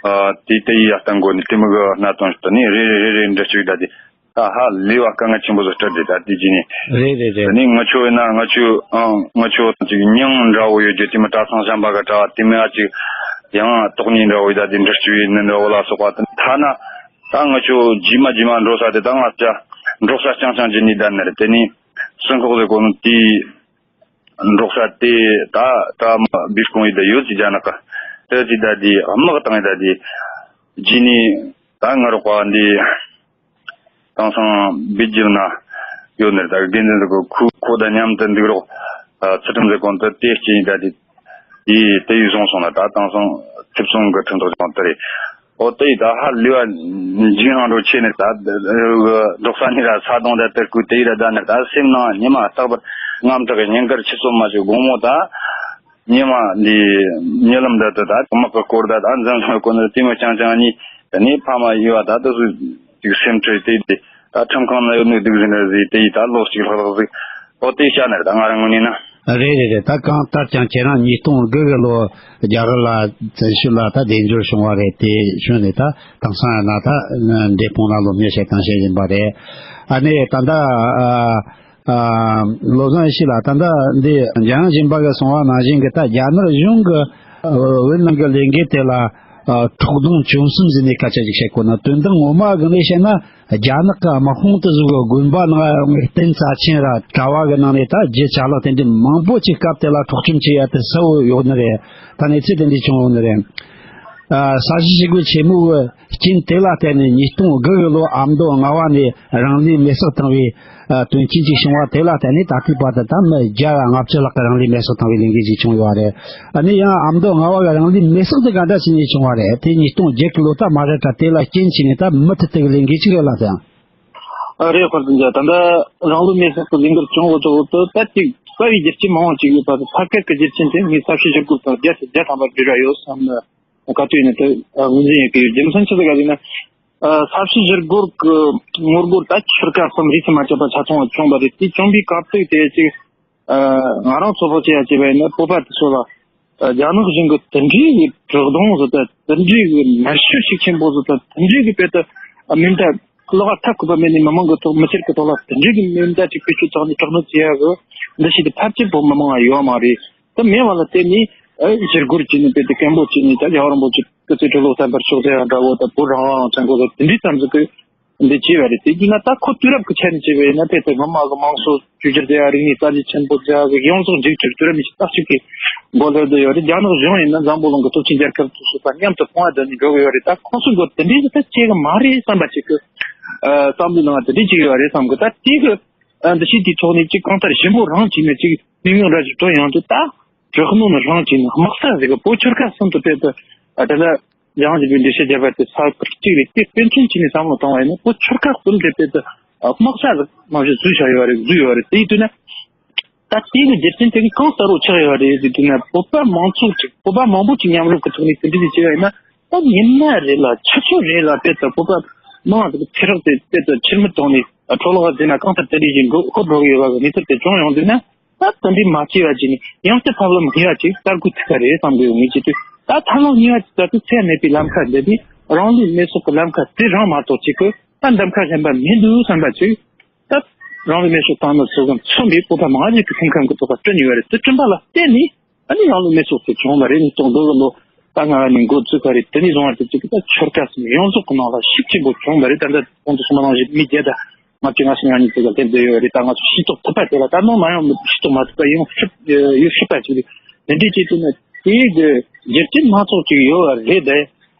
ཨ་དེ་དེ་ཡི་ཡ་བཏང་དགོས་ནི་དེ་མི་གི་གནད་དོན་ཞིག་ཏུ་ནི་རེ་རེ་རེ་རེ་འདྲི་བཅུག་ད་དེ་ད་ཧ་ལས་བ་དཀའ་ངལ་ཆེན་པོ་ཟིག་སྤྲད་དེ་ད་དེ་རྗེས་ནས་རེད་རེད་དེ་རེད། ནི་ང་ཆོ་ཡིན་ན་ང་ཆོ་ཨང་ང་ཆོ་ཅིག་མྱིང་འདྲ་བོ་ཡོད་རྒྱུ་དེ་མི་གྲྭ་ཚང་གཞན་པ་གི་གྲྭ་བ་དེ་མི་ཨ་ཅིག་ཡང་དོགས་གཉིས་འདྲ་བོ་ཡོད་ད་དེ་འདྲི་བཅུག་ཡིན་ནི་འདྲ་བོ་ལ་སོགས་པ་དེ་ཐ་ན་ད་ང་ཆོ་རྗེས་མ་རྗེས་མ་འགྲོ་ས་དེ་ད་ང་ཅག་འབྲོག་ས་རྐྱང་རྐྱང་གི་ནི་ད་ནི་རེད། དེ་ནི་སུན་ཁོག་ཟེར་གོ་ནི་དེ། འབྲོག་ས་དེ་ད་ད་མ་སྦིར་གོང་ཡི་ད་ཡོད་ཅི་རྒྱ་ནག་གི་དེ་ཅི་ད་དེ་དམག་བཏང་ཡི་ད་དེ་རྗེས་ནས་ད་ང་རོགས་པ་འདི་དེང་སང་སྦིར་རྒྱུད་ན་ཡོད་ནི་ད་དགེ་འདུན་ཟེར་གོ་ཁོ་ཁོ་ད་མཉམ་དུ་འདུག་རོགས། ཚུལ་ཁྲིམས་ཟེར་གོ་ད་དེ་སྐྱེ་ཡི་ད་དེ་དེ་དེ་ཡི་བཟུང་སོང་ན་ད་དེང་སང་ཚིག་བཙོང་གི་ཁྲིམས་ཐག་བཅད་དེ་རེད། ཨོ་དེ་ཡི་ད་ཧ་ལས་པ་འཇིགས་སྣང་འགྲོ་ཆེ་ནས་ད་འབྲོག་ས་ནས་ར་ས་དོང་ད་དེར་ཁུ་དེ་ཡི་ར་ད་ནས་ད་སེམས་ནང་ཉི་མ་རྟག་པར་རྔམ་དྲག་གི་ཉིན་དཀར་ཆུ་ཚོད་མ་ཅིག་དགོང་མོ་ད་ཉི་མ་འདི་ཉི་ལམ་ད་དུ་ད་དམག་གི་སྐོར་ད་ད་འཛིན་བཟུང་གོ་ནས་དེ་མོ་རྐྱང་རྐྱང་གཉིས་དེ་ནས་ཕ་མ་ཡི་བ་ད་དུ་སུ་ཅིག་སེམས་ཁྲལ་དེ་དེ་ད་ཁྲིམས་ཁང་ན་ཡོད་ནི་སྡུག་ཟིན་ར་ཟིག་དེ་ཡི་ད་ལོ་གཅིག་ལྷག་ལྷག་ཟིག་ཨོ་དེ་བྱ་ནས་ད་ང་རང་ངོས་ནས་ན། རེད་རེད་རེད། ད་གང་ལྟར་ཀྱང་ཁྱེད་རང་ཉིས་སྟོང་དགུ་གི་ལོ་རྒྱ་གར་ལ་བཙན་བྱོལ་ལ་ད་བདེ་འབྱོར་བྱུང་བ་རེད། དེ་བྱོན་ནས་ད་དེང་སང་ཡང་ན་ད་འབྲས་སྤུངས་ལ་སློབ་གཉེར་བྱེད་སྟངས་བྱེད་བཞིན་པ་རེད། ཨ་ནི་ད་ལྟ་ཨ་ཨ་བློ་བཟང་ཡེ་ཤེས་ལགས་ད་ལྟ་འདི་འཇམ་དབྱངས་སྦྱིན་པ་གིས་གསུངས་པ་ནང་བཞིན་གྱི་ད་རྒྱ་ནག་གཞུང་གི་ཨ་བོད་ནང་གི་ལས་འགུལ་དེ་ལ་ཨ་འཕྲོག་རྡུང་བཅོམ་གསུམ་ཟེར་ནས་སྐད་ཆ་ཅིག་བཤད་དགོས་ན། དོན་དག་ངོ་མ་གི་ནས་བཤད་ན། རྒྱ་ནག་གི་དམག་དཔུང་དེ་ཚོ་གི་དགོན་པ་ནང་རྟེན་རྩ་ཆེན་ར་གྲྭ་བ་གི་ནང་ནས་ད་རྒྱུ་ཅ་ལག་དེ་འདྲ་མང་པོ་ཅིག་བཀབ་དེ་ལ་འཕྲོག་བཅོམ་བྱེད་ཡ་དེ་གསལ་བོ་ཡོད་ནི་རེད། ད་གནས་ཚུལ་དེ་འདྲ་བྱུང་ཡོད་ནི་རེད། ཨ་ས་བྱི་ཞི་རྒོལ་ཆེན་མོ་གི་རྐྱེན་དེ་ལ་བརྟེན་ནས་ཉིས་སྟོང་དགུ་གི་ལོ་ཨ་མདོ་རྔ་བ་ནས་རང་ལུས་མེར་སྲེག་བཏང་བའི་ཨ་དོན་རྐྱེན་ཅིག་བྱུང་བ་དེ་ལ་བརྟེན་ནས་ད་ལྟའི་བར་དུ་ད་མི་བརྒྱ་ལ་ལྔ་བཅུ་ལྷག་གི་རང་ལུས་མེར་སྲེག་བཏང་བའི་ལས་འགུལ་ཅིག་བྱུང་ཡོད་རེད། ཨ་ནི་ཡང་ཨ་མདོ་རྔ་བ་གི་རང་ལུས་མེར་སྲེག་དེ་ག་འདྲ་བྱས་ནས་བྱུང་བ་རེད། དེ་ཉིས་སྟོང་བརྒྱད་གི་ལོ་ད་མ་རེད་དྲ། དེ་ལ་རྐྱེན་བྱས་ནས་ད་མུ་མཐུད་དེ་གི་ལས་འགུལ་ཅིག་རེད་ལ་ཟེར། ཨ་རེད། དཔལ་ལྡན་རྒྱལ། ད་ལྟ་རང་ལུས་མེར་སྲེག་གི་ལས་འགུལ་བྱུང་འོག་ཏུ་འོག་ཏུ་ད་ཅིག་རྩ་བའི་རྒྱུ་རྐྱེན་མང་བོ་ཅིག་ཡོད་པ་དང་། ཕ་སྐད་ཀྱི་རྒྱུ་རྐྱེན་དེ་ངས་ས་བྱི་ཞི་རྒོལ་དང་བརྒྱད་དང་བརྒྱ་ཐམ་པར་འབྲེལ་བ་ཡོད་བསམ་ན་ག་དུས་ཡིན་ན་དེ་ངོས་འཛིན་ཡོད་ཀྱི་ཡོད། རྒྱུ་མཚན་ཆི་ཟིག་ག་ཟེར་ན། ཨ་ས་བྱི་ཞི་རྒོལ་གི་ངོ་རྒོལ་ད་ཆོལ་ཁ་གསུམ་རིས་སུ་མ་ཆད་པ་ཆ་ཚང་བ་བྱུང་བ་རེད། དེ་བྱུང་བའི་སྐབས་དུས་དེ་ཅིག་ང་རང་ཚོ་ཕལ་ཆེར་ཡ་བྱས་པ་ཡིན་ན་བོད་པ་དེ་ཚོ་ལ་རྒྱ་ནག་གཞུང་གི་དེ་འདྲའི་གི་དྲག་གདོང་བཟོ་ལྟ། དེ་འདྲའི་གི་མནར་གཅོད་ཤུགས་ཆེན་པོ་བཟོ་ལྟ། དེ་འདྲའི་གི་དཔེ་ལྟ་མིང་བརྡ་ལོགས་ཀ་ཐབས་ཁུར་པ་མེད་ནས་མི་མང་གི་ཐོག་མི་སེར་གི་ཐོག་ལ་དེ་འདྲའི་གི་མིང་བརྡ་ཅིག་བེད་སྤྱོད་བཏང་ནས་དྲག་གནོན་བྱེད་ཡ་གི་འདུ་ཤེས་དེ་ཕལ་ཆེར་བོད་མི་མང་ལ་ཡོད་མ་རེད། དེ་མེད་པ་ལ་བརྟེན་ནས་ཨ་ཞི་རྒོལ་བྱས་ནས་དཔེ་དེ་སྐད་འབོད་བྱས་ནས་ད་རྒྱལ་བ་རིན་པོ་ཆེ་སྐུ་ཚེ་ཁྲི་ལོ་བརྟན་པར་ཤོག་ཟེར་ཡ་འདྲ་བོ་དང་། བོད་རང་དབང་རང་བཙན་དགོས་ཟེར་དེ་འདྲའི་ཙམ་ཟིག་གི་འདི་བྱས་པ་རེད། དེ་བརྒྱུད་ན་ད་ཁོ་དུས་རབས་ཀྱི་ཆ་ནས་བྱས་པ་ཡིན་ན་དེ་ལྟར་མི་དམངས་ཀྱི་དམངས་གཙོ་བཅོས་བསྒྱུར་བྱེད་ཡ། རིག་གནས་གསར་བརྗེ་ཆེན་པོ་བྱེད་ཡ་གི་ཡོངས་རྫོགས་འཇིགས་སྐྲག་དུས་རབས་ཉི་ཤུ་རྩ་གཅིག་གི་མགོ་ལྷོད་བསྡད་ཡོད་རེད། རྒྱ་ནག་གཞུང་ཡིན་ན་འཛམ་བུ་གླིང་གི་སྟོབས་ཆེན་རྒྱལ་ཁབ་དེ་ཚོ་དང་མཉམ་དུ་དཔུང་པ་བསྡུས་ནས་འགྲོ་གི་ཡོད་རེད། ད་ཁོ་ཚོའི་མགོ་དེ་འདྲའི་ཟིག་ད་བྱེད་གི་མ་རེད་བསམ་པ་ཅིག་གི་ཨ་བསམ་བློའི་ནང་དེ་འདྲའི་ཅིག་ཡོད་རེད་བསམ་གི། ད་དེ་གི་ཨ་འདུ་ཤེས་དེའི་ཐོག་ནས་ཅིག་གང་ལྟར་ཞིབ་མོ་རང་བྱས་ནས་ཅིག་མི་ངན་ར་ཅིག་བཏོན་ཡོང་དུས། ད་དྲག་གནོན་རང་བྱས་ནས་དམག་ས་ཟིག་གི་བོད་ཆོལ་ཁ་གསུམ་དུ་དཔེ་དེ་ཨ་དེ་ལ། ཡང་ཅིག་པའི་འགྲེལ་བཤད་བརྒྱབ་པ་དེ་ས་ཁུལ་གཅིག་རེད། དེ་དཔེ་མཚོན་བྱས་ནས་བསམ་བློ་བཏང་བ་ཡིན་ན་བོད་ཆོལ་ཁ་གསུམ་དེ་དཔེ་དེ་དམག་ས་ཟིག་ནང་བཞིན་བཟོས་བཞག་ཡོད་རེད། བཟོས་ཡོད་རེད། དེ་ཡིན་དུས་ན་ད་དེ་གི་རྒྱུ་རྐྱེན་དེ་གི་གང་ལྟར་རོ་ཆགས་ཡོད་རེད་ཟེར་དུས་ན། བོད་པ་མང་ཚོགས་ཅིག་བོད་པ་མང་པོ་ཅིག་མཉམ་རུབ་ཀྱི་ཐོག་ནས་དེ་འདྲ་ཞིག་བྱས་པ་ཡིན་ན། ད་ཉི་མ་རེ་ལ་ཆུ་ཚོད་རེ་ལ་དཔེ་དེ་བོད་པ་མང་དེ་གི་ཚེ་སྲོག་དེ་དཔེ་དེ་ཕྱིར་མི་གཏོང་ནས་འཕྲོ་བརླག་ཟེར་ན་གང་ལྟར་དེ་འདྲ་ཞིག་འགྲོ་ཤོར་འགྲོ་གི་ཡོད་པ་གི་གནས་ཚུལ་དེ་བྱུང་ཡོང་དུས་ན། ད་དེ་འདྲའི་མ་བྱས་པ་བྱས་ནས་ཡང་སྲིད་ཐབས་ལམ་གཉིས་པ་ཅིག་གསར་འགོད་ཐུབ་པ་རེད་བསམ་གི་ཡོད། ངས་བྱེད་དུས་ད་ཐབས་ལམ་གཉིས་པ་ཅིག་ད་དུང་ཚད་མེད་པའི་ལམ་ཁ་འདི་དེ་རང་ལུས་མེར་སྲེག་གི་ལམ་ཁ་དེ་རང་མ་གཏོགས་ཅིག་གི་ད་འདེམས་ཁ་གཞན་པ་མི་འདུག་བསམ་པ་ཅིག་ད་རང་ལུས་མེར་སྲེག་བཏང་ནོ་ཚོ་གི་མཚོན་པའི་བོད་པ་མང་ཞིག་གི་སེམས་ཁམས་ཀྱི་ཐོག་ལ་བསྐྲུན་ཡོད་རེད། དེ་བསྐྲུན་པ་ལ་བརྟེན་ནས་ཨ་ནི་རང་ལུས་མེར་སྲེག་དེ་བྱུང་བ་རེད། ཉིས་སྟོང་དགུ་གི་ལོ་ད་ང་ནས་འགོ་བཙུགས་པ་རེད། དེ་ནས་བཟུང་བ་དེ་ཅིག་གི་ད་ཆོལ་ཁ་གསུམ་ཡོངས་རྫོགས་ཀྱི་ནང་ལ་ཤུགས་ཆེན་པོ་བྱུང་བ་རེད། ད་ལྟ་གོང་དུ་གསུངས་པ་ནང་བཞིན་མི་བརྒྱ་དང་ལྔ་བཅུ་ང་གཉིས་ཙམ་ལ་སླེབས་བསྡད་ཡོད་རེད། ད་ང་ཚོ་ཤེས་རྟོགས་ཐུབ་པ་དེ་ལ་ད་ནང་ན་ཡང་ཤེས་རྟོགས་མ་ཐུབ་པ་ཡོང་སྲིད་ཡོད་སྲིད་པ་ཅིག་རེད། དེ་འདྲའི་ཆེད་དུ་ནི་དེའི་གི་རྒྱུ་རྐྱེན་སྣ་ཚོགས་ཅིག་ཡོད་པ་རེད་དེ།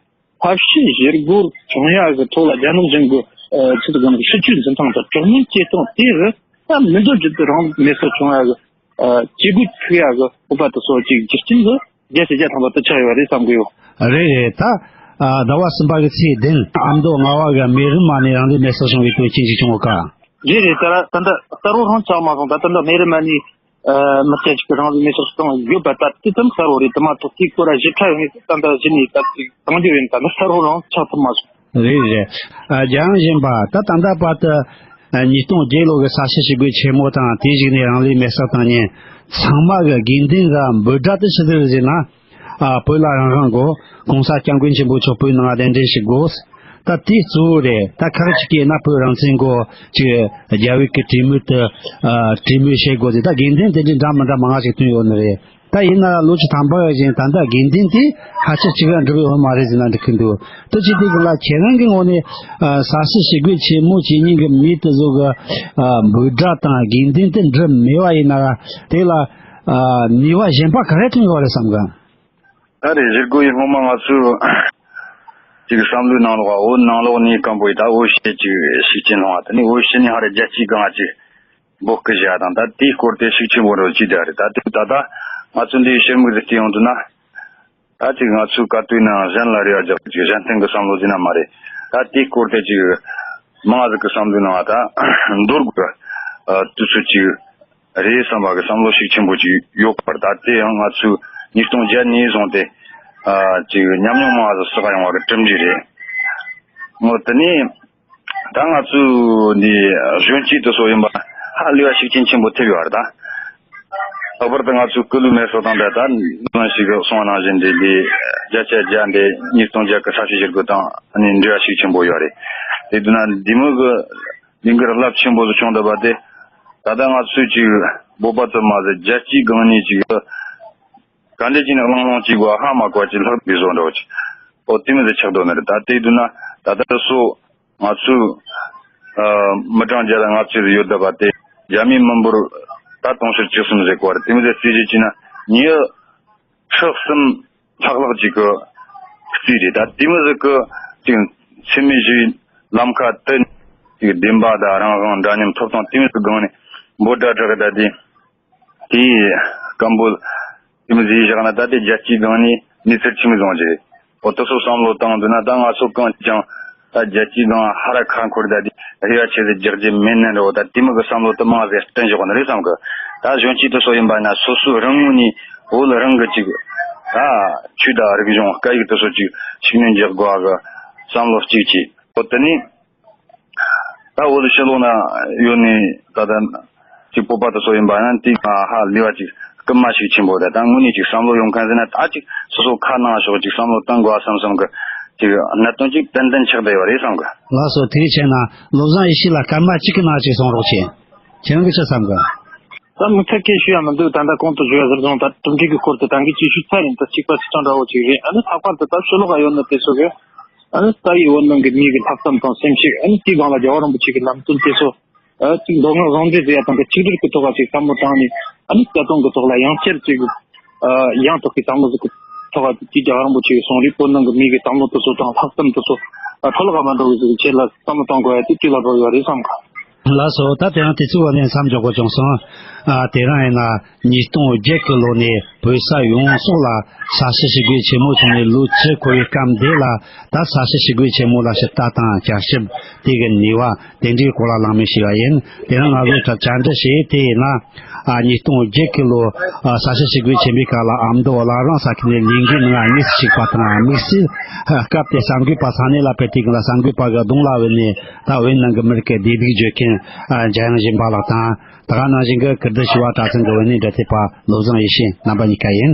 ཐབས་ཤེས་བཞིར་སྒོར་བྱུང་ཡག་གི་ཐོག་ལ་རྒྱ་ནག་གཞུང་གི་ཨ་ཆེད་དུ་སྒང་གི་སྲིད་ཇུས་འཛིན་སྟངས་དང་དྲག་གནོན་བྱེད་སྟངས་དེ་རུ་ད་མི་འདོད་རྒྱུ་དེ་རང་མེར་སྲེག་བྱུང་ཡག་གི་ཨ་སྐྱེ་དགུ་ཐུག་ཡག་གི་སྤོབས་པ་དེ་སོགས་ཀྱི་རྒྱུ་རྐྱེན་དུ་བརྒྱ་ཆ་བརྒྱ་ཐམ་པ་དུ་ཆགས་ཡོད་རེད་བསམ་གི་ཡོད། རེད་རེད། ད་ཨ་ཟླ་བ་གསུམ་པ་གི་ཚེས་བདུན་ཨ་མདོ་རྔ་བ་གི་མེ་རི་མ་ནས་རང་ལུས་མེར་སྲེག་བྱུང་བའི་དོན་རྐྱེན་ཞིག་བྱུང་ཡོད་ཀ། རེད་རེད། ད་ད་ལྟ་གསལ་བོ་རང་ཆགས་མ་སོང་། ད་ད་ལྟ་མེ་རི་མ་ནས་ཨ་མི་སྐྱ་གཅིག་གིས་རང་ལུས་མེར་སྲེག་བཏང་ཡོད་པ་ད་དེ་ཙམ་གསལ་བོ་རེད། དེ་མ་གཏོགས་དེའི་སྐོར་ལ་ཞིབ་ཕྲ་ཡོང་ངེས་ད་ལྟ་གཞི་ནས་ད་ཅིག་གང་འགྱུར་ཡིན་ད་ལྟ་གསལ་བོ་རང་ཆགས་ཐུབ་མ་སོང་། རེད་རེད། ཨ་རྒྱལ་ཡོངས་བཞིན་པ་ད་ད་ལྟ་བར་དུ་ཨ་ཉིས་སྟོང་བརྒྱད་ལོ་གི་ས་བྱི་ཞི་རྒོལ་ཆེན་མོ་དང་དེའི་གཞུག་ནས་རང་ལུས་མེར་སྲེག་བཏང་མཁན་ཚང་མ་གི་དགོས་འདུན་གི་འབོད་སྒྲ་དེ་ཆི་ཟིག་རེད་ཟེར་ན། ཨ་བོད་ལ་རང་དབང་དགོས། གོང་ས་སྐྱབས་མགོན་ཆེན་པོ་མཆོག་བོད་ནང་གདན་འདྲེན་ཞིག་དགོས། ད་དེ་གཙོ་བོ་རེད། ད་ཁག་ཅིག་གིས་ན་བོད་རང་བཙན་དགོས། ཅིག་རྒྱ་བོད་ཀྱི་གྲོས་མོལ་དུ་ཨ་གྲོས་མོལ་བྱེད་དགོས་ཟེར། ད་དགོས་འདུན་དེ་འདྲའི་འདྲ་མི་འདྲ་མང་ང་ཞིག་བཏོན་ཡོད་ནི་རེད། ད་ཡིན་ན་ལོ་བཅུ་ཐམ་པ་བཞིན་ད་ལྟ་དགོས་འདུན་དེ་ཕལ་ཆེར་གཅིག་ལ་འགྲུབ་ཡོད་མ་རེད་ཟེར་ན་འགྲིག་གི་འདུག་དེ་ཅི་སྟེ་གི་ལ་ཁྱེད་རང་གི་ངོས་ནས་ཨ་ས་བྱི་ཞི་རྒོལ་ཆེན་མོ་བྱེད་མཁན་གྱི་མི་དེ་ཚོ་གི་ཨ་འབོད་སྒྲ་དང་དགོས་འདུན་དེ་འགྲུབ་མེད་པ་ཡིན་ན་དེ་ལ་ཨ་ནུས་པ་གཞན་པ་ག་རེ་ཐོན་ཡོད་རེད་བསམ་གི། ད་རེས་ཞི་རྒོལ་ཡི་སྔོན་མ་ང་ཚོས་ཅིག་བསམ་བློའི་ནང་ལོགས་བོད་ནང་ལོགས་ནས་སྐམ་པོ་ཡི་ད་བོད་ཞེས་ཅིག་ཤུགས་རྐྱེན་སློང་བ་དེ་ནི་བོད་ཕྱི་ནས་ཧ་རེ་རྒྱལ་སྤྱིའི་སྒང་ཅིག་འབོད་སྐུལ་བྱས་དང་། ད་དེའི་སྐོར་དེ་ཤུགས་ཆེན་པོ་རུ་ཅིག་བསྡད་རེད། ད་དེ་ད་ལྟ་ང་ཚོ་འདིའི་ཕྱིར་མིག་ཟིག་བལྟས་ཡོང་དུས་ན། ད་ཅིག་ང་ཚོའི་བཀའ་བསྡུར་ནང་གཞན་ལ་རེ་བ་རྒྱག་ཅིག་གཞན་སྟེང་གི་བསམ་བློ་ཟིན་ན་མ་རེད། ད་དེའི་སྐོར་དེ་ཅིག་མང་ཟིག་གི་བསམ་བློའི་ནང་ད་འདོར་དགོས་དུས་ཚོད་ཅིག་རེད་བསམ་པ་གི་བསམ་བློ་ཤུགས་ཆེན་པོ་ཅིག་ཡོད་པར། ད་དེ་ཡང་ང་ཚོས་ཉིས་སྟོང་བརྒྱད་ནས་བཟུང་སྟེ་ཨ་ཅིག་ཉམས་མྱོང་མང་ཟིག་བསགས་ཡོང་བ་གི་གྲུབ་འབྲས་རེད། ངོ་། དེ་ནས་ད་ང་ཚོའི་འདི་གཞོན་སྐྱེས་དེ་ཚོ་ཡིན་པ་ཧ་ལས་པ་ཤུགས་རྐྱེན་ཆེན་པོ་ཐེབས་ཡོད་རེད་ད། ལྷག་པར་དུ་ང་ཚོའི་སྐུ་ལུས་མེ་སྲེག་བཏང་འདྲ་ད་ནང་ཞིག་གསུངས་པ་ནང་བཞིན་འདི་འདི་བརྒྱ་ཆ་བརྒྱ་འདི་ཉིས་སྟོང་བརྒྱད་གི་ས་བྱི་ཞི་རྒོལ་དང་ཨ་ནི་འབྲེལ་བ་ཤུགས་ཆེན་པོ་ཡོད་རེད། དེ་དུས་ན་འདི་མོ་གི་ལས་འགུལ་རླབས་ཆེན་པོ་ཟིག་བྱུང་བསྡད་པ་དེ། ད་ལྟ་ང་ཚོས་ཅིག་བོད་པ་ཙམ་མ་ཟད་རྒྱལ་སྤྱིའི་སྒང་ནས་ཅིག་ག་འདྲ་ཅིག་ནས་གླེང་སློང་བྱེད་དགོས་ཧ་མ་གོ་བ་ཅིག་ལྷག་པའི་བཟོ་འདྲ་བོ་ཅིག་འོ་དེ་མོ་ཟིག་ཆགས་འདུག་ནི་རེད། ད་དེ་དུས་ན་ད་ལྟ་སོ་ང་ཚོས་ཨ་མི་གྲངས་བརྒྱ་དང་ལྔ་བཅུ་ཟིག་ཡོད་བསྡད་པ་དེ་རྒྱ་མིའི་མི་འབོར་ད་དུང་ཕྱིར་བཅུ་གསུམ་ཟིག་གོ་བ་རེད། དེ་མོ་ཟིག་རྩིས་བྱེད་ཀྱི་ན་ཉི་ཤུ་གསུམ་ལྷག་ལྷག་ཅིག་གི་ རྩིས་རེད། ད་དེ་མོ་ཟིག་གི་ཅིག་འཚེ་མེད་ཞི་བའི་ལམ་ཁ་དེ་ཅིག་བདེན་པ་དང་རང་དབང་འདྲ་མཉམ་ཐོབ་ཐང་དེ་མོ་ཟིག་སྒང་ནས་འབོད་སྒྲ་བསྒྲགས་ད་དེ་དེའི་སྐད་འབོད་དེ་མོ་ཟིག་བཞག་ན། ད་དེ་རྒྱལ་སྤྱིའི་སྒང་ནས་གནས་ཚུལ་ཆི་མོ་བཟུང་རྒྱུ་རེད། འོ་དེ་ཚོ་བསམ་བློ་བཏང་འདུག་ན། ད་ང་ཚོ་གང་ཅང་ད་རྒྱལ་སྤྱིའི་སྒང་ཧ་ར་ཁ་འཁོར་ད་དེ་རེ་བ་ཆེ་ཟིག་རྒྱག་རྒྱུ་མེད་ནི་རེད། འོ་ད་དེ་མོ་གི་བསམ་བློ་དེ་མང་ཟིག་བསྐྲུན་བཞག་ནི་རེད་བསམ་གི། ད་གཞོན་སྐྱེས་དེ་ཚོ་ཡིན་པ་ན་སོ་སོའི་རང་ངོས་ནས་བོད་རང་གི་ཅིག་ད་ཆོས་དང་རིག་གཞུང་སྐད་ཡིག་དེ་ཚོ་ཅིག་ཤུགས་སྣོན་རྒྱག་དགོས་གི་བསམ་བློ་གཅིག་བྱས། འོ་དེ་ནས་ད་བོད་ཕྱི་ལོགས་ན་ཡོད་ནི་ད་ལྟ་ཅིག་བོད་པ་དེ་ཚོ་ཡིན་པ་ན་དེ་ང་ཧ་ལས་པ་ཅིག་སྐུལ་མ་ཤུགས་ཆེན་པོ་དང་། ད་དངོས་གནས་ཅིག་བསམ་བློ་ཡོང་མཁན་ཟེར་ན། ད་ཅིག་སོ་སོ་ཁ་ནང་ཕྱོགས་ཅིག་བསམ་བློ་གཏང་དགོས་བསམ་བསམ་གི་ཅིག་གནད་དོན་ཅིག་ཏན་ཏན་ཆགས་བསྡད་ཡོད་རེད་བསམ་གི། ལགས་སོ། དེ་རིང་ཁྱེད་ན་བློ་བཟང་ཡེ་ཤེས་ལ་སྐར་མ་གཅིག་གི་ནང་ཅིག་གསུང་རོགས་བྱེད། ཁྱེད་རང་གིས་ཆི་བསམ་གི། ད་མུ་མཐུད་སྐད་ཞུ་ཡ་མི་འདུག་ད་ལྟ་གོང་དུ་ཞུ་ཡ་ཟུར་བཟུང་ད་གྲུབ་འབྲས་ཀྱི་སྐོར་དུ་ད་གིན་སྐད་ཞུ་ཚར་ཡིན། ད་གཅིག་པ་གཅིག་རྐྱང་འདྲ་བོ་ཅིག་རེད། ཨ་ནི་ལྷག་པར་དུ་ད་ཕྱི་ལོགས་ལ་ཡོད་ནི་དེ་ཚོ་གི་ཨ་ནི་ད་ཡི་བོད་ནང་གི་མི་གི་ལྷག་བསམ་དང་སེམས་ཤུགས། ཨ་ནི་དེའི་སྒང་ལ་རྒྱལ་བ་རིན་པོ་ཆེ་གི་ལམ་སྟོན་དེ་ཚོ་ཨ་ཅིག་མདོ་སྔགས་ཟུང་འབྲེལ་ཟེར་ཡ་དང་གི་ཆིག་སྒྲིལ་གི་ཐོག་ལ་ཅིག་བསམ་བློ་བཏང་ནས། ཨ་ནི་སྐྱོ་གདུང་གི་ཐོག་ལ་ཡང་བསྐྱར་ཅིག་ཨ་ཡང་དག་གི་བསམ་བློ་ཟིག་གི་ཐོག་ལ་ཅིག་རྒྱལ་བ་རིན་པོ་ཆེ་གི་གསུང་རེད། བོད་ནང་གི་མི་གི་བསམ་བློ་དེ་ཚོ་དང་ལྷག་བསམ་དེ་ཚོ་ཨ་འཕྲོ་བརླག་མ་འགྲོ་བའི་ཟིག་གི་ཆེད་ལ་བསམ་བློ་གཏོང་དགོས་ཡ་དེ་དུས་ལ་འགྲོ་ཡོད་རེད་བསམ་གི། ལགས་སོ། ད་དེ་རིང་དུས་ཚོད་ལ་ལན་མཚམས་འཇོག་དགོས་བྱུང་སོང་། ཨ་དེ་རིང་ཡིན་ན་ཉིས་སྟོང་བརྒྱད་ཀྱི་ལོ་ནས་བོད་ས་ཡོངས་རྫོགས་ལ་ས་བྱི་ཞི་རྒོལ་ཆེན་མོ་བྱུང་ནས་ལོ་བཅུ་འཁོར་བའི་སྐབས་འདི་ལ། ད་ས་བྱི་ཞི་རྒོལ་ཆེན་མོ་ལ་ཕྱིར་ལྟ་དང་བསྐྱར་ཞིབ། དེ་གི་ནུས་པ་དེ་འདྲའི་སྐོར་ལ་གླེང་མོལ་བྱས་པ་ཡིན། དེ་རིང་ང་ཚོས་ད་བཅར་འདྲི་བྱས་དེ་ཡིན་ན། ཨ་ཉིས་སྟོང་བརྒྱད་ཀྱི་ལོ་ཨ་ས་བྱི་ཞི་རྒོལ་ཆེན་མོའི་སྐབས་ལ་ཨ་མདོ་བླ་བྲང་ས་ཁུལ་ནས་ལས་འགུལ་ནང་དམིགས་སུ་བཅུག་པ་དང་། དམིགས་བསལ་སྐབས་དེ་གསར་འགོད་པ་ས་གནས་ལ་ཕེབས་དུས་སྒང་ལ་གསར་འགོད་པ་གི་གདོང་ལ་བུད་ནས། ད་བོད་ནང་གི་མི་རིགས་ཀྱི་བདེ་སྡུག་བརྗོད་མཁན་ཨ་འཇམ་དབྱངས་སྦྱིན་པ་ལགས་དང་། ད་ག་ནང་བཞིན་གྱི་ཀིརྟི་བྱེས་པ་གྲྭ་ཚང་གི་འོས་མི་འབྲེལ་མཐུད་པ་བློ་བཟང་ཡེ་ཤེས། རྣམ་པ་གཉིས་ཀ་ཡིན།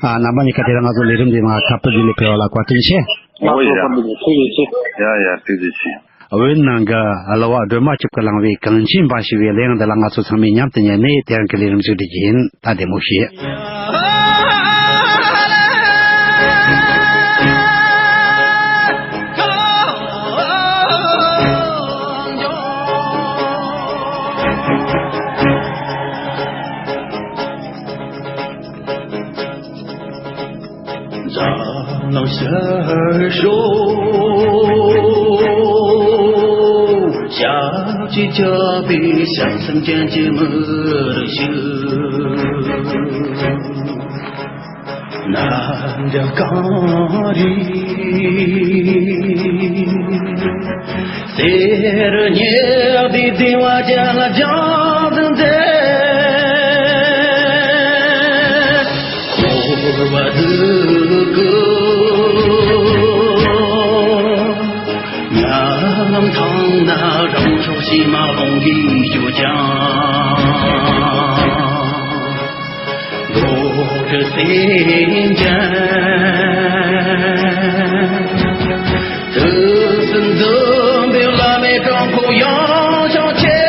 ཨ་རྣམ་པ་གཉིས་ཀ་དེ་རིང་ང་ཚོ་ལས་རིམ་འདིའི་ནང་ཁ་པར་བརྒྱུད་ལས་ཕེབས་པ་ལ་བཀའ་དྲིན་ཆེ། ང་ཚོ་ཨོ་ཡ། ཁོང་དེ་ནས་ཐུགས་རྗེ་ཆེ། ཡ་ཡ། ཐུགས་རྗེ་ཆེ། བོད་ནང་གི་གླུ་བ་སྒྲོལ་མ་སྐྱབས་ཀྱིས་བླངས་པའི་གངས་ཅན་པ་ཞེས་པའི་གླུ་དབྱངས་འདི་ལ་ང་ཚོ་ཚང་མས་མཉམ་དུ་ཉན་ནས་དེ་རིང་གི་ལས་རིམ་གཟིགས་བསྡད་རྒྱུ་ཡིན། ད་བདེ་མོ་བྱོས། འཛམ་གླིང་ཤར་ཕྱོགས། ཞབས་ཀྱིས་བཅགས་པའི་ཞབས་མཚམས་ཅན་གྱི་མི་རིགས་ཤིག། ནམ་འདྲ་གངས་རི། གསེར་ཉི་ཟླའི་ཟླ་བ་ཅན་ལ་སྦྱངས་ཟིན་ཏེ། འཁོར་བ་སྡུག་གི་ཉམས་ལེན་ཐང་ན། རང་ཕྱོགས་ཕྱི་མ་ལོང་གིས་སྐྱོ་ཀྱང་། འགྲོ་དྲུག་སེམས་ཅན། དུས་གསུམ་འཛིན་པའི་བླ་མའི་དྲུང་འཁོར་ཡང་བསྐྱངས་ཆེ།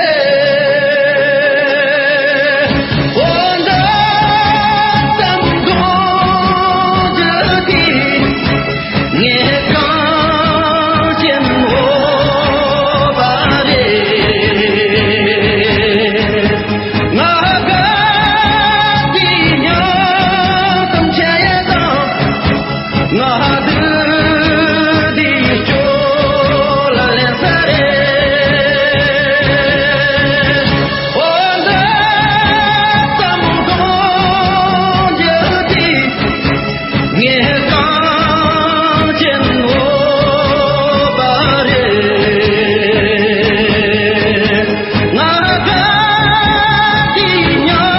འོ་ན་དམ་དགོངས་ཀྱི་དེ། ངས་གངས་ཅན་བོད་པ་རེད། ང་དགའ་བདེའི་སྙིང་གཏམ་འཆད་ཡས་དང་། ང་སྡུག་བདེའི་སྐྱོ་ལ་ལེན་ས་རེད། འོ་ན་དམ་དགོངས་ཀྱི་དེ། ངས་གངས་ཅན་བོད་པ་རེད། ང་དགའ་བདེའི་སྙིང་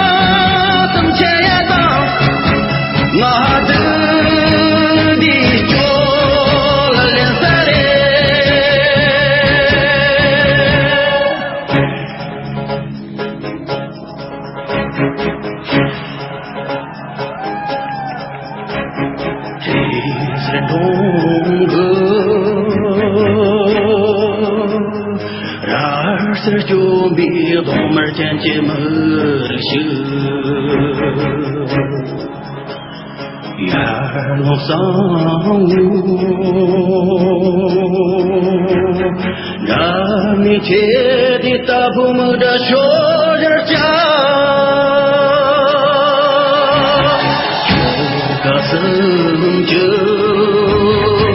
གཏམ་འཆད་ཡས་དང་། ང་སྡུག་བདེའི་སྐྱོ་ལ་ལེན་ས་རེད། དེ་ཕྱིར་འགྲོ་འདུག་ར་སར་སྐྱོམ་པའི་གདོང་དམར་ཅན་གྱི་མི་རིགས་ཤིག། ཡར་ལངས་སང་ངོ་། འགྲམ་ནས་ཁྱེར་ཏེ་རྟ་ཕོ་མི་འདྲ་ཤོ་ཡར་བཅག་ཁྱོ་ག་སུམ་ཅུ།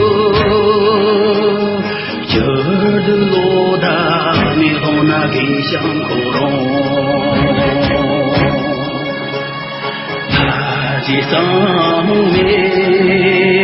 ཁོ་རང་ད་ཅི་བསམ་མེད།